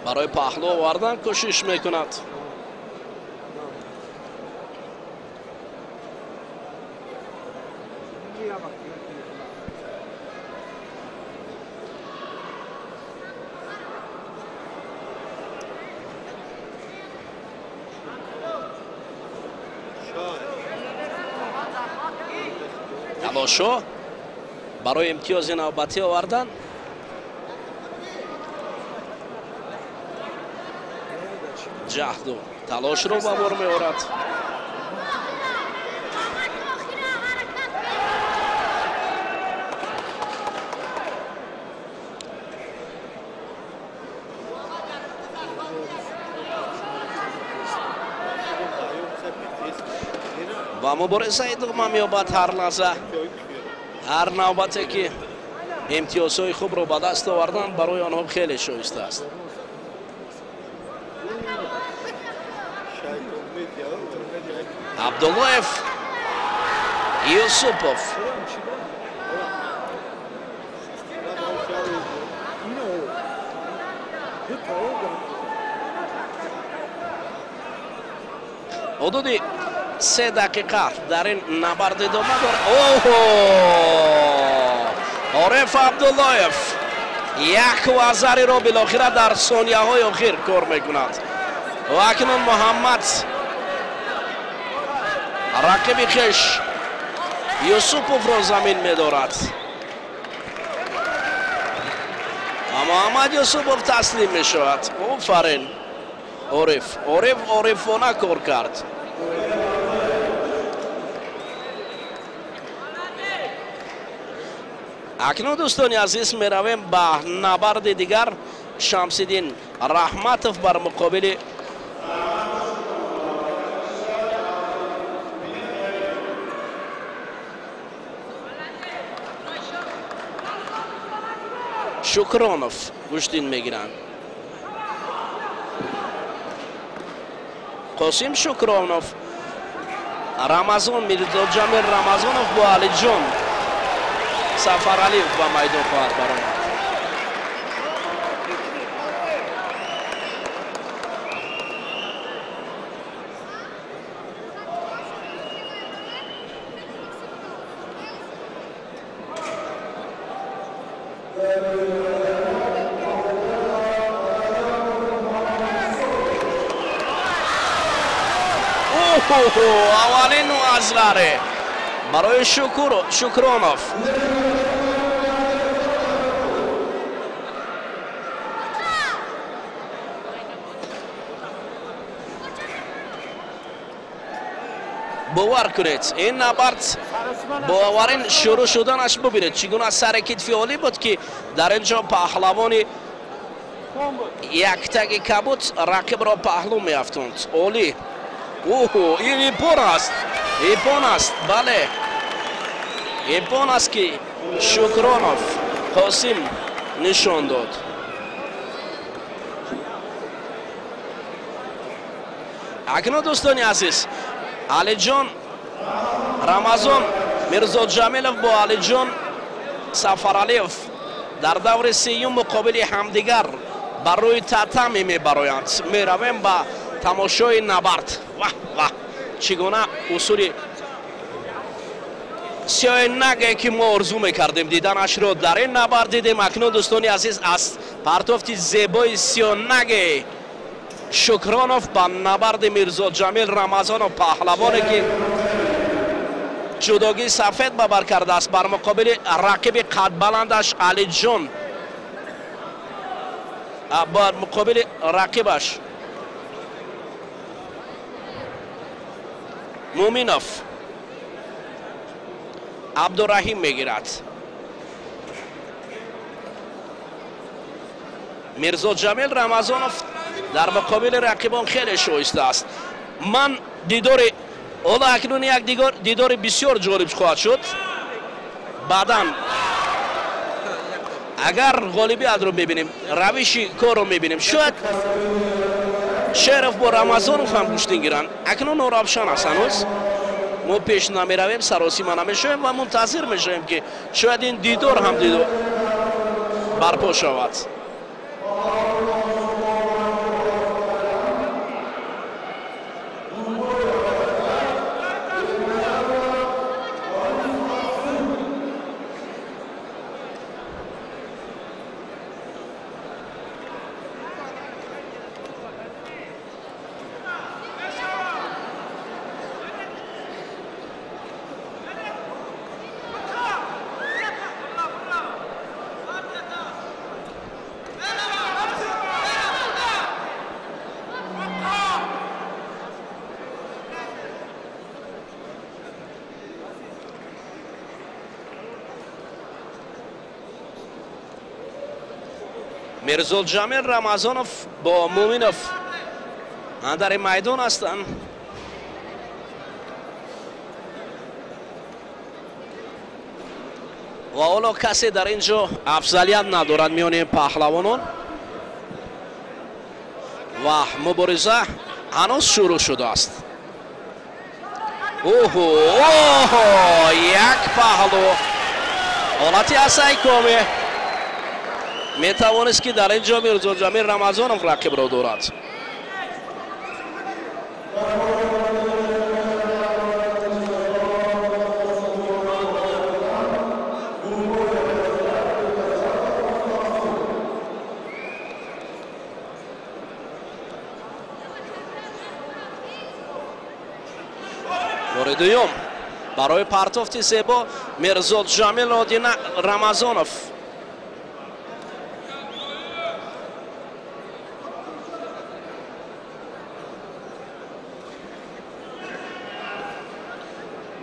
Speaker 2: Барои паҳлӯ овардан кӯшиш мекунад. Талошо барои имтиёзи навбатӣ овардан. Ҷаҳду талошро ба бор меорад. Ва мубориза идома меёбад ҳар лаҳза, ҳар навбате ки имтиёзҳои хубро ба даст овардан барои онҳо хеле шоиста аст. Абдуллоев, Юсупов. Ҳудуди 3 дақиқа дар ин набард идома дорад. Оҳо! Ориф Абдуллоев як вазариро билохира дар сонияҳои охир кор мекунад. Ва акнун Муҳаммад рақиби хеш Юсуповро замин медорад. Ва Муҳаммад Юсупов таслим мешавад. Офарин Ориф. Ориф орифона кор кард. Акнун дӯстони азиз меравем ба набарди дигар. Шамсиддин Раҳматов бар муқобили Шукронов гӯштин мегиранд. Қосим Шукронов, Рамазон Мирзоҷамил Рамазонов бо Алиҷон Сафаралиев ба майдон хоҳад баромад. Аввалин азғаре барои Шукронов. Бовар кунед, ин набард бо аввалин шурӯъ шуданаш бубинед чӣ гуна сари китфи олӣ буд, ки дар ин ҷо паҳлавони яктаги кабуд рақибро паҳлӯ меафтонд. Олӣ. Оҳо, ин ипон аст. Ипон аст, бале. Ипон аст, ки Шукронов Қосим нишон дод. Акнун дӯстони азиз, Алиҷон Рамазон Мирзоҷамилов бо Алиҷон Сафаралиев дар даври сеюм муқобили ҳамдигар бар рӯи татами мебароянд. Меравем ба тамошои набард. Ваҳ ваҳ, чӣ гуна усули сиёҳи ки мо орзу мекардем диданашро дар ин набард дидем. Акнун дӯстони азиз аз партофти зебои сиёнаге Шукронов ба набарди Мирзоҷамил Рамазонов, паҳлавоне ки ҷудогии сафед ба бар кардааст бар муқобили рақиби қадбаландаш Алиҷон, бар муқобили рақибаш Муминов Абдураҳим мегирад. Мирзоҷамил Рамазонов дар муқобили рақибон хеле шоиста аст. Ман дидори ҳоло акнун як дидори бисёр ҷолиб хоҳад шуд. Баъдан агар ғолибиятро мебинем, равиши корро мебинем, шояд Шеров бо Рамазонов ҳам гӯштин гиранд. Акнун норавшан аст ҳанӯз. Мо пеш намеравем, саросима намешавем ва мунтазир мешавем, ки шояд ин дидор ҳам дидор Барпо шавад. Мирзоҷамил Рамазонов бо Муминов дар ин майдон ҳастанд. Ва ҳоло касе дар ин ҷо афзалият надорад миёни паҳлавонон ва мубориза ҳанӯз шурӯъ шудааст. Оҳо, оҳо, як паҳлу ҳолати асайкоме метавонист, ки дар ин ҷо Мирзоҷамил Рамазонов рақибро дорад. Бори дуюм барои партофти зебо Мирзоҷамил Одина Рамазонов.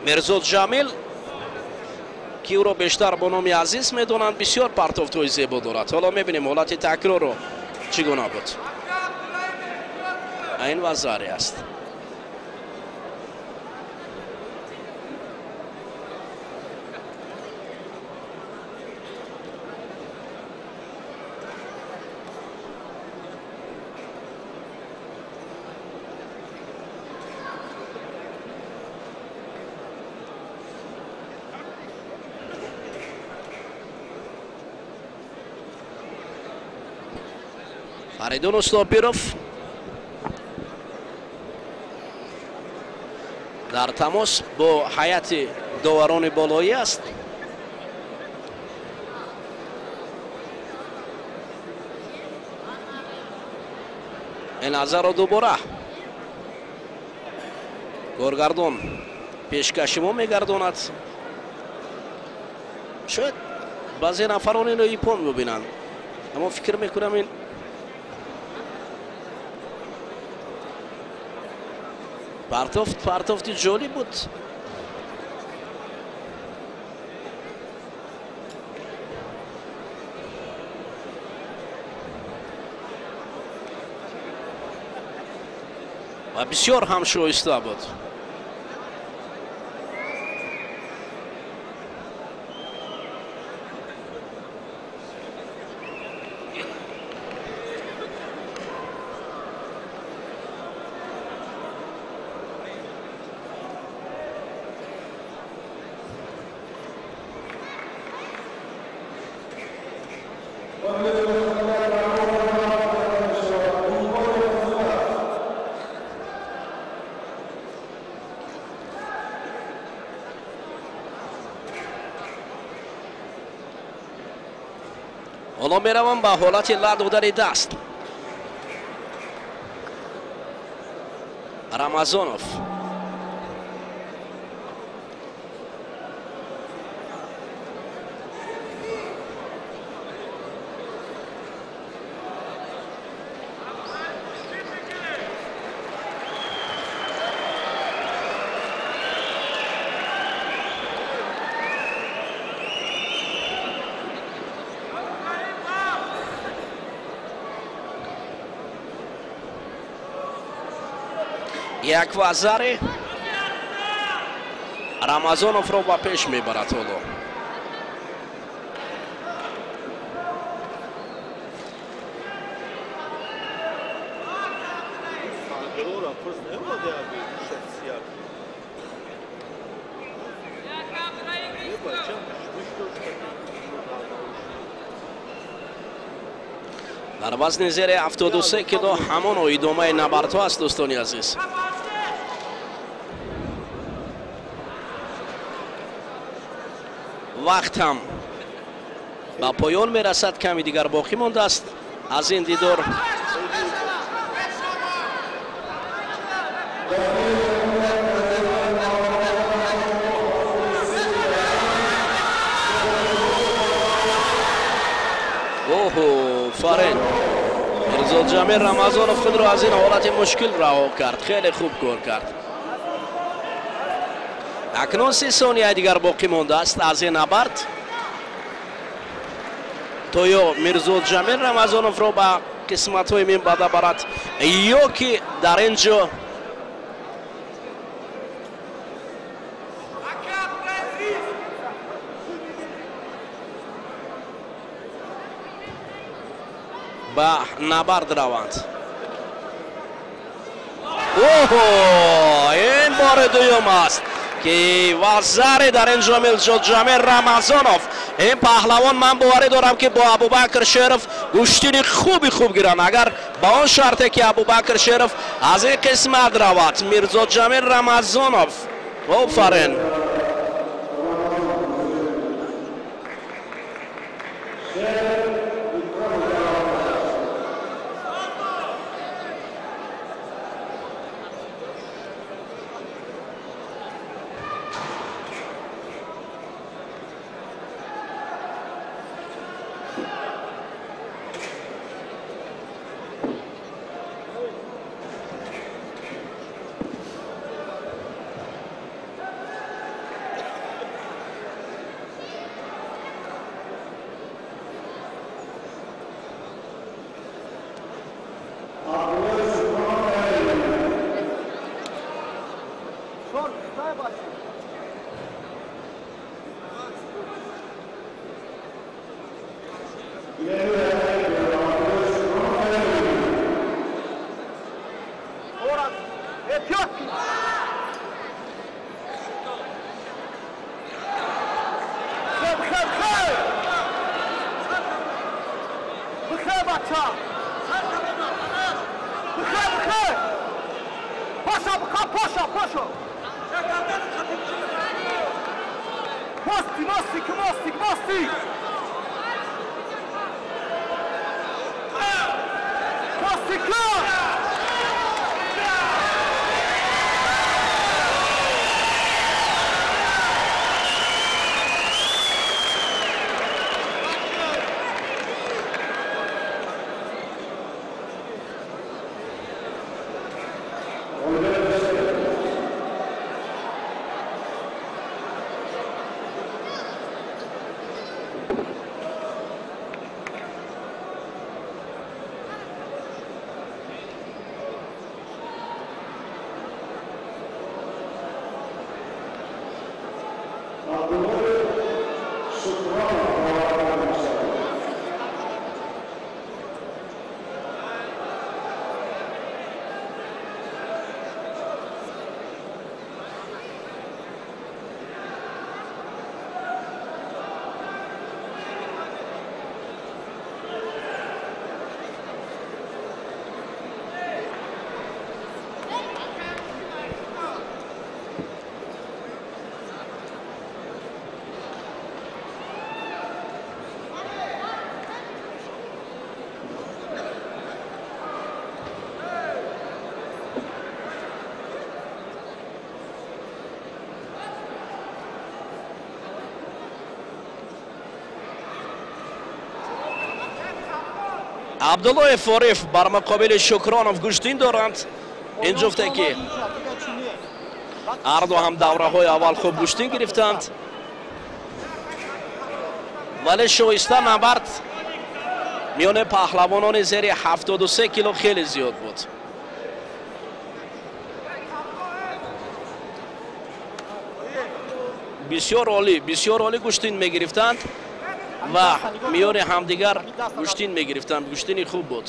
Speaker 2: Мирзоҷамил, ки ӯро бештар бо номи Азиз медонанд, бисёр партофтҳои зебо дорад. Ҳоло мебинем ҳолати такрорро чӣ гуна буд. Ин вазаре аст. Фаридун Устопиров дар тамос бо ҳайати доварони болоӣ аст. Ин лаҳзаро дубора коргардон пешкаши мо мегардонад. Шояд баъзе нафарон инро ипон бибинанд, аммо фикр мекунам ин партофти ҷолиб буд. Ва бисёр ҳам шоиста буд. Ҳоло меравам ба ҳолати ла додани даст. Рамазонов як вазаре Рамазоновро ба пеш мебарад. Ҳоло Дар вазни зери 73 кило ҳамон идомаи набардҳо аст, дӯстони азиз. Вақт ҳам ба поён мерасад, ками дигар боқӣ мондааст аз ин дидор. Оҳо, фарен! Мирзоҷамил Рамазонов худро аз ин ҳолати мушкил раҳо кард, хеле хуб кор кард. Акнун 30 сонияи дигар боқӣ мондааст аз ин набард, то ё Мирзоҷамил Рамазоновро ба қисматҳои минбаъда барад, ё ки дар ин ҷо ба набард раванд. Оҳо, ин бори дуюм аст ки вазаре дар ин ҷо Мирзоҷамил Рамазонов. Ин паҳлавон, ман боварӣ дорам, ки бо Абубакр Шеров гӯштини хуби хуб гиранд, агар ба он шарте ки Абубакр Шеров аз ин қисмат равад. Мирзоҷамил Рамазонов, офарин! Абдуллоев Ориф бар муқобили Шукронов гӯштин доранд. Ин ҷуфте ки ҳарду ҳам давраҳои аввал хуб гӯштин гирифтанд, вале шоиста набард миёни паҳлавонони зери 73 кило хеле зиёд буд. Бисёр олӣ, бисёр олӣ гӯштин мегирифтанд ва миёни ҳамдигар гӯштин мегирифтанд. Гӯштини хуб буд.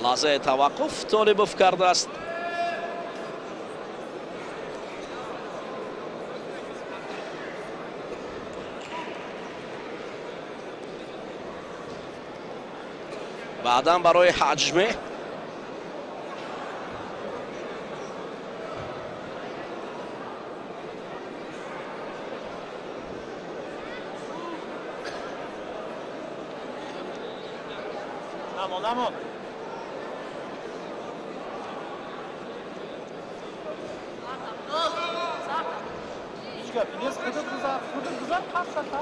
Speaker 2: Лаҳзаи таваққуф Толибов кардааст. Баъдан барои ҳаҷме
Speaker 3: Намон. Ҳеҷ гапи нест, худат гузар, худат гузар, пас ата.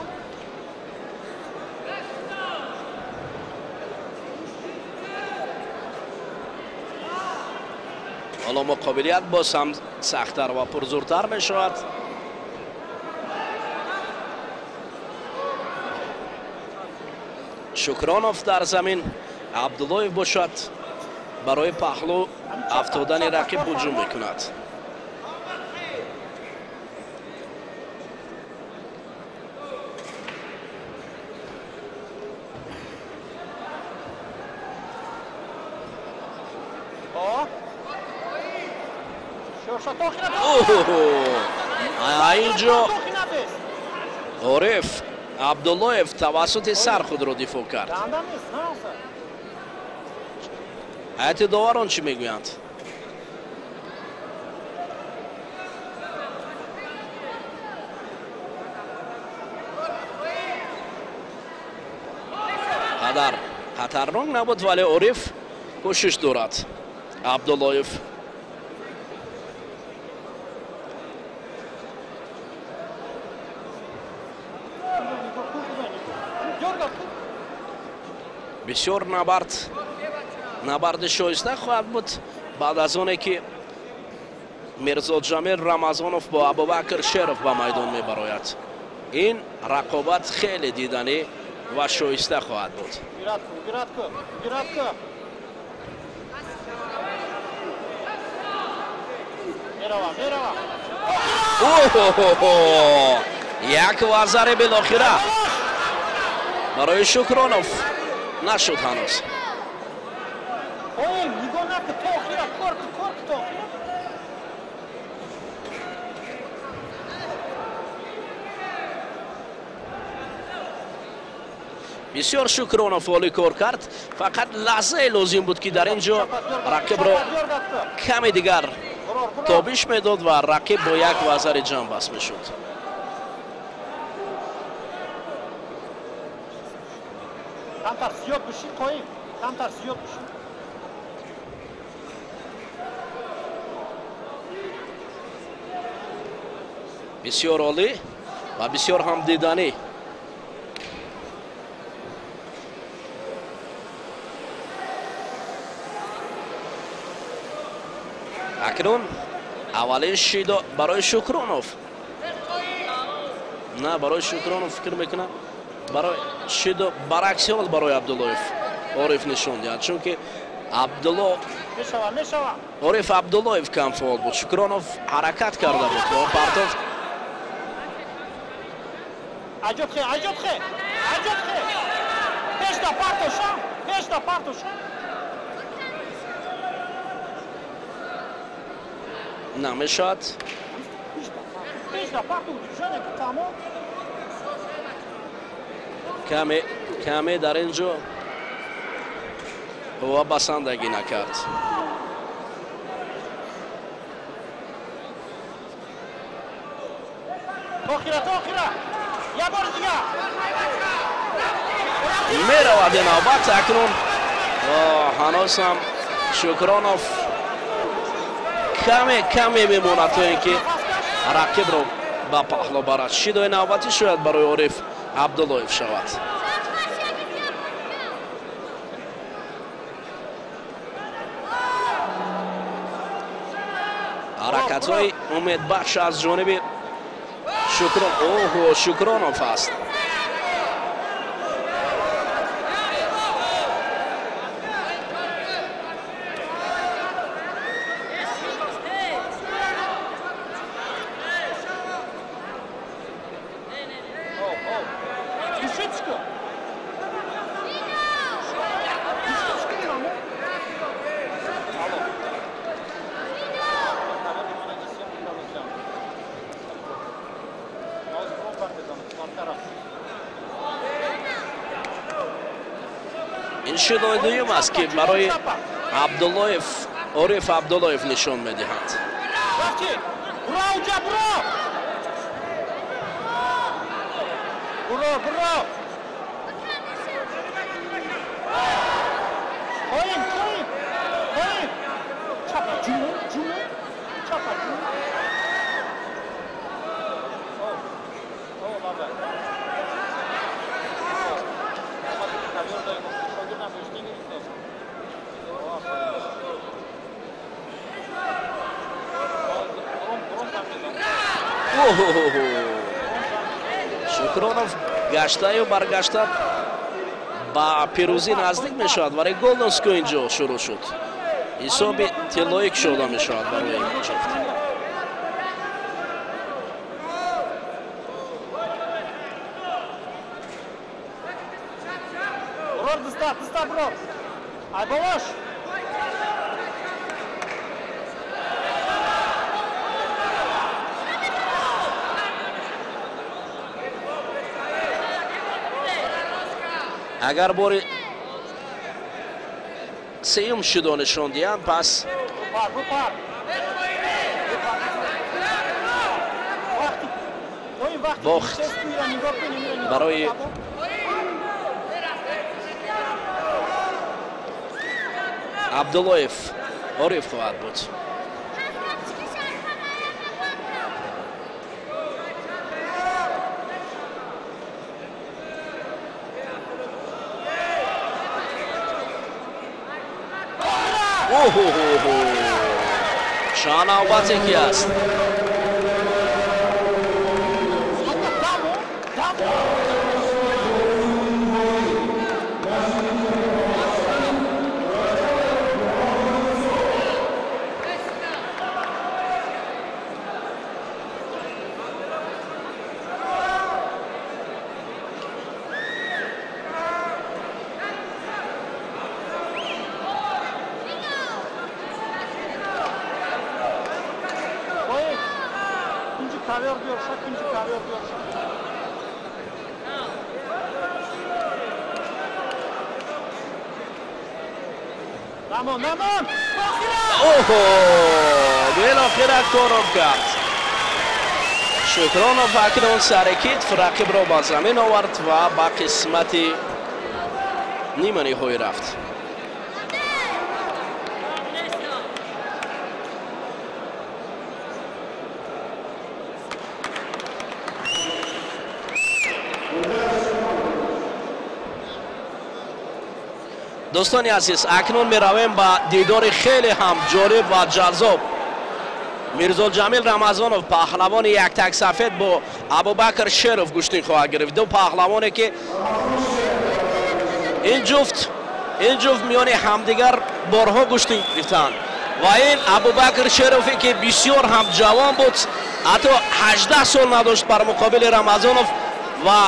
Speaker 2: Ҳоло муқобилият боз ҳам сахттар ва пурзӯртар мешавад. Шукронов дар замин, Абдуллоев бошад барои паҳлӯ афтодани рақиб ҳуҷум мекунад. Инҷо Ориф Абдуллоев тавассути сар худро дифоъ кард. Ҳайати доварон чӣ мегӯянд? Қадар хатарнок набуд, вале Ориф кӯшиш дорад. Абдуллоев бисёр набарди шоиста хоҳад буд баъд аз оне ки Мирзоҷамил Рамазонов бо Абубакр Шеров ба майдон мебарояд. Ин рақобат хеле диданӣ ва шоиста хоҳад буд. Як вазари билохира барои Шукронов нашуд ҳанӯз. Бисёр Шукронов олӣ кор кард, фақат лаҳзае лозим буд ки дар ин ҷо рақибро каме дигар тобиш медод ва рақиб бо як вазари ҷамъбаст мешуд.
Speaker 3: Камтар зиёд бишин, қоим. Камтар зиёд бишин.
Speaker 2: Бисёр олӣ ва бисёр ҳам диданӣ. Акнун аввалин шидо барои Шукронов. На, барои Шукронов фикр мекунам, барои шидо баракси ҳол барои Абдуллоев Ориф нишон диҳад, чунки Ориф Абдуллоев кам фаъол буд. Шукронов ҳаракат карда буд ва партофт. Намешавад. Каме дар ин ҷо қувва басандагӣ накард. Меравад ин навбат акнун ҳанӯз ҳам Шукронов каме мемонад то ин ки рақибро ба паҳлӯ барад. Шидои навбатӣ шояд барои Ориф Абдуллоев шавад. Ҳаракатҳои умедбахш аз ҷониби Шукронов аст. Ин шудои дуюм аст, ки барои Абдуллоев, Ориф Абдуллоев нишон медиҳанд. Шукронов гаштаю баргашта ба пирӯзӣ наздик мешавад, вале голден скор инҷо шурӯъ шуд. Ҳисоби тиллоӣ кушода мешавад барои ҷуфт. Агар бори сеюм шудо нишон диҳанд, пас бохт барои Абдуллоев Ориф хоҳад буд. Чанд навбате ки аст. Билохира корро кард. Шукронов акнун сари китф рақибро ба замин овард ва ба қисмати ниманиҳоӣ рафт. Дӯстони азиз, акнун меравем ба дидори хеле ҳам ҷолиб ва ҷаззоб. Мирзоҷамил Рамазонов, паҳлавони яктаксафед, бо Абубакр Шеров гӯштин хоҳад гирифт. Ду паҳлавоне, ки ин ҷуфт миёни ҳамдигар борҳо гӯштин гирифтанд. Ва ин Абубакр Шерове, ки бисёр ҳам ҷавон буд, ҳатто 18 сол надошт, бар муқобили Рамазонов ва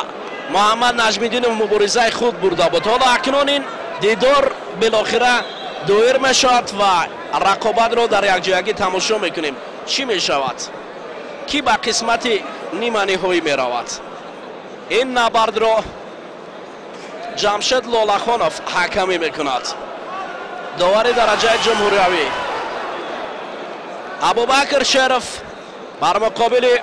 Speaker 2: Муҳаммад Наҷмиддинов муборизаи худ бурда буд. Ҳоло акнун ин дидор билохира доир мешавад ва рақобатро дар якҷоягӣ тамошо мекунем. Чӣ мешавад? Кӣ ба қисмати ниманиҳоӣ меравад? Ин набардро Ҷамшед Лолахонов ҳакамӣ мекунад, довари дараҷаи ҷумҳуриявӣ. Абубакр Шеров бар муқобили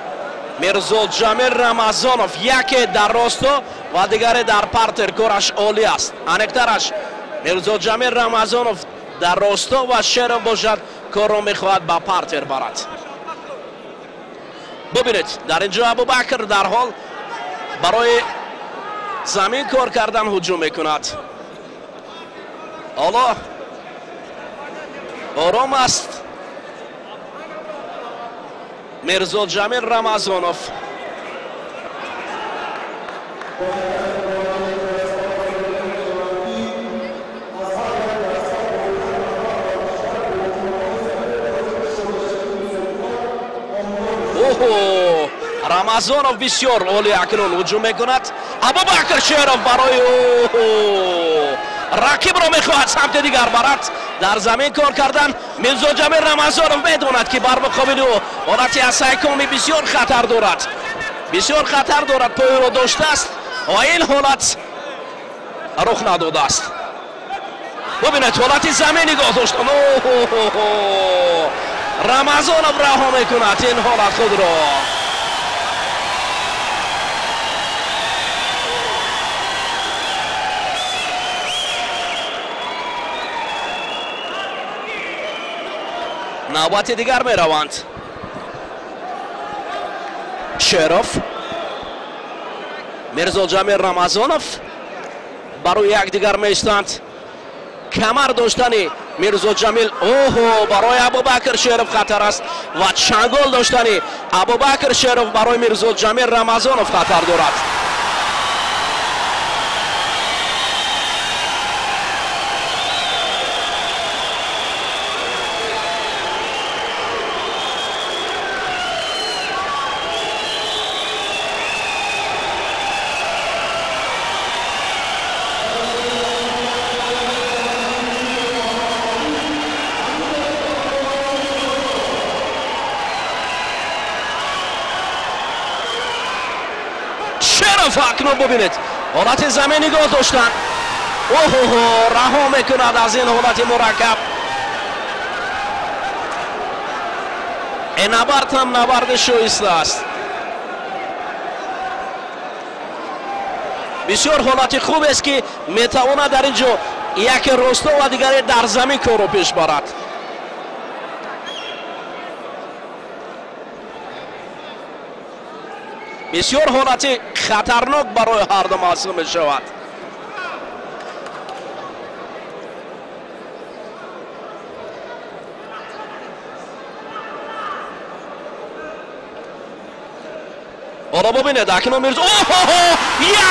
Speaker 2: Мирзоҷамил Рамазонов, яке дар росто ва дигаре дар партер, кораш олӣ аст. Аниқтараш, Мирзоҷамил Рамазонов дар росто ва Шеров бошад корро мехоҳад ба партер барад. Бубинед, дар ин ҷо Абубакр дар ҳол барои замин кор кардан ҳуҷум мекунад. Ҳоло ором аст Мирзоҷамил Рамазонов. Рамазонов бисёр олӣ акнун ҳуҷум мекунад. Абубакр Шеров барои рақибро мехоҳад самти дигар барад. Дар замин кор кардан Мирзоҷамил Рамазонов медонад, ки бар муқобили ӯ ҳолати асайкоми бисёр хатар дорад. Бисёр хатар дорад, поиро доштааст ва ин ҳолат рух надодааст. Бубинед, ҳолати замин нигоҳ доштан. Рамазонов раҳо мекунад ин ҳолат худро. Навбати дигар мераванд. Шеров, Мирзоҷамил Рамазонов барои якдигар меистанд. Камар доштани Мирзоҷамил оҳо барои Абубакр Шеров хатар аст ва чангол доштани Абубакр Шеров барои Мирзоҷамил Рамазонов хатар дорад. Акнун бубинед, ҳолати замин нигоҳ доштан. Оҳоҳо, раҳо мекунад аз ин ҳолати мураккаб. Ин набард ҳам набарди шоиста аст. Бисёр ҳолати хубест, ки метавонад дар ин ҷо яке росто ва дигаре дар замин корро пеш барад. Бисёр ҳолати хатарнок барои ҳарду маҳсуб мешавад. Ҳоло бубинед, акнун Мирзо оҳоҳо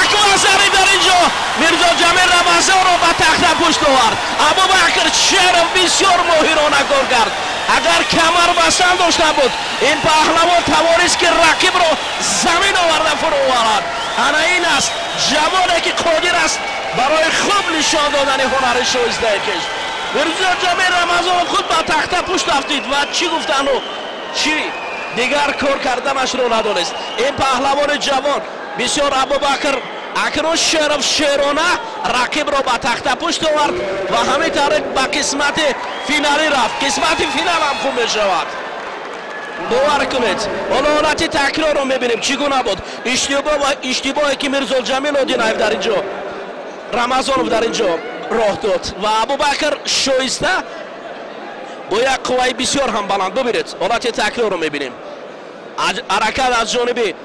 Speaker 2: як вазари дар ин ҷо Мирзоҷамил Рамазонов ба тахта пушт овард. Абубакр Шеров бисёр моҳирона кор кард. Агар камар бастан дошта буд, ин паҳлавон тавонист, ки рақибро замин оварда фурӯ оварад. Ана ин аст ҷавоне, ки қодир аст барои хуб нишон додани ҳунари шоистаи хеш. Мирзоҷамил Рамазонов худ ба тахта пушт афтид ва чӣ гуфтану чӣ дигар кор карданашро надонист. Ин паҳлавони ҷавон бисёр Абубакр акнун Шеров шерона рақибро ба тахта пушт овард ва ҳамин тариқ ба қисмати финалӣ рафт. Қисмати финал ҳам хуб мешавад. Бовар кунед, ҳоло ҳолати такрорро мебинем, чӣ гуна буд иштибоҳе, ки Мирзоҷамил Одинаев дар ин ҷо, Рамазонов дар ин ҷо роҳ дод ва Абубакр шоиста бо як қувваи бисёр ҳам баланд. Бубинед, ҳолати такрорро мебинем. Ҳаракат аз ҷониби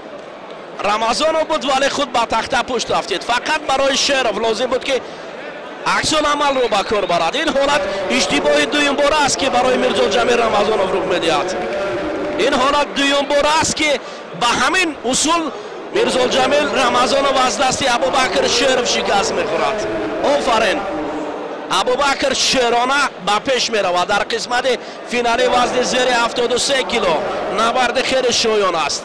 Speaker 2: Рамазонов буд, вале худ ба тахта пушт рафтид. Фақат барои Шеров лозим буд, ки аксул амалро ба кор барад. Ин ҳолат иштибоҳи дуюмбора аст, ки барои Мирзоҷамил Рамазонов рух медиҳад. Ин ҳолат дуюмбора аст, ки ба ҳамин усул Мирзоҷамил Рамазонов аз дасти Абубакр Шеров шикаст мехӯрад. Офарин! Абубакр шерона ба пеш меравад дар қисмати финали вазни зери 73 кило. Набарди хеле шоён аст.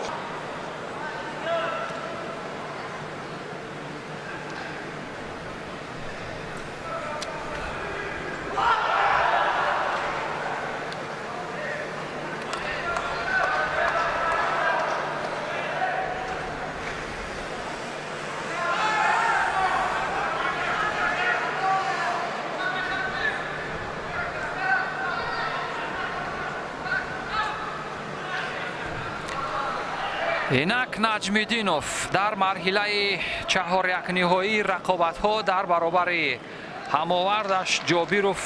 Speaker 1: Инак Наҷмиддинов дар марҳилаи чаҳорякниҳоии рақобатҳо дар баробари ҳамовардаш Ҷобиров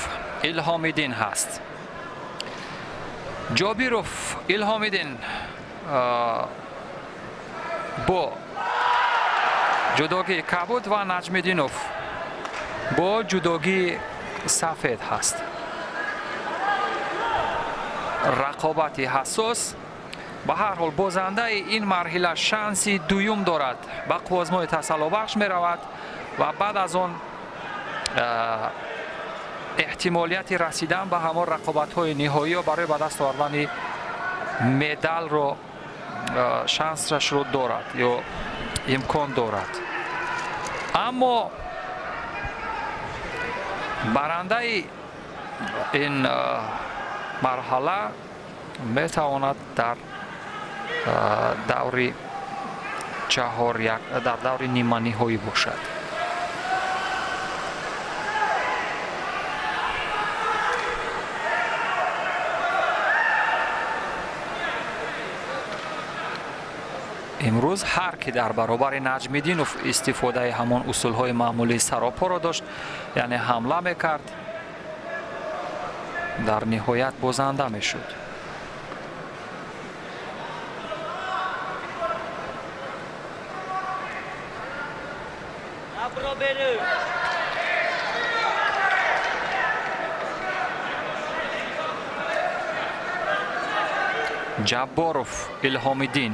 Speaker 1: Илҳомиддин ҳаст. Ҷобиров Илҳомиддин бо ҷудогии кабуд ва Наҷмиддинов бо ҷудогии сафед ҳаст. Рақобати ҳассос. Ба ҳар ҳол бозандаи ин марҳила шанси дуюм дорад, ба қуввозмои тасаллобахш меравад ва баъд аз он эҳтимолияти расидан ба ҳамон рақобатҳои ниҳоиё барои ба даст овардани медалро шансашро дорад ё имкон дорад. Аммо барандаи ин марҳала метавонад дар даври дар даври ниманиҳоӣ бошад. Имрӯз ҳар ки дар баробари Наҷмиддинов истифодаи ҳамон усулҳои маъмулии саропоро дошт, яъне ҳамла мекард, дар ниҳоят бозанда мешуд. Ҷабборов Илҳомиддин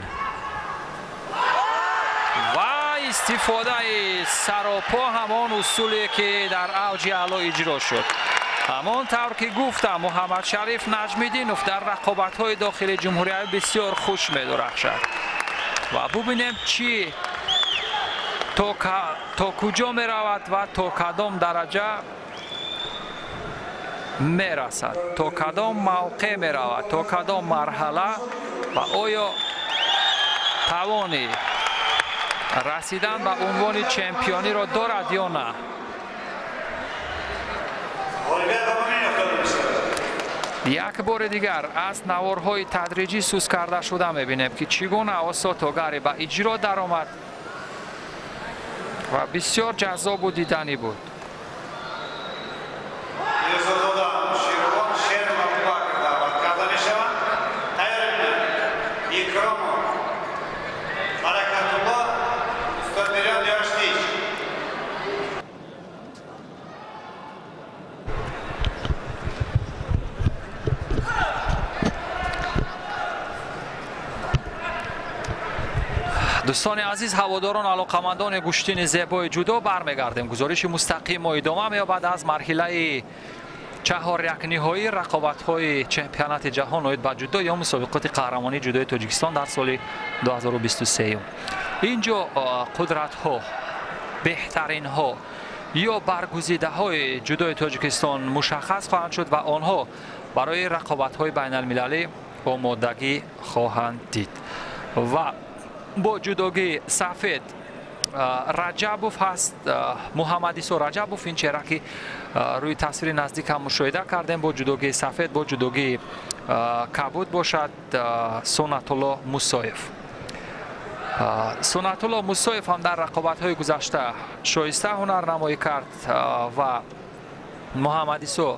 Speaker 1: ва истифодаи саропо ҳамон усуле ки дар авҷи аъло иҷро шуд. Ҳамон тавр ки гуфтам, Муҳаммадшариф Наҷмиддинов дар рақобатҳои дохили ҷумҳуриявӣ бисёр хуш медурахшад ва бубинем чӣ то куҷо меравад ва то кадом дараҷа мерасад, то кадом мавқеъ меравад, то кадом марҳала ва оё тавони расидан ба унвони чемпиониро дорад ё на. Як бори дигар аз наворҳои тадриҷӣ сус карда шуда мебинем, ки чӣ гуна осотогаре ба иҷро даромад ва бисёр ҷаззобу диданӣ буд. Дӯстони азиз, ҳаводорон, алоқамандони гӯштини зебои ҷудо, бармегардем. Гузориши мустақим мо идома меёбад аз марҳилаи чаҳорякниҳоии рақобатҳои чемпионати ҷаҳон оид ба ҷудо ё мусобиқоти қаҳрамонии ҷудои Тоҷикистон дар соли 2023. Инҷо қудратҳо, беҳтаринҳо ё баргузидаҳои ҷудои Тоҷикистон мушаххас хоҳанд шуд ва онҳо барои рақобатҳои байналмилалӣ омодагӣ хоҳанд дид. Ва бо ҷудогии сафед Раҷабов ҳаст, Муҳаммадисо Раҷабов, ин чеҳра ки рӯи тасвири наздик ҳам мушоҳида кардем, бо ҷудогии сафед, бо ҷудогии кабуд бошад Сунатулло Мусоев. Сунатулло Мусоев ҳам дар рақобатҳои гузашта шоиста ҳунарнамоӣ кард ва Муҳаммадисо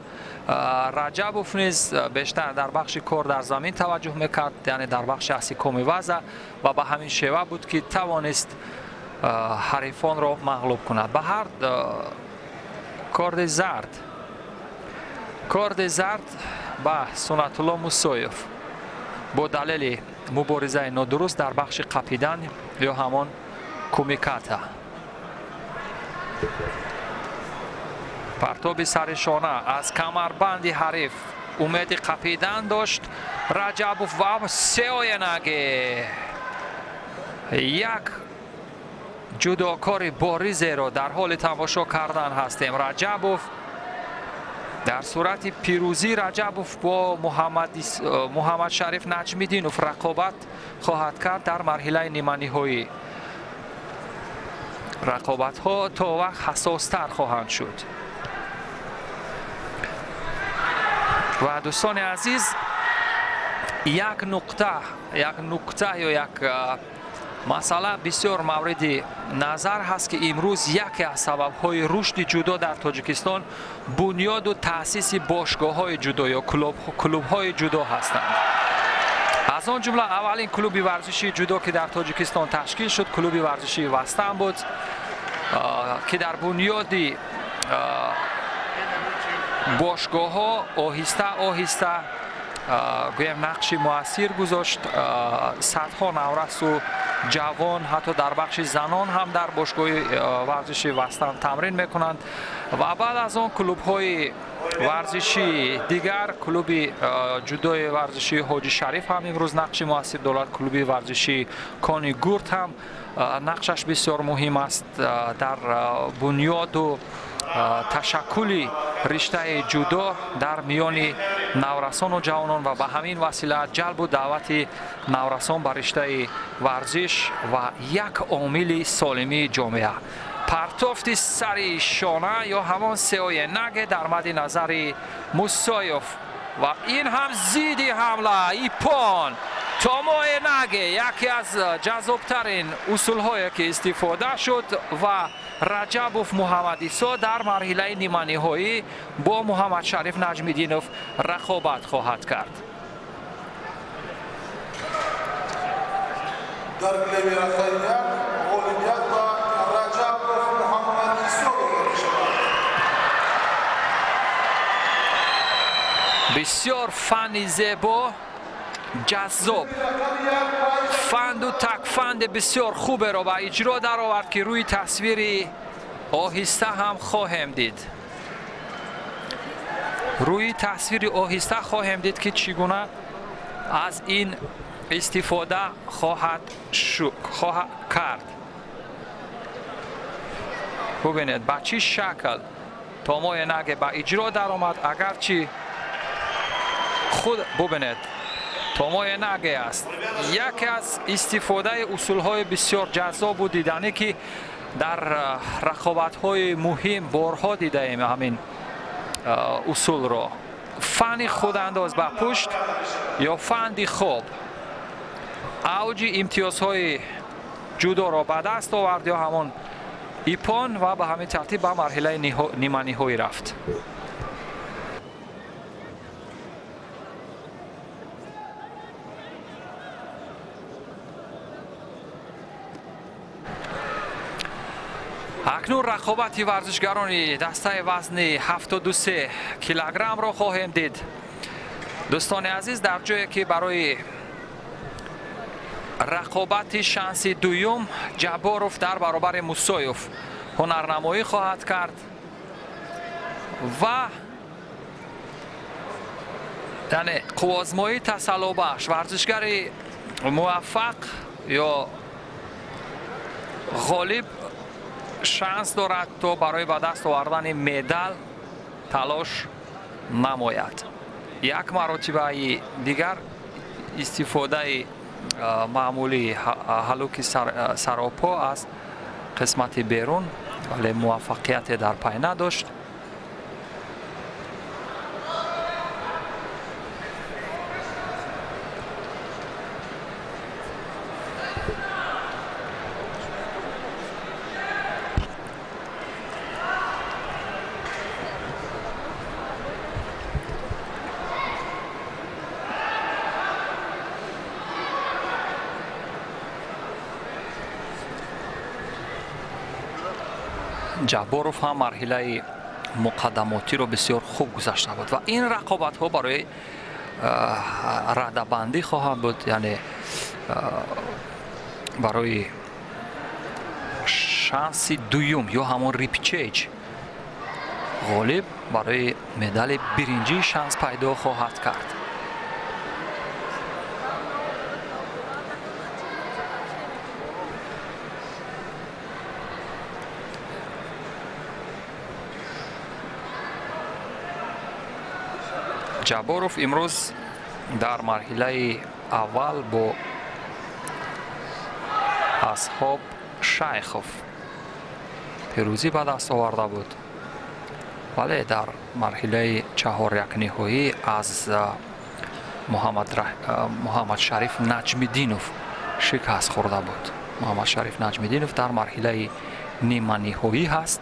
Speaker 1: Раҷабов низ бештар дар бахши кор дар замин таваҷҷӯҳ мекард, яъне дар бахши асикоми ваза, ва ба ҳамин шева буд ки тавонист ҳарифонро мағлуб кунад. Ба ҳар корди зард ба Сунатулло Мусоев бо далели муборизаи нодуруст дар бахши қапидан ё ҳамон кумиката. Партоби сари шона аз камарбанди ҳариф умеди қапидан дошт Раҷабов ва сеоенаги як ҷудокори боризеро дар ҳоли тамошо кардан ҳастем. Раҷабов дар сурати пирӯзӣ Раҷабов бо Муҳаммадшариф Наҷмиддинов рақобат хоҳад кард дар марҳилаи ниманиҳоӣ. Рақобатҳо то вақт ҳассостар хоҳанд шуд. Ва дӯстони азиз, як нукта ё як масъала бисёр мавриди назар ҳаст, ки имрӯз яке аз сабабҳои рушди ҷудо дар Тоҷикистон бунёду таъсиси бошгоҳҳои ҷудо ё клубҳои ҷудо ҳастанд. Аз он ҷумла аввалин клуби варзишии ҷудо ки дар Тоҷикистон ташкил шуд, клуби варзишии Вастан буд, ки дар бунёди бошгоҳҳо оҳиста оҳиста гӯем нақши муассир гузошт. Садҳо наврасу ҷавон, ҳатто дар бахши занон ҳам дар бошгоҳи варзиши Вастан тамрин мекунанд. Ва баъд аз он клубҳои варзишии дигар, клуби ҷудои варзишии Ҳоҷи Шариф ҳам имрӯз нақши муассир дорад, клуби варзишии Кони Гурд ҳам нақшаш бисёр муҳим аст дар бунёду ташаккули риштаи ҷудо дар миёни наврасону ҷавонон ва ба ҳамин васила ҷалбу даъвати наврасон ба риштаи варзиш ва як омили солимии ҷомеа. Партофти сари шона ё ҳамон сеоенаге дар мадди назари Мусоев ва ин ҳам зидди ҳамла ипон. Томоэ наге яке аз ҷаззобтарин усулҳое ки истифода шуд ва Раҷабов Муҳаммадисо дар марҳилаи ниманиҳоӣ бо Муҳаммадшариф Наҷмиддинов рақобат хоҳад кард.
Speaker 5: Дар гилеми рақами як ғолибият ба Раҷабов Муҳаммадисо дода мешавад.
Speaker 1: Бисёр фанни зебо, ҷаззоб, фанду такфанди бисёр хуберо ба иҷро даровард ки рӯи тасвири оҳиста ҳам хоҳем дид. Рӯи тасвири оҳиста хоҳем дид ки чӣ гуна аз ин истифода хоҳад кард. Бубинед ба чӣ шакл Томоэ наге ба иҷро даромад, агарчи худ бубинед Томоэ наге аст. Яке аз истифодаи усулҳои бисёр ҷаззобу диданӣ ки дар рақобатҳои муҳим борҳо дидаем ҳамин усулро. Фанни худандоз ба пушт ё фанди хоб авҷи имтиёзҳои ҷудоро ба даст овард ё ҳамон ипон ва ба ҳамин тартиб ба марҳилаи ниманиҳоӣ рафт. Акнун рақобати варзишгарони дастаи вазни 73 килограммро хоҳем дид. Дӯстони азиз, дар ҷое ки барои рақобати шанси дуюм Ҷабборов дар баробари Мусоев ҳунарнамоӣ хоҳад кард ва яъне қуввозмоии тасаллобахш варзишгари муваффақ ё ғолиб шанс дорад то барои ба даст овардани медал талош намояд. Як маротибаи дигар истифодаи маъмулии ҳалуки саропо аз қисмати берун, вале муваффақияте дар пай надошт. Ҷабборов ҳам марҳилаи муқаддамотиро бисёр хуб гузашта буд ва ин рақобатҳо барои радабандӣ хоҳанд буд, яъне барои шанси дуюм ё ҳамон рипчеҷ ғолиб барои медали биринҷӣ шанс пайдо хоҳад кард. Ҷабборов имрӯз дар марҳилаи аввал бо Асҳоб Шайхов пирӯзӣ ба даст оварда буд, вале дар марҳилаи чаҳорякниҳоӣ аз Муҳаммадшариф Наҷмиддинов шикаст хӯрда буд. Муҳаммадшариф Наҷмиддинов дар марҳилаи ниманиҳоӣ ҳаст,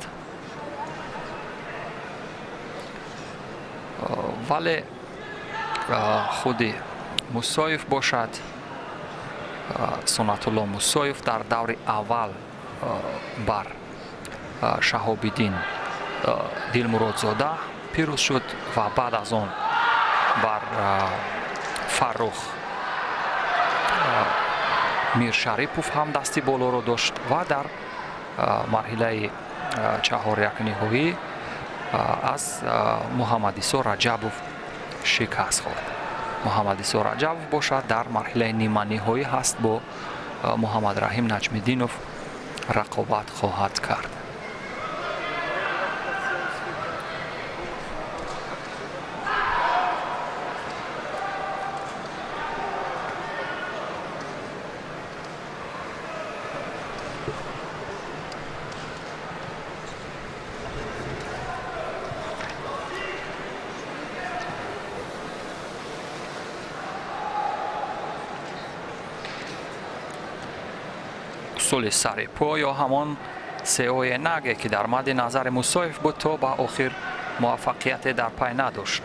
Speaker 1: вале худи Мусоев бошад, Сунатулло Мусоев дар даври аввал бар Шаҳобиддин Дилмуродзода пирӯз шуд ва баъд аз он бар Фаррух Миршарипов ҳам дасти болоро дошт ва дар марҳилаи чаҳорякниҳоӣ аз Муҳаммадисо Раҷабов шикаст хӯрд. Муҳаммадисо Раҷабов бошад дар марҳилаи ниманиҳоӣ ҳаст, бо Муҳаммадраҳим Наҷмиддинов рақобат хоҳад кард. Усули сари по ё ҳамон сеоенаге ки дар мадди назари Мусоев буд, то ба охир муваффақияте дар пай надошт.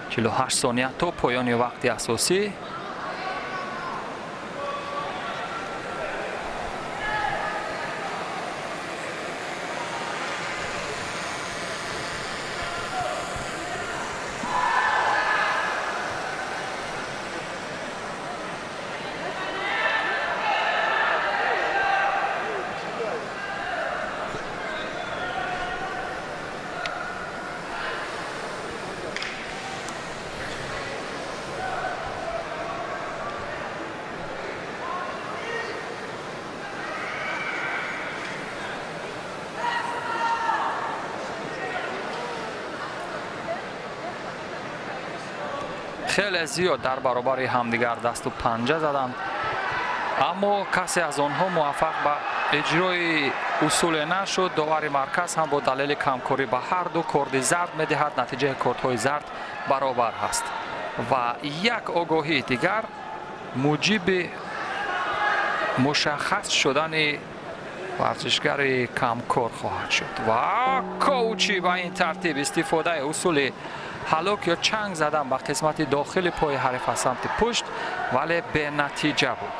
Speaker 1: 48 сония то поёни вақти асосӣ. Хеле зиёд дар баробари ҳамдигар дасту панҷа заданд, аммо касе аз онҳо муваффақ ба иҷрои усуле нашуд. Довари марказ ҳам бо далели камкорӣ ба ҳар ду корди зард медиҳад. Натиҷаи кордҳои зард баробар ҳаст. Ва як огоҳии дигар муҷиби мушаххас шудани варзишгари камкор хоҳад шуд. Ва коучи ба ин тартиб истифодаи усули ҳалок ё чанг задан ба қисмати дохили пои ҳариф аз самти пушт, вале бенатиҷа буд.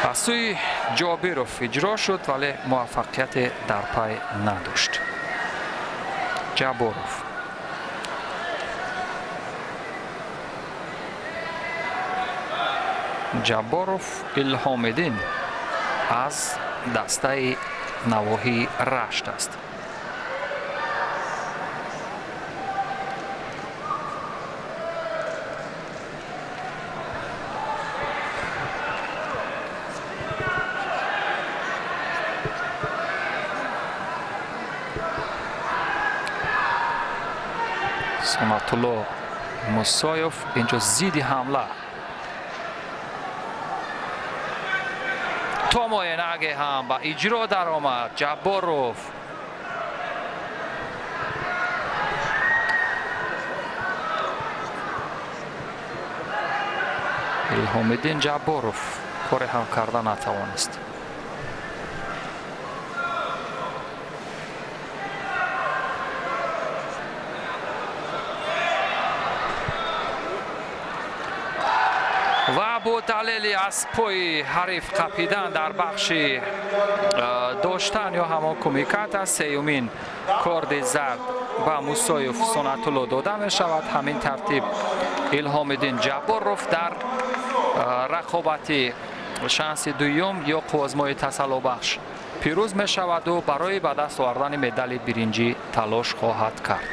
Speaker 1: Аз сӯи Ҷобиров иҷро шуд, вале муваффақияте дар пай надошт. Ҷабборов. Ҷабборов Илҳомиддин аз дастаи навоҳии Рашт аст. Сонатулло Мусоев инҷо зидди ҳамла. Томоенаге ҳам ба иҷро даромад. Ҷабборов. Илҳомиддин Ҷабборов коре ҳам карда натавонист. Ва бо далели аз пои ҳариф қапидан дар бахши доштан ё ҳамон кумиката сеюмин корди зард ба Мусоев Сонатулло дода мешавад. Ҳамин тартиб Илҳомиддин Ҷабборов дар рақобати шанси дуюм ё қуввазмои тасаллобахш пирӯз мешаваду барои ба даст овардани медали биринҷӣ талош хоҳад кард.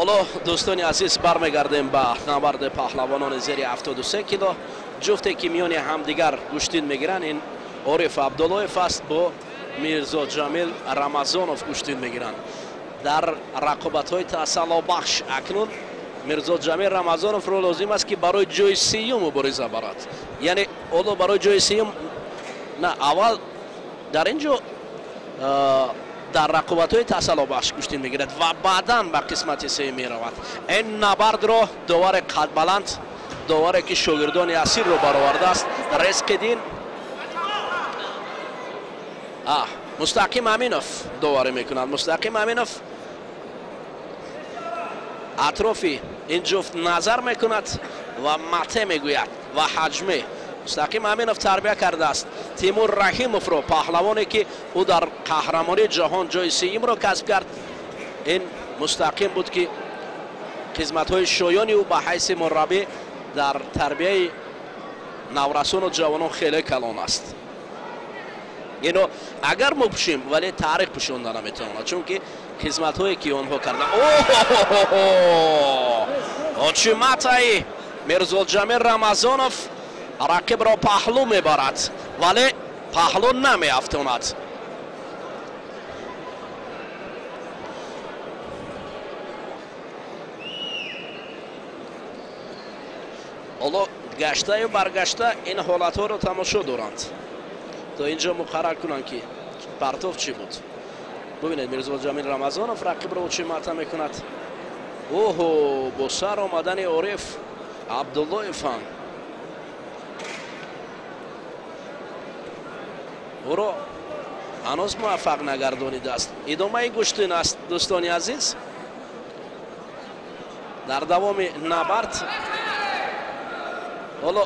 Speaker 2: Ҳоло дӯстони азиз бармегардем ба набарди паҳлавонони зери 73 кило. Ҷуфте ки миёни ҳамдигар гӯштин мегиранд, ин Ориф Абдуллоев аст бо Мирзо Ҷамил Рамазонов гӯштин мегиранд. Дар рақобатҳои тасаллобахш акнун Мирзо Ҷамил Рамазоновро лозим аст ки барои ҷои сеюм мубориза барад. Яъне ҳоло барои ҷои сеюм на, аввал дар ин ҷо дар рақобатҳои тасаллобахш гӯштин мегирад ва баъдан ба қисмати сеюм меравад. Ин набардро довари қадбаланд, доваре ки шогирдони асирро баровардааст, Резқиддин Мустақим Аминов доварӣ мекунад. Мустақим Аминов атрофи ин ҷуфт назар мекунад ва мате мегӯяд ва ҳаҷме. Мустақим Аминов тарбия кардааст Тимур Раҳимовро, паҳлавоне ки ӯ дар қаҳрамонии ҷаҳон ҷои сеюмро касб кард. Ин Мустақим буд ки хизматҳои шоёни ӯ ба ҳайси мураббӣ дар тарбияи наврасону ҷавонон хеле калон аст. Ино агар мо пӯшем, вале таърих пӯшонда наметавонад, чунки хизматҳое ки онҳо карданд. Очи матаи Мирзоҷамил Рамазонов рақибро паҳлӯ мебарад, вале паҳлӯ намеафтонад. Ҳоло Гаштаю баргашта ин ҳолатҳоро тамошо доранд, то инҷо муқаррар кунанд, ки партов чӣ буд. Бубинед, Мирзоҷамил Рамазонов рақибро чӣ маъта мекунад. Оҳо, бо сар омадани Ориф Абдуллоев ҳам ӯро ҳанӯз муваффақ нагардонидааст. Идомаи гӯштин аст, дӯстони азиз. Дар давоми набард ҳоло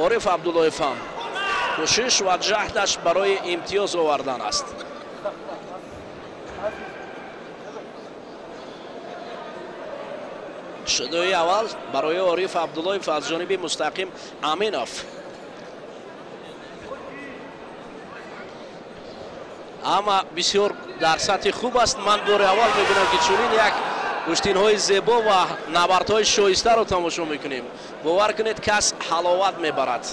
Speaker 2: Ориф Абдуллоев ҳам кӯшиш ва ҷаҳдаш барои имтиёз овардан аст. Шудои аввал барои Ориф Абдуллоев аз ҷониби Мустақим Аминов. Амма бисёр дар сатҳи хуб аст. Ман бори аввал мебинам, ки чунин як гӯштинҳои зебо ва набардҳои шоистаро тамошо мекунем. Бовар кунед, кас ҳаловат мебарад.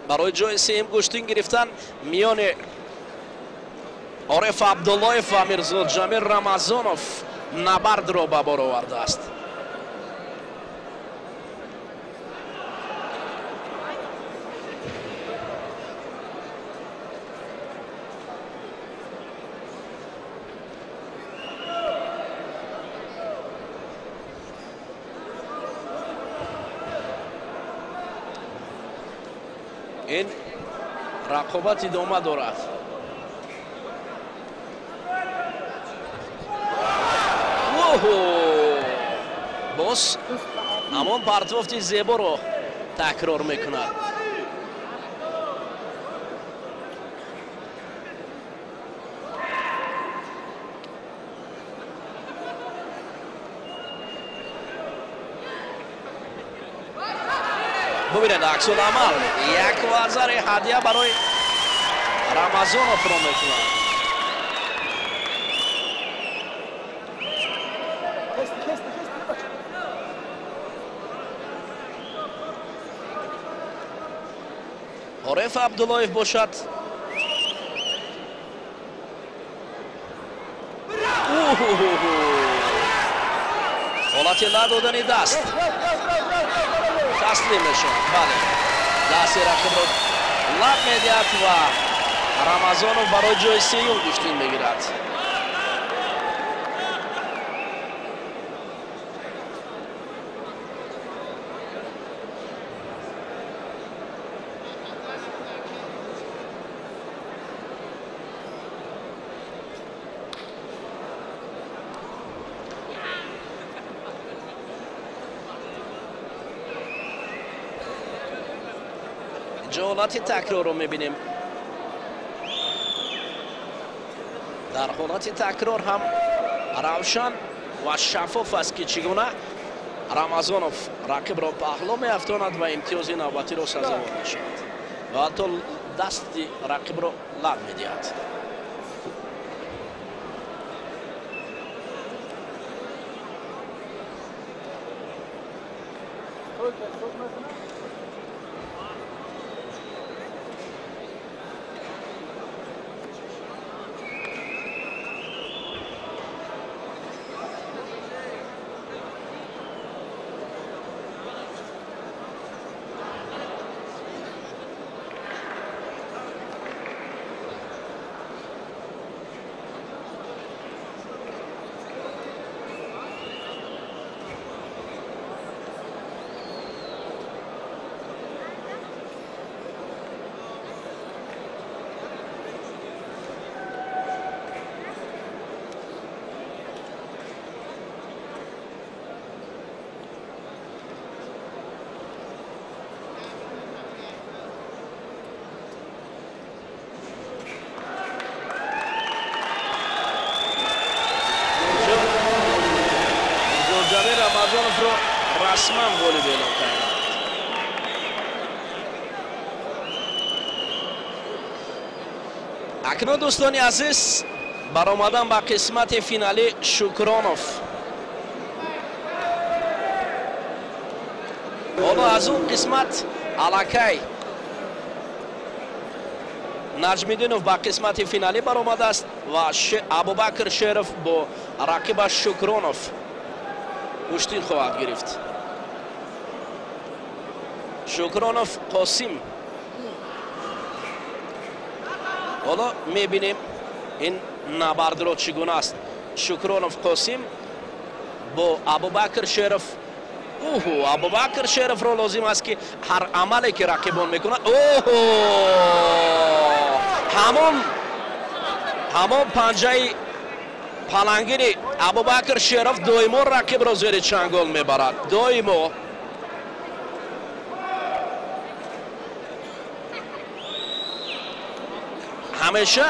Speaker 2: Барои ҷои сеюм гӯштин гирифтан миёни Ориф Абдуллоев ва Мирзоҷамил Рамазонов набардро ба бор овардааст. Ин рақобат идома дорад. Боз ҳамон партофти зеборо такрор мекунад. Бубинед, аксуламал як вазари ҳадя барои Рамазоновро мекунад. Ориф Абдуллоев бошад. Ҳолати ла додани даст таслим мешавад. Бале, дасти рақибро лаб медиҳад ва Рамазонов барои ҷои сеюм гӯштин мегирад. Ҳолати такрорро мебинем. Дар ҳолати такрор ҳам равшан ва шаффоф аст, ки чӣ гуна Рамазонов рақибро паҳло меафтонад ва имтиёзи навбатиро сазовор мешавад ва ҳатто дасти рақибро лаб медиҳад. Рамазоновро расман ғолиб эълон карданд. Акнун, дӯстони азиз, баромадан ба қисмати финалӣ Шукронов. Ҳоло аз он қисмат аллакай Наҷмиддинов ба қисмати финалӣ баромадааст ва Абубакр Шеров бо рақибаш Шукронов гӯштин хоҳад гирифт. Шукронов Қосим. Ҳоло мебинем ин набардро чӣ гуна аст. Шукронов Қосим бо Абубакр Шеров. Оҳо, Абубакр Шеровро лозим аст, ки ҳар амале ки рақибон мекунад, оҳо, ҳамон панҷаи палангини Абубакр Шеров доимо рақибро зери чангол мебарад. Доимо. Ҳамеша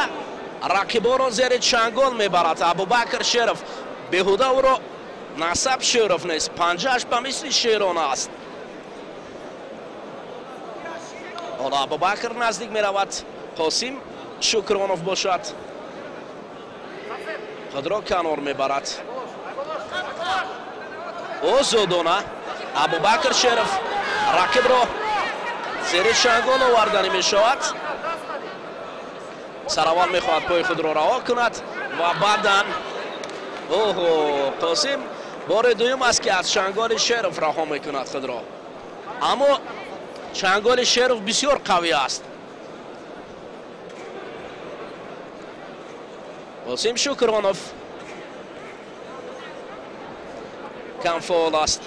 Speaker 2: рақибонро зери чангол мебарад Абубакр Шеров. Беҳуда ӯро насаб Шеров нест, панҷааш ба мисли шерон аст. Ҳоло Абубакр наздик меравад, Қосим Шукронов бошад худро канор мебарад. Озодона Абубакр Шеров рақибро зери чангол оварданӣ мешавад. Сараввал мехоҳад пои худро раҳо кунад ва баъдан оҳо, Қосим бори дуюм аст, ки аз чанголи Шеров раҳо мекунад худро, аммо чанголи Шеров бисёр қавӣ аст. Қосим Шукронов камфаъол аст.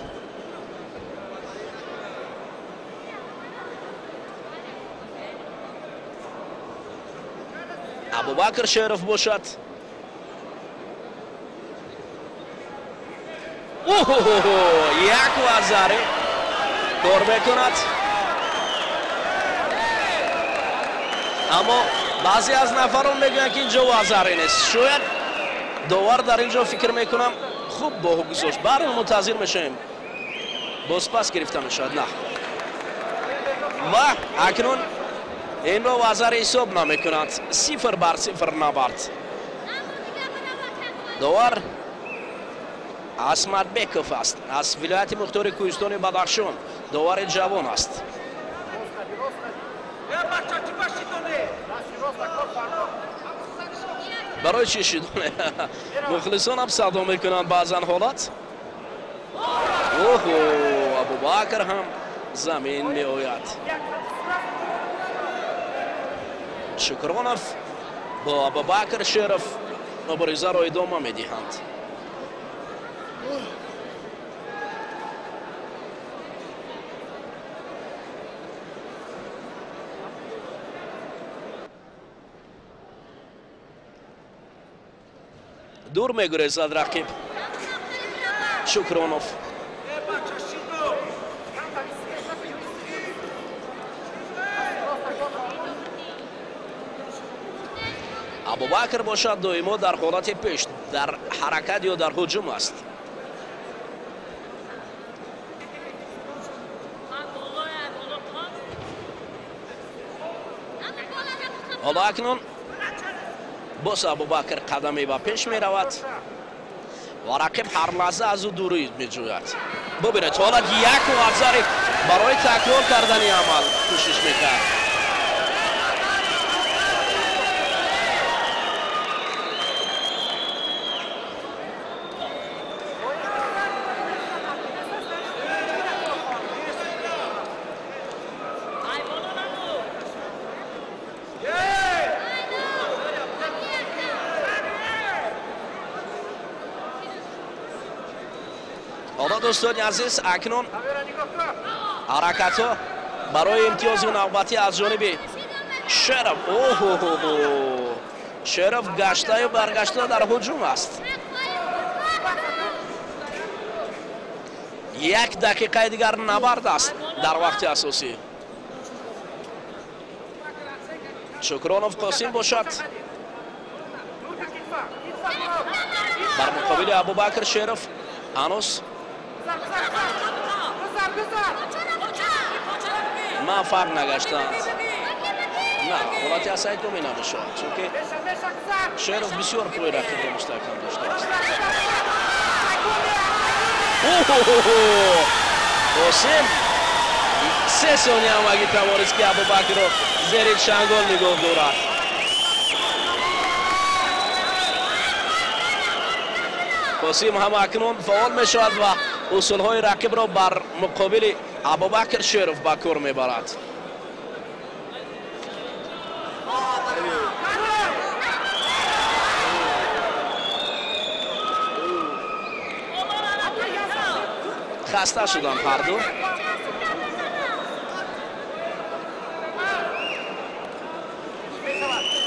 Speaker 2: Абубакр Шеров бошад. Оҳо, як вазаре кор мекунад, аммо баъзе аз нафарон мегӯянд, ки инҷо вазаре нест. Шояд довар дар инҷо фикр мекунам хуб боҳу гузошт. Баҳрҳол мунтазир мешавем, бозпас гирифта мешавад. На, ва акнун инро вазаре ҳисоб намекунанд. 0-0 набард. Довар Асматбеков аст, аз вилояти мухтори Кӯҳистони Бадахшон, довари ҷавон аст. Барои чӣ шидоне? Мухлисонам садо мекунанд баъзан ҳолат. Оҳо, Абубакр ҳам замин меояд. Шукронов бо Абубакр Шеров муборизаро идома медиҳанд. Дур мегурезад рақиб Шукронов. Абубакр бошад доимо дар ҳолати пеш, дар ҳаракат ё дар ҳуҷум аст. Ҳоло акнун боз Абубакр қадаме ба пеш меравад ва рақиб ҳар лаҳза аз ӯ дурӣ меҷӯяд. Бубинед, ҳолат як вазари барои такрор кардани амал кӯшиш мекард. Ҳоло дӯстони азиз, акнун ҳаракатҳо барои имтиёзи навбатӣ аз ҷониби Шеров. Оҳо, Шеров гаштаю баргашта дар ҳуҷум аст. Як дақиқаи дигар набард аст дар вақти асосӣ. Шукронов Қосим бошад бар муқобили Абубакр Шеров. Ҳанӯз муваффақ нагаштанд. На, ҳолати асайкомӣ намешавад, чунки Шеров бисёр пои рақибро мустаҳкам доштааст. Қосим 3 сония ҳамагӣ тавонист ки Абубакрро зери чангол нигоҳ дорад. Қосим ҳам акнун фаъол мешавад ва усулҳои рақибро бар муқобили Абубакр Шеров ба кор мебарад. Хаста шуданд ҳарду.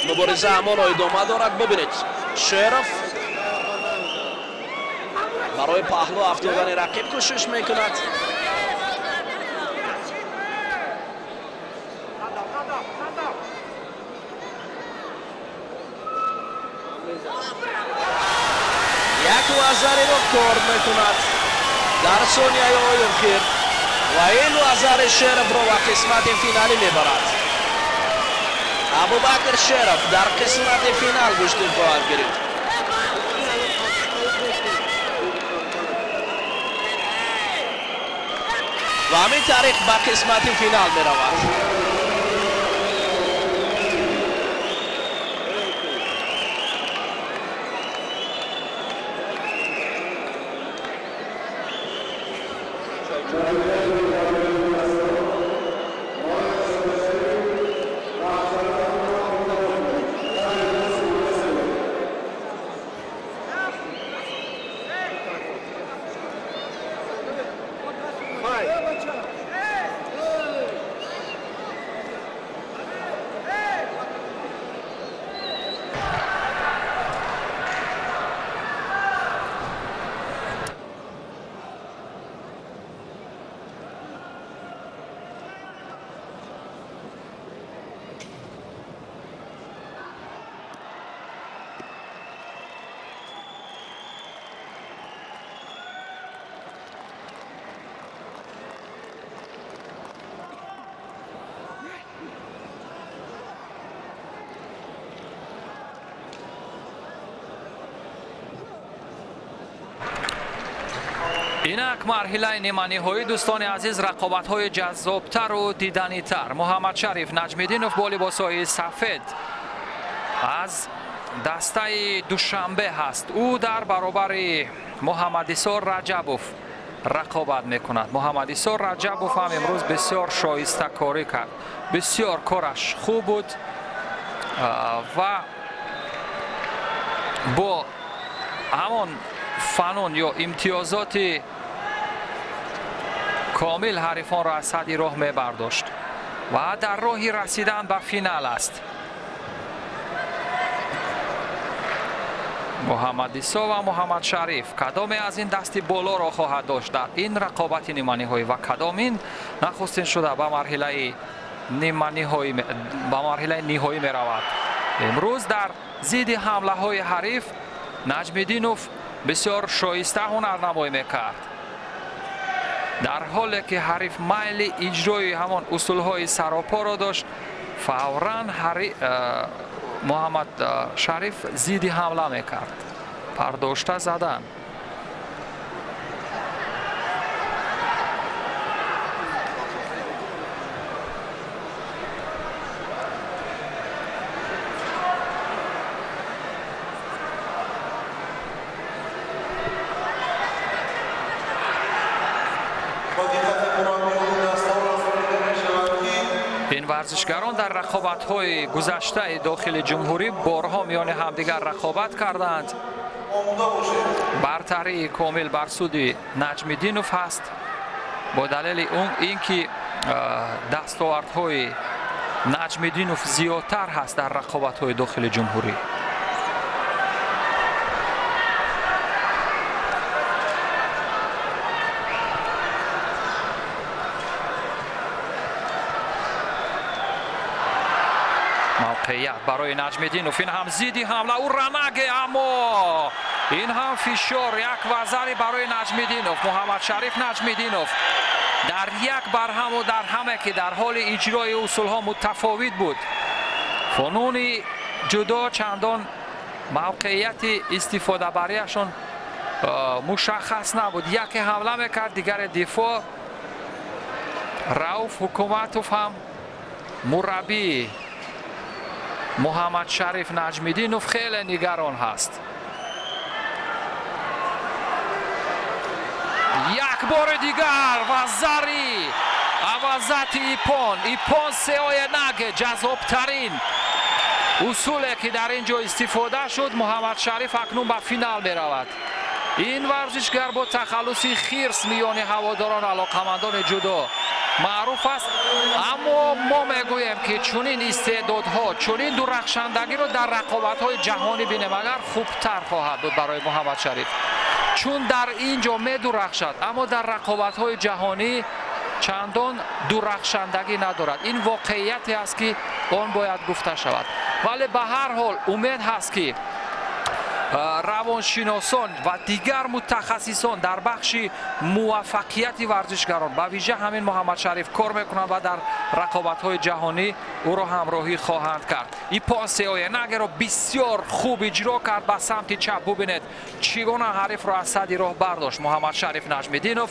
Speaker 2: Мубориза ҳамонро идома дорад. Бибинед, Шеров барои паҳлӯ афтодани рақиб кӯшиш мекунад. Як вазариро кор мекунад дар сонияи охир ва ин вазари Шеровро ба қисмати финалӣ мебарад. Абубакр Шеров дар қисмати финал гӯштин хоҳад гирифт. Ва ҳамин тариқ ба қисмати финал меравад.
Speaker 1: Инак марҳилаи ниманиҳоӣ, дӯстони азиз, рақобатҳои ҷаззобтару диданитар. Муҳаммадшариф Наҷмиддинов бо либосҳои сафед аз дастаи Душанбе ҳаст. Ӯ дар баробари Муҳаммадисор Раҷабов рақобат мекунад. Муҳаммадисор Раҷабов ҳам имрӯз бисёр шоистакорӣ кард, бисёр кораш хуб буд ва бо ҳамон фанун ё имтиёзоти комил ҳарифонро аз садди роҳ мебардошт ва дар роҳи расидан ба финал аст. Муҳаммадисо ва Муҳаммадшариф кадоме аз ин дасти болоро хоҳад дошт дар ин рақобати ниманиҳоӣ ва кадомин нахустин шуда ба марҳилаи ниҳоӣ меравад. Имрӯз дар зидди ҳамлаҳои ҳариф Наҷмиддинов бисёр шоиста ҳунарнамоӣ мекард, дар ҳоле ки ҳариф майли иҷрои ҳамон усулҳои саропоро дошт. Фавран Муҳаммад Шариф зидди ҳамла мекард, бардошта задан. Ин варзишгарон дар рақобатҳои гузаштаи дохили ҷумҳурӣ борҳо миёни ҳамдигар рақобат карданд. Бартарии комил бар суди Наҷмиддинов ҳаст бо далели ин ки дастовардҳои Наҷмиддинов зиёдтар ҳаст дар рақобатҳои дохили ҷумҳурӣ. Мавқеият барои Наҷмиддинов, ин ҳам зидди ҳамла, ӯ ранаге, аммо ин ҳам фишор, як вазари барои Наҷмиддинов. Муҳаммадшариф Наҷмиддинов дар як барҳаму дар ҳаме ки дар ҳоли иҷрои усулҳо мутафовит буд. Фунуни ҷудо чандон мавқеияти истифодабарияшон мушаххас набуд. Яке ҳамла мекард, дигаре дифоъ. Рауф Ҳукуматов ҳам мураббӣ Муҳаммад Шариф Наҷмиддинов хеле нигарон ҳаст. Як бори дигар вазари авазати ипон, ипон сеоенаге, ҷаззобтарин усуле ки дар ин ҷо истифода шуд. Муҳаммад Шариф акнун ба финал меравад. Ин варзишгар бо тахаллуси хирс миёни ҳаводорон алоқамандони ҷудо маъруф аст, аммо мо мегӯем ки чунин истеъдодҳо, чунин дурахшандагиро дар рақобатҳои ҷаҳонӣ бинем, агар хубтар хоҳад буд барои Муҳаммад Шариф, чун дар ин ҷо медурахшад, аммо дар рақобатҳои ҷаҳонӣ чандон дурахшандагӣ надорад. Ин воқеияте аст ки он бояд гуфта шавад, вале ба ҳар ҳол умед ҳаст ки равоншиносон ва дигар мутахассисон дар бахши муваффақияти варзишгарон, ба вижа ҳамин Муҳаммад Шариф кор мекунанд ва дар рақобатҳои ҷаҳонӣ ӯро ҳамроҳӣ хоҳанд кард. Ипон сеоенагеро бисёр хуб иҷро кард ба самти чап. Бубинед, чӣ гуна ҳарифро аз сади роҳ бардошт Муҳаммад Шариф Наҷмиддинов.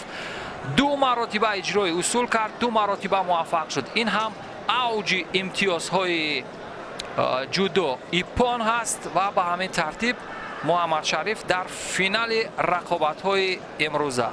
Speaker 1: Ду маротиба иҷрои усул кард, ду маротиба муваффақ шуд. Ин ҳам авҷи имтиёзҳои ҷудо ипон ҳаст ва ба ҳамин тартиб Муҳаммад Шариф дар финали рақобатҳои имрӯза.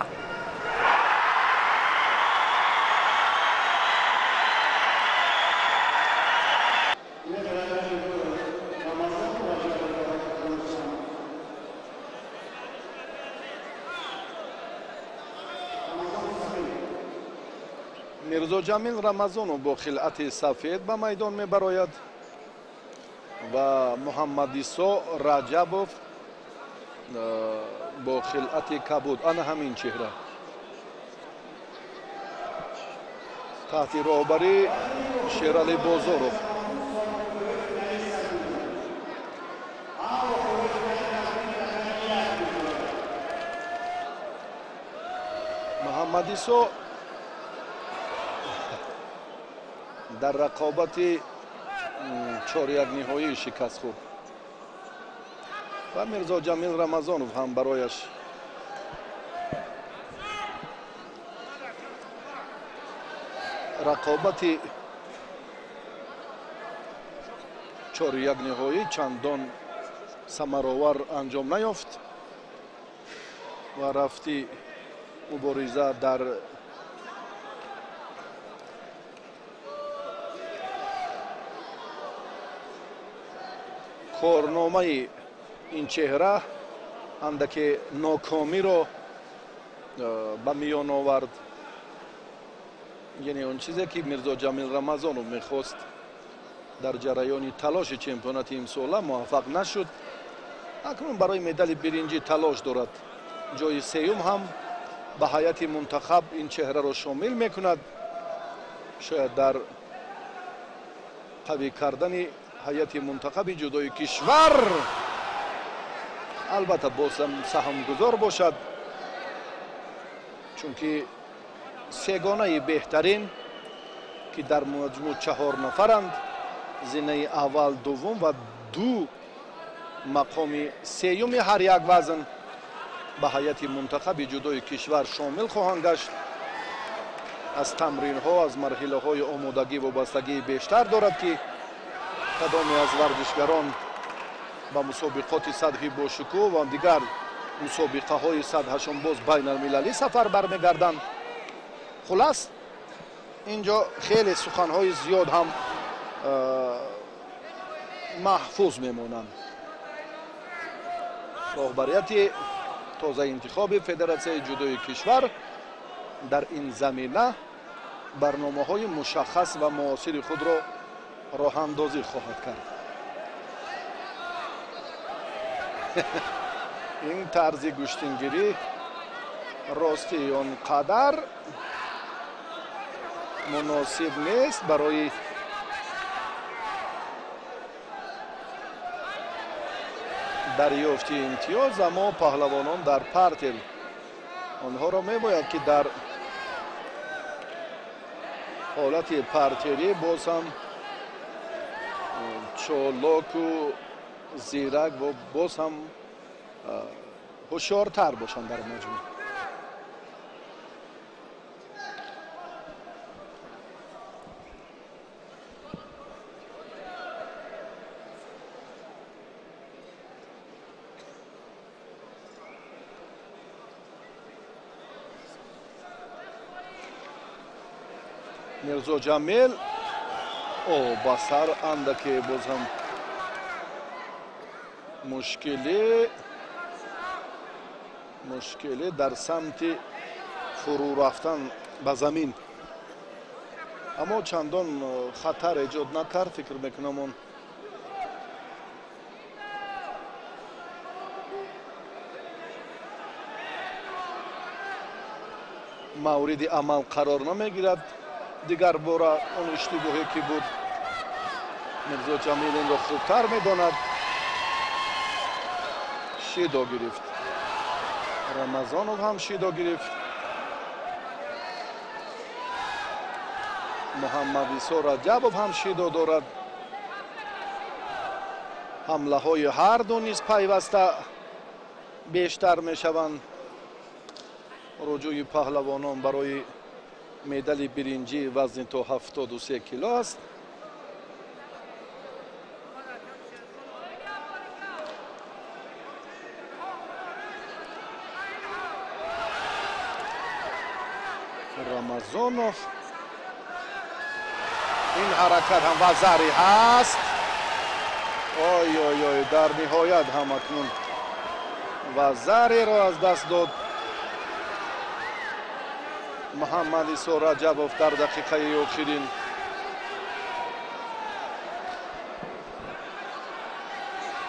Speaker 6: Мирзо Ҷамил Рамазонов бо хилъати сафед ба майдон мебарояд ва Муҳаммадисо Раҷабов бо хилъати кабуд. Ана ҳамин чеҳра таҳти роҳбарии Шералӣ Бозоров. Муҳаммадисо дар рақобати чорякниҳоӣ шикаст хӯрд ва Мирзо Ҷамил Рамазонов ҳам барояш рақобати чорякниҳоӣ чандон самаровар анҷом наёфт ва рафти мубориза дар корномаи ин чеҳра андаке нокомиро ба миён овард. Яъне он чизе ки Мирзо Ҷамил Рамазонов мехост дар ҷараёни талоши чемпионати имсола муваффақ нашуд. Акнун барои медали биринҷӣ талош дорад. Ҷои сеюм ҳам ба ҳайати мунтахаб ин чеҳраро шомил мекунад. Шояд дар қавӣ кардани ҳайати мунтахаби ҷудои кишвар албатта боз ҳам саҳмгузор бошад, чунки сегонаи беҳтарин ки дар маҷмӯъ 4 нафаранд, зинаи аввал, дуввум ва ду мақоми сеюми ҳар як вазн ба ҳайати мунтахаби ҷудои кишвар шомил хоҳанд гашт. Аз тамринҳо, аз марҳилаҳои омодагӣ вобастагии бештар дорад ки кадоме аз варзишгарон ба мусобиқоти сатҳи бошукӯҳ ва дигар мусобиқаҳои сатҳашон боз байналмилалӣ сафар бармегарданд. Хулас, ин ҷо хеле суханҳои зиёд ҳам маҳфуз мемонанд. Роҳбарияти тозаинтихоби Федератсияи ҷудои кишвар дар ин замина барномаҳои мушаххас ва муосири худро роҳандозӣ хоҳад кард. Ин тарзи гӯштингирӣ рости он қадар муносиб нест барои дарёфти имтиёз, аммо паҳлавонон дар партер онҳоро мебояд ки дар ҳолати партерӣ боз ҳам чолоку зирак ва боз ҳам ҳушёртар бошанд дар маҷмӯъ. Мирзо Ҷамил ба сар андаке боз ҳам мушкилӣ дар самти фурӯ рафтан ба замин, аммо чандон хатар эҷод накард. Фикр мекунам, он мавриди амал қарор намегирад. Дигар бора он иштибоҳе ки буд, Мирзо Ҷамил инро хубтар медонад. Шидо гирифт, Рамазонов ҳам шидо гирифт. Муҳаммад Исо Раҷабов ҳам шидо дорад. Ҳамлаҳои ҳарду низ пайваста бештар мешаванд. Руҷӯи паҳлавонон барои медали биринҷӣ вазни то 73 кило аст. Рамазонов, ин ҳаракат ҳам вазари ҳаст. Ой ой ой, дар ниҳоят ҳам акнун вазареро аз даст дод Муҳаммад Исо Раҷабов дар дақиқаи охирин.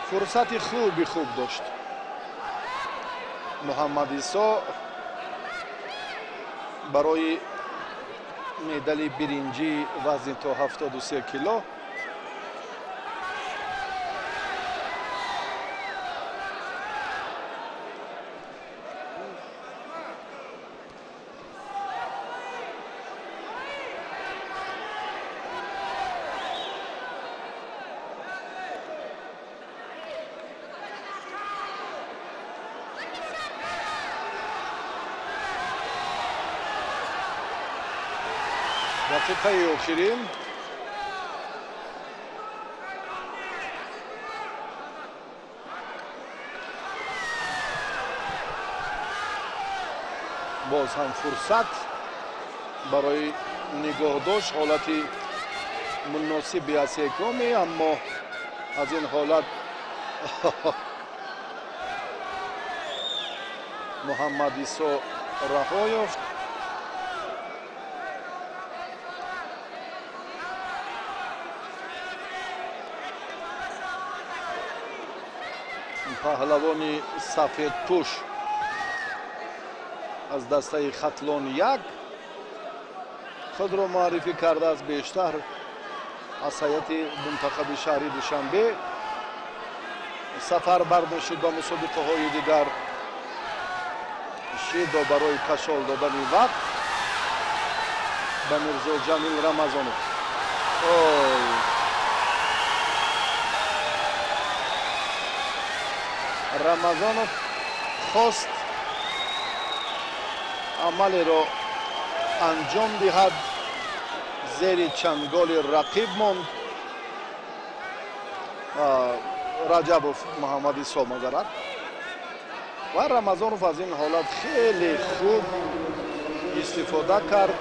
Speaker 6: Фурсати хуби хуб дошт Муҳаммад Исо барои медали биринҷӣ вазни то 73 кило. Дақиқаи охирин боз ҳам фурсат барои нигоҳдошт, ҳолати муносиби аз ҳекоми, аммо аз ин ҳолат Муҳаммад Исо раҳо ёфт. Паҳлавони сафедпӯш аз дастаи Хатлон 1 худро муаррифӣ кардааст, бештар аз ҳайати мунтахаби шаҳри Душанбе сафарбар мешуд ба мусобиқаҳои дигар. Шидо барои кашол додани вақт ба Мирзо Ҷамил Рамазонов. Ой, Рамазонов хост амалеро анҷом диҳад, зери чанголи рақиб монд. Раҷабов Муҳаммад Исо мазарат ва Рамазонов аз ин ҳолат хеле хуб истифода кард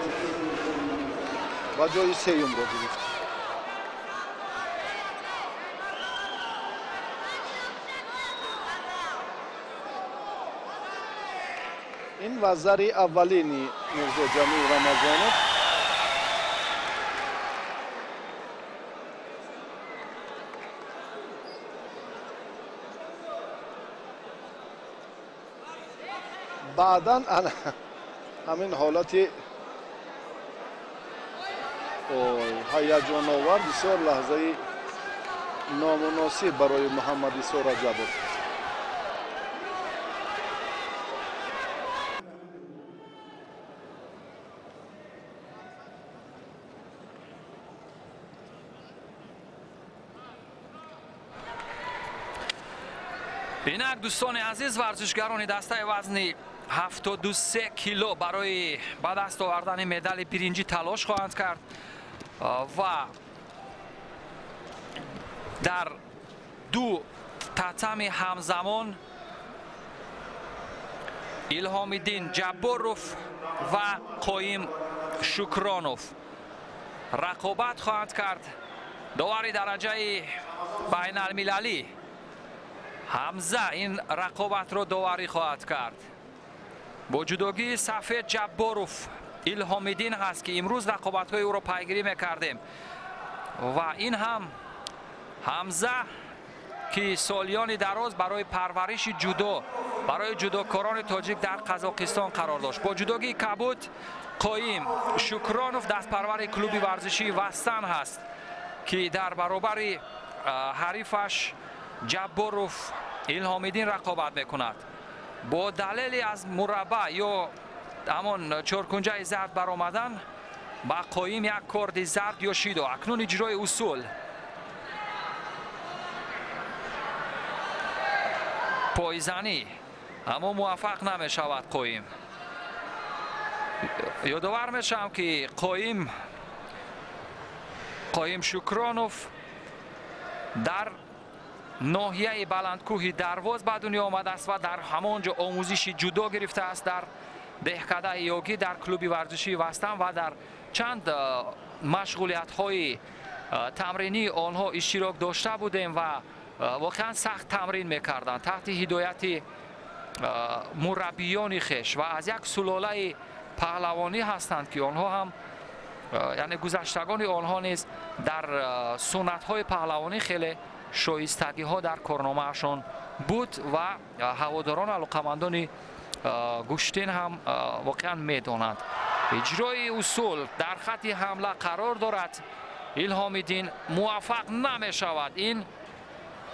Speaker 6: ва ҷои сеюмро гирифт. Ин вазари аввалини Мирзо Ҷамил Рамазонов. Баъдан ҳамин ҳолати ҳаяҷоновар, бисёр лаҳзаи номуносиб барои Муҳаммад Исо Раҷабов.
Speaker 1: Инак, дӯстони азиз, варзишгарони дастаи вазни 73 кило барои ба даст овардани медали биринҷӣ талош хоҳанд кард ва дар ду татами ҳамзамон Илҳомиддин Ҷабборов ва Қоим Шукронов. рақобат хоҳанд кард. Довари дараҷаи байналмилалӣ Ҳамза ин рақобатро доварӣ хоҳад кард. Бо ҷудогии сафед Ҷабборов Илҳомиддин ҳаст, ки имрӯз рақобатҳои ӯро пайгирӣ мекардем ва ин ҳам Ҳамза, ки солиёни дароз барои парвариши ҷудо барои ҷудокорони тоҷик дар Қазоқистон қарор дошт. Бо ҷудогии кабуд Қоим Шукронов дастпарвари клуби варзишии Вастан ҳаст, ки дар баробари ҳарифаш Ҷабборов Илҳомиддин рақобат мекунад. Бо далели аз мураббаъ ё ҳамон чоркунҷаи зард баромадан ба Қоим як корди зард ё шидо. Акнун иҷрои усул. Пойзанӣ, аммо муваффақ намешавад Қоим. Ёдовар мешавам, ки Қоим Шукронов дар ноҳияи баландкӯҳи Дарвоз ба дунё омадааст ва дар ҳамон ҷо омӯзиши ҷудо гирифтааст дар деҳкадаи Ёгӣ, дар клуби варзишии Вастан ва дар чанд машғулиятҳои тамринии онҳо иштирок дошта будем ва воқеан сахт тамрин мекарданд таҳти ҳидояти мураббиёни хеш ва аз як сулолаи паҳлавонӣ ҳастанд, ки онҳо ҳам, яъне гузаштагони онҳо низ дар суннатҳои паҳлавонӣ хеле шоистагиҳо дар корномаашон буд ва ҳаводорон, алоқамандони гӯштин ҳам воқеан медонанд. Иҷрои усул дар хатти ҳамла қарор дорад Илҳомиддин, муваффақ намешавад. Ин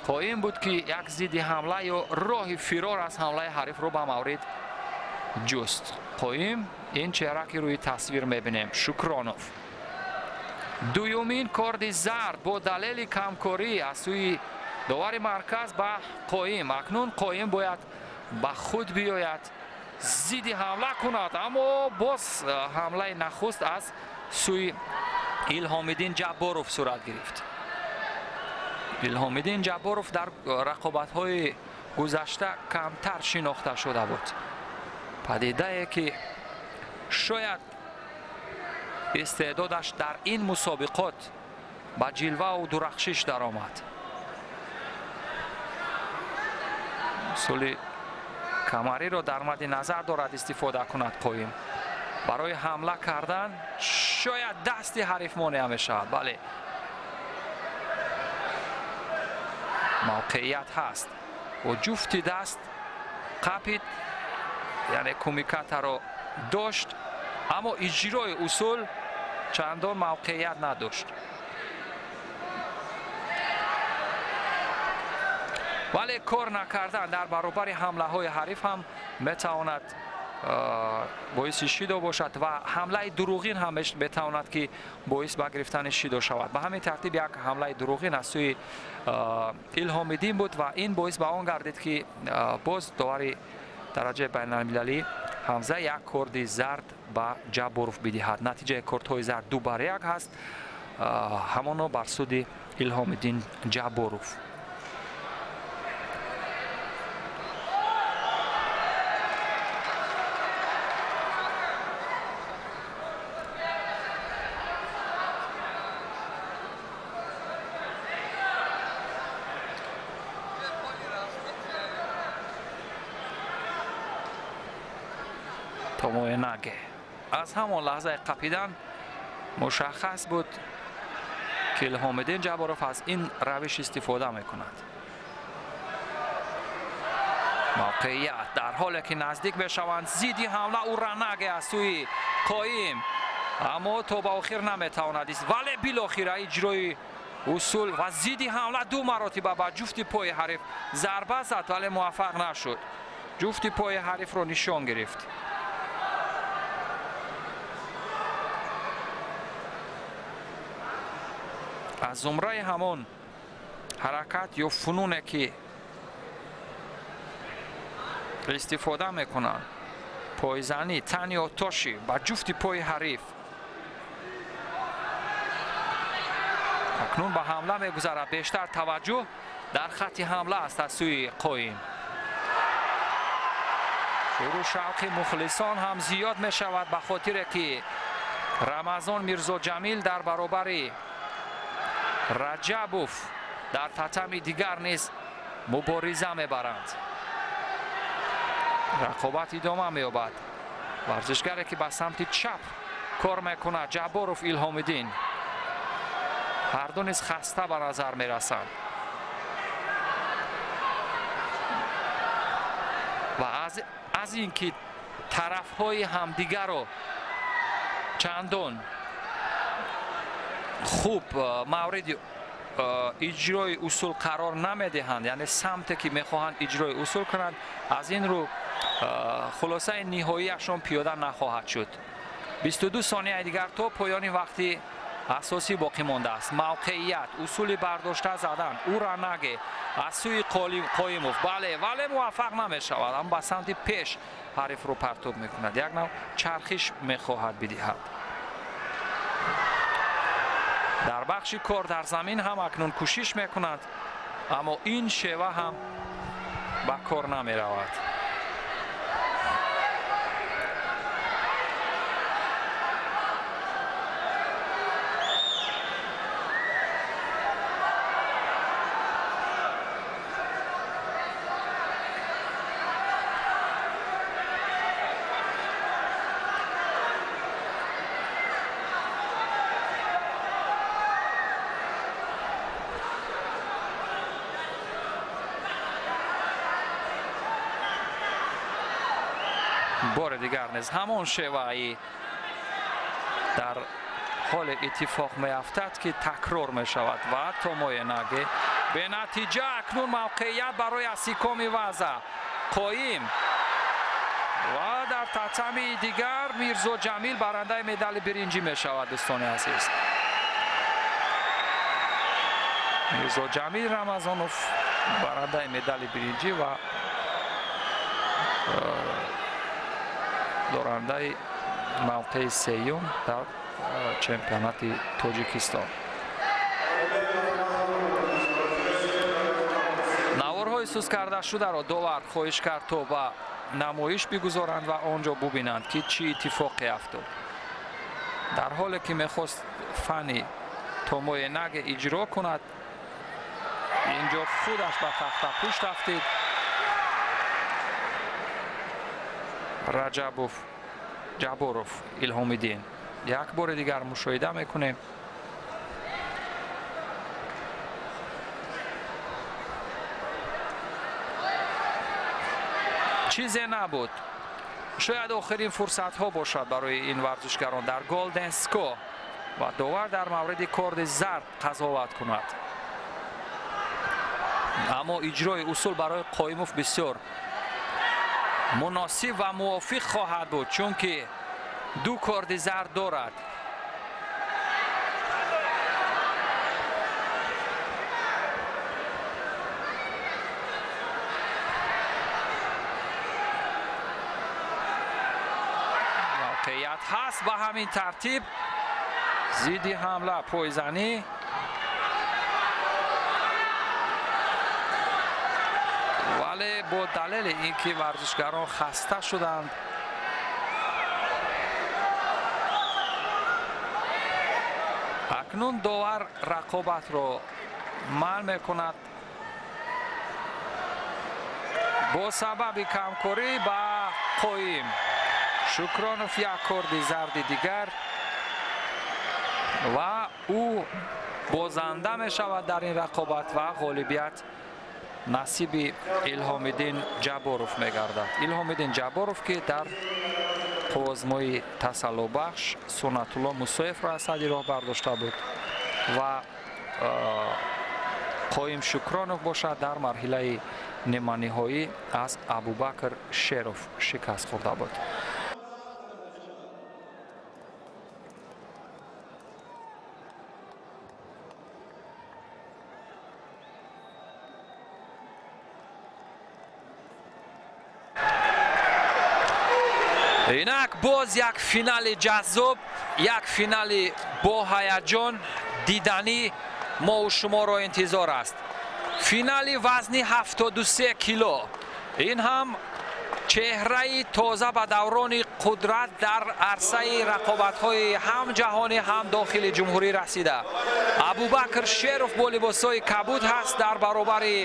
Speaker 1: Қоим буд, ки як зидди ҳамла ё роҳи фирор аз ҳамлаи ҳарифро ба маврид ҷуст. Қоим, ин чеҳра, ки рӯи тасвир мебинем, Шукронов. Дуюмин корди зард бо далели камкорӣ аз сӯи довари марказ ба Қоим. Акнун Қоим бояд ба худ биёяд, зидди ҳамла кунад, аммо боз ҳамлаи нахуст аз сӯи Илҳомиддин Ҷабборов сурат гирифт. Илҳомиддин Ҷабборов дар рақобатҳои гузашта камтар шинохта шуда буд. Падидае, ки шояд истеъдодаш дар ин мусобиқот ба ҷилваву дурахшиш даромад. Усули камариро дар мадди назар дорад истифода кунад Қоим. Барои ҳамла кардан шояд дасти ҳариф монеа мешавад. Бале, мавқеият ҳаст. Бо ҷуфти даст қапид, яъне кумикатаро дошт, аммо иҷрои усул чандон мавқеият надошт. Вале кор накардан дар баробари ҳамлаҳои ҳариф ҳам метавонад боиси шидо бошад ва ҳамлаи дурӯғин ҳам метавонад, ки боис ба гирифтани шидо шавад. Ба ҳамин тартиб як ҳамлаи дурӯғин аз сӯи Илҳомиддин буд ва ин боис ба он гардид, ки боз довари дараҷаи байналмилалӣ Ҳамза як корди зард ба Ҷабборов бидиҳад. Натиҷаи кордҳои зард 2-1 ҳаст, ҳамоно бар суди Илҳомиддин Ҷабборов. Томоенаге аз ҳамон лаҳзаи қапидан мушаххас буд, ки Илҳомиддин Ҷабборов аз ин равиш истифода мекунад. Мавқеият дар ҳоле ки наздик мешаванд, зидди ҳамла уранаге аз сӯи Қоим, аммо то ба охир наметавонад, вале билохира иҷрои усул ва зидди ҳамла ду маротиба ба ҷуфти пои ҳариф зарба зад, вале муваффақ нашуд. Ҷуфти пои ҳарифро нишон гирифт. Аз зумраи ҳамон ҳаракат ё фунуне, ки истифода мекунанд, пойзанӣ, тани отоши ба ҷуфти пои ҳариф. Акнун ба ҳамла мегузарад. Бештар таваҷҷӯҳ дар хатти ҳамла аст аз сӯи Қоим. Шурӯ шавқи мухлисон ҳам зиёд мешавад, ба хотире ки Рамазон Мирзоҷамил дар баробари Раҷабов дар татами дигар низ мубориза мебаранд. Рақобат идома меёбад. Варзишгаре ки ба самти чап кор мекунад Ҷабборов Илҳомиддин. Ҳарду низ хаста ба назар мерасанд. Ва аз ин ки тарафҳои ҳамдигарро чандон хуб мавриди иҷрои усул қарор намедиҳанд, яъне самте ки мехоҳанд иҷрои усул кунанд, аз ин рӯ хулосаи ниҳоияшон пиёда нахоҳад шуд. 22 сонияи дигар то поёни вақти асосӣ боқӣ мондааст. Мавқеият, усули бардошта задан, уранаге аз сӯи Қоимов, бале, вале муваффақ намешавад, аммо ба самти пеш ҳарифро партоб мекунад. Як нав чархиш мехоҳад бидиҳад. Дар бахши кор дар замин ҳам акнун кӯшиш мекунад, аммо ин шева ҳам ба кор намеравад. Бори дигар низ ҳамон шеваи дар ҳоле иттифоқ меафтад ки такрор мешавад ва томоенаге бенатиҷа. Акнун мавқеият барои асикоми ваза Қоим ва дар татами дигар Мирзоҷамил барандаи медали биринҷӣ мешавад. Дӯстони азиз, Мирзоҷамил Рамазонов барандаи медали биринҷӣ ва дорандаи мавқеи сеюм дар чемпионати Тоҷикистон. Наворҳои сус кардашударо довар хоҳиш кард то ба намоиш бигузоранд ва он ҷо бубинанд ки чӣ иттифоқе афтод. Дар ҳоле ки мехост фани томоенаге иҷро кунад, инҷо худаш ба тахтапушт афтид. Раҷабов Ҷабборов Илҳомиддин як бори дигар мушоҳида мекунем. Чизе набуд. Шояд охирин фурсатҳо бошад барои ин варзишгарон дар Голден Ско ва довар дар мавриди корди зард қазоват кунад. Аммо иҷрои усул барои Қоимов бисёр муносиб ва мувофиқ хоҳад буд, чунки ду корди зард дорад. Мавқеият ҳаст. Ба ҳамин тартиб зидди ҳамла пойзанӣ. Вале бо далели ин ки варзишгарон хаста шуданд, акнун довар рақобатро манъ мекунад бо сабаби камкорӣ ба Қоим Шукронов як корди зарди дигар ва ӯ бозанда мешавад дар ин рақобат ва ғолибият насиби Илҳомиддин Ҷабборов мегардад. Илҳомиддин Ҷабборов ки дар қуввозмои тасаллобахш Суннатулло Мусоевро аз сади роҳ бардошта буд ва Қоим Шукронов бошад дар марҳилаи ниманиҳоӣ аз Абубакр Шеров шикаст хӯрда буд. Инак боз як финали ҷаззоб, як финали бо ҳаяҷон диданӣ мову шуморо интизор аст. Финали вазни 73 кило. Ин ҳам Чеҳраи тоза ба даврони қудрат дар арсаи рақобатҳои ҳам ҷаҳонӣ ҳам дохили ҷумҳурӣ расида. Абубакр Шеров бо либосҳои кабуд ҳаст дар баробари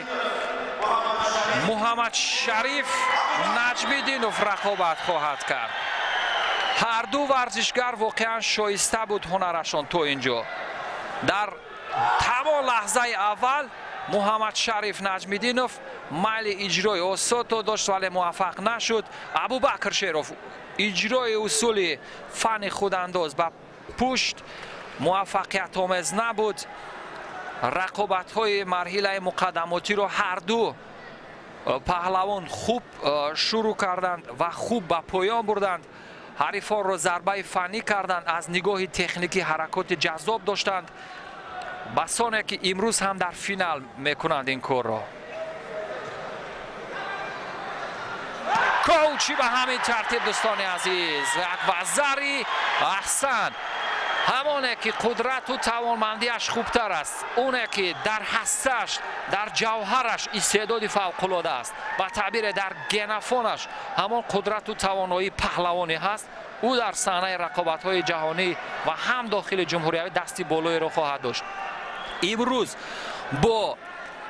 Speaker 1: Муҳаммад Шариф Наҷмиддинов рақобат хоҳад кард. Ҳар ду варзишгар воқеан шоиста буд ҳунарашон то инҷо. Дар тамом лаҳзаи аввал Муҳаммад Шариф Наҷмиддинов майли иҷрои осото дошт, вале муваффақ нашуд. Абубакр Шеров иҷрои усули фани худандоз ба пушт муваффақиятомез набуд. Рақобатҳои марҳилаи муқаддамотиро ҳар ду паҳлавон хуб шурӯъ карданд ва хуб ба поён бурданд. Ҳарифонро зарбаи фаннӣ карданд, аз нигоҳи техникӣ ҳаракоти ҷаззоб доштанд. Басоне ки имрӯз ҳам дар финал мекунанд ин корро. Коучи ба ҳамин тартиб, дӯстони азиз, як вазари аҳсан, ҳамоне ки қудрату тавонмандиаш хубтар аст, оне ки дар ҳастааш, дар ҷавҳараш истеъдоди фавқулода аст, ба таъбире дар генофонаш ҳамон қудрату тавоноии паҳлавонӣ ҳаст. Ӯ дар саҳнаи рақобатҳои ҷаҳонӣ ва ҳам дохили ҷумҳуриявӣ дасти болоеро хоҳад дошт. Имрӯз бо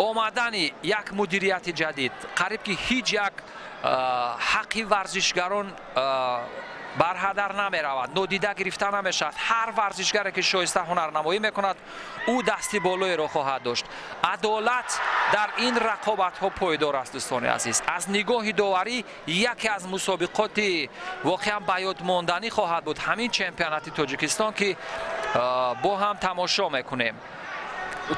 Speaker 1: омадани як мудирияти ҷадид қариб ки ҳеҷ як ҳаққи варзишгарон барҳадар намеравад, нодида гирифта намешавад. Ҳар варзишгаре ки шоиста ҳунарнамоӣ мекунад, ӯ дасти болоеро хоҳад дошт. Адолат дар ин рақобатҳо пойдор аст, дӯстони азиз. Аз нигоҳи доварӣ яке аз мусобиқоти воқеан ба ёд монданӣ хоҳад буд ҳамин чемпионати Тоҷикистон, ки бо ҳам тамошо мекунем.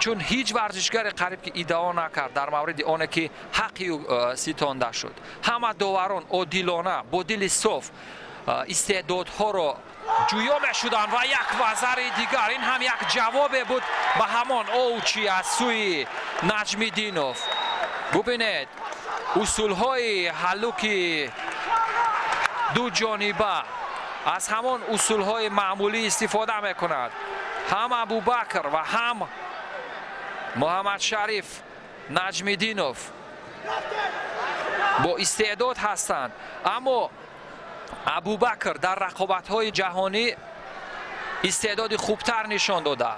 Speaker 1: Чун ҳеҷ варзишгаре қариб ки иддао накард дар мавриди оне ки ҳаққи ӯ ситонда шуд. Ҳама доварон одилона бо дили соф истеъдодҳоро ҷӯё мешуданд ва як вазари дигар, ин ҳам як ҷавобе буд ба ҳамон овчи аз сӯи Наҷмиддинов. Бубинед усулҳои ҳаллуки дуҷониба аз ҳамон усулҳои маъмулӣ истифода мекунад. Ҳам Абубакр ва ҳам Муҳаммад Шариф Наҷмиддинов бо истеъдод ҳастанд, аммо Абубакр дар рақобатҳои ҷаҳонӣ истеъдоди хубтар нишон дода,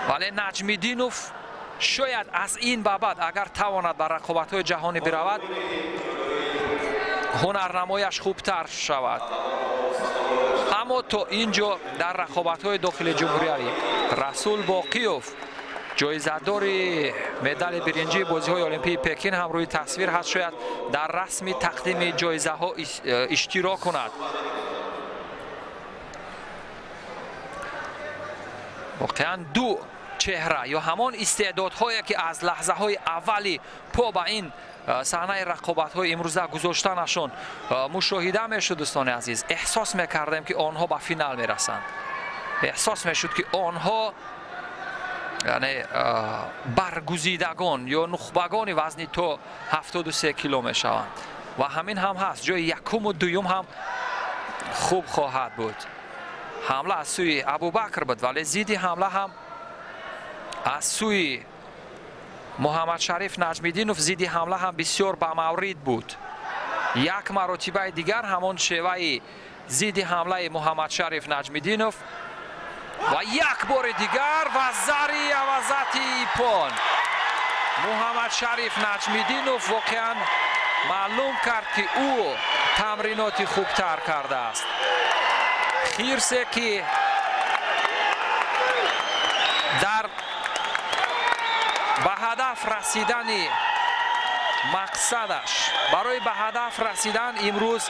Speaker 1: вале Наҷмиддинов шояд аз ин ба баъд агар тавонад ба рақобатҳои ҷаҳонӣ биравад, ҳунарнамояш хубтар шавад. Аммо то ин ҷо дар рақобатҳои дохили ҷумҳуриявӣ Расул Боқиёв, ҷоизадори медали биринҷии бозиҳои Олимпии Пекин, ҳам рӯи тасвир ҳаст, шояд дар расми тақдими ҷоизаҳо иштирок кунад. Воқеан ду чеҳра ё ҳамон истеъдодҳое ки аз лаҳзаҳои аввали по ба ин саҳнаи рақобатҳои имрӯза гузоштанашон мушоҳида мешуд, дӯстони азиз, эҳсос мекардем ки онҳо ба финал мерасанд. Эҳсос мешуд ки онҳо яъне баргузидагон ё нухбагони вазни то 73 кило мешаванд ва ҳамин ҳам ҳаст. Ҷои якуму дуюм ҳам хуб хоҳад буд. Ҳамла аз сӯи Абубакр буд, вале зидди ҳамла ҳам аз сӯи Муҳаммад Шариф Наҷмиддинов, зидди ҳамла ҳам бисёр ба маврид буд. Як маротибаи дигар ҳамон шеваи зидди ҳамлаи Муҳаммад Шариф Наҷмиддинов ва як бори дигар вазари авазати ипон. Муҳаммад Шариф Наҷмиддинов воқеан маълум кард ки ӯ тамриноти хубтар кардааст. Хирсе ки дар ба ҳадаф расидани мақсадаш, барои ба ҳадаф расидан имрӯз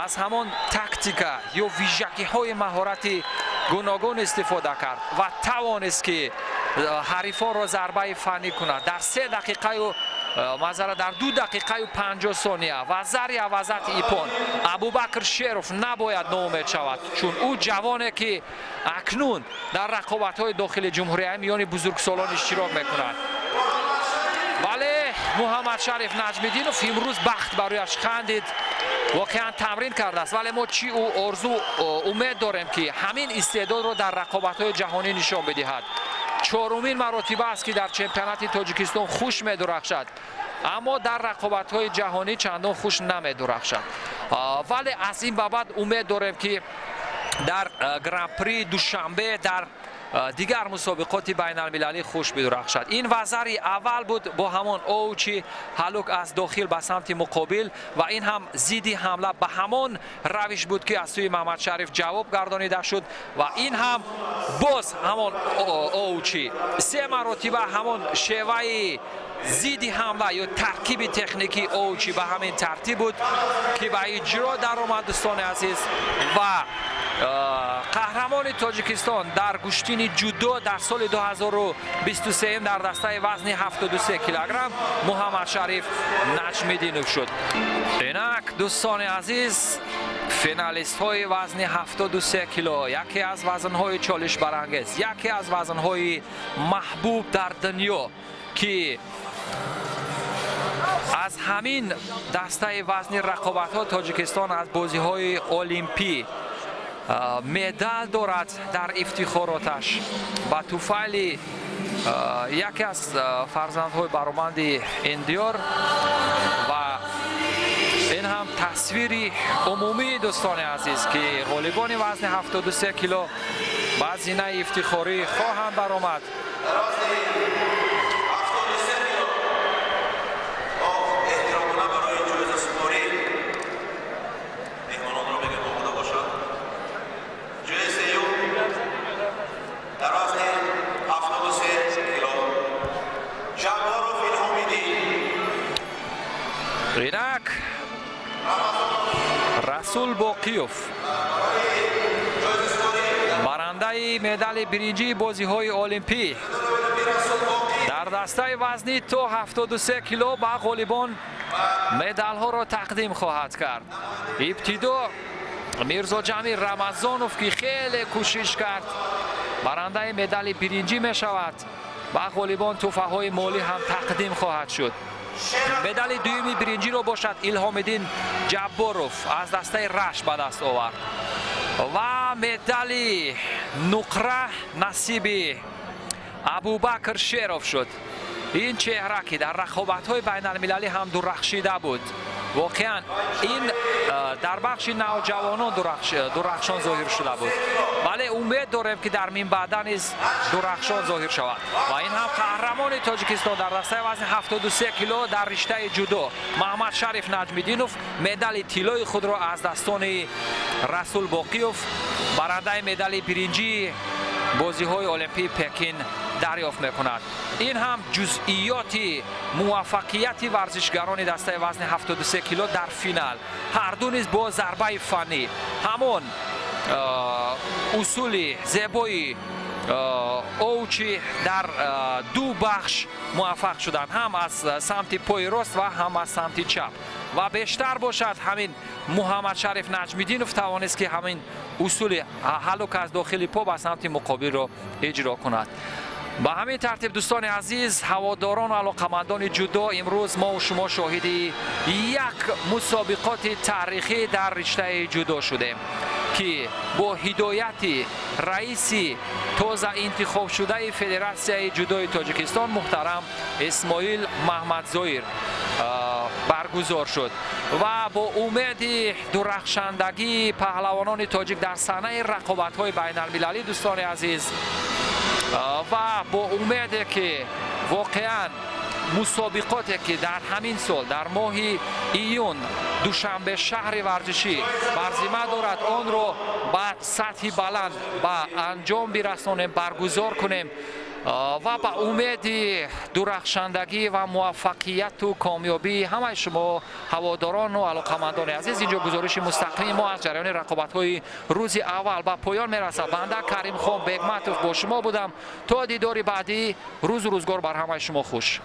Speaker 1: аз ҳамон тактика ё вижагиҳои маҳорати гуногун истифода кард ва тавонист ки ҳарифонро зарбаи фаннӣ кунад. Дар 3 дақиқаю мазара дар 2 дақиқаю 50 сония вазари авазати ипон. Абубакр Шеров набояд ноумед шавад, чун ӯ ҷавоне ки акнун дар рақобатҳои дохили ҷумҳурия миёни бузургсолон иштирок мекунад. Вале Муҳаммад Шариф Наҷмиддинов имрӯз бахт барояш хандид, воқеан тамрин кардааст, вале мо чӣ ӯ орзу умед дорем ки ҳамин истеъдодро дар рақобатҳои ҷаҳонӣ нишон бидиҳад. Чорумин маротиба аст ки дар чемпионати Тоҷикистон хуш медурахшад. Аммо дар рақобатҳои ҷаҳонӣ чандон хуш намедурахшад. Вале аз ин ба баъд умед дорем, ки дар Гран-при Душанбе, дар дигар мусобиқоти байналмилалӣ хуш бидурахшад. Ин вазари аввал буд бо ҳамон оучи ҳалук аз дохил ба самти муқобил ва ин ҳам зидди ҳамла ба ҳамон равиш буд, ки аз сӯи Маҳмадшариф ҷавоб гардонида шуд ва ин ҳам боз ҳамон оучи се маротиба ҳамон шеваи зидди ҳамла ё таркиби техникии оучи ба ҳамин тартиб буд, ки ба иҷро даромад, дӯстони азиз, ва қаҳрамони Тоҷикистон дар гӯштини ҷудо дар соли 2023 дар дастаи вазни 73 килограмм Муҳаммадшариф Наҷмиддинов шуд. Инак, дӯстони азиз, финалистҳои вазни 73 кило, яке аз вазнҳои чолишбарангез, яке аз вазнҳои маҳбуб дар дунё, ки аз ҳамин дастаи вазни рақобатҳо Тоҷикистон аз бозиҳои олимпӣ медал дорад дар ифтихороташ. Ба туфайли яке аз фарзандҳои бароманди ин диёр ва ин ҳам тасвири умумии, дӯстони азиз, ки ғолибони вазни 73 кило ба зинаи ифтихорӣ хоҳанд баромад. Инак, Расул Боқиёв, барандаи медали биринҷии бозиҳои олимпӣ дар дастаи вазнӣ то 73 кило, ба ғолибон медалҳоро тақдим хоҳад кард. Ибтидо Мирзоҷамил Рамазонов, ки хеле кӯшиш кард, барандаи медали биринҷӣ мешавад. Ба ғолибон тӯҳфаҳои молӣ ҳам тақдим хоҳад шуд. Медали дуюми биринҷиро бошад Илҳомиддин Ҷабборов аз дастаи Рашт ба даст овард ва медали нуқра насиби Абубакр Шеров шуд. Ин чеҳра, ки дар рақобатҳои байналмилалӣ ҳам дурахшида буд, воқеан ин дар бахши навҷавонон дурахшон зоҳир шуда буд, вале умед дорем, ки дар минбаъда низ дурахшон зоҳир шавад. Ва ин ҳам қаҳрамони Тоҷикистон дар дастаи вазни 73 кило дар риштаи ҷудо Маҳмадшариф Наҷмиддинов медали тиллои худро аз дастони Расул Боқиёв, барандаи медали биринҷии бозиҳои олимпии Пекин, дарёфт мекунад. Ин ҳам ҷузъиёти муваффақияти варзишгарони дастаи вазни 73 кило дар финал. Ҳарду низ бо зарбаи фаннӣ ҳамон усули зебои оучи дар ду бахш муваффақ шуданд, ҳам аз самти пои рост ва ҳам аз самти чап. Ва бештар бошад ҳамин Муҳаммадшариф Наҷмиддинов тавонист, ки ҳамин усули ҳалук аз дохили по ба самти муқобилро иҷро кунад. Ба ҳамин тартиб, дӯстони азиз, ҳаводорон ва алоқамандони ҷудо, имрӯз мо шумо шоҳиди як мусобиқоти таърихӣ дар риштаи ҷудо шудем, ки бо ҳидояти раиси тоза интихобшудаи Федератсияи ҷудои Тоҷикистон муҳтарам Исмоил Маҳмадзоир баргузор шуд ва бо умеди дурахшандагии паҳлавонони тоҷик дар саҳнаи рақобатҳои байналмилалӣ, дӯстони азиз, ва бо умеде, ки воқеан мусобиқоте, ки дар ҳамин сол дар моҳи июн Душанбе шаҳри варзишӣ бар зимма дорад, онро ба сатҳи баланд ба анҷом бирасонем, баргузор кунем ва ба умеди дурахшандагӣ ва муваффақияту комёбии ҳамаи шумо ҳаводорону алоқамандони азиз, инҷо гузориши мустақими мо аз ҷараёни рақобатҳои рӯзи аввал ба поён мерасад. Банда Каримхон Бегматов бо шумо будам. То дидори баъдӣ, рӯзу рӯзгор бар ҳамаи шумо хуш.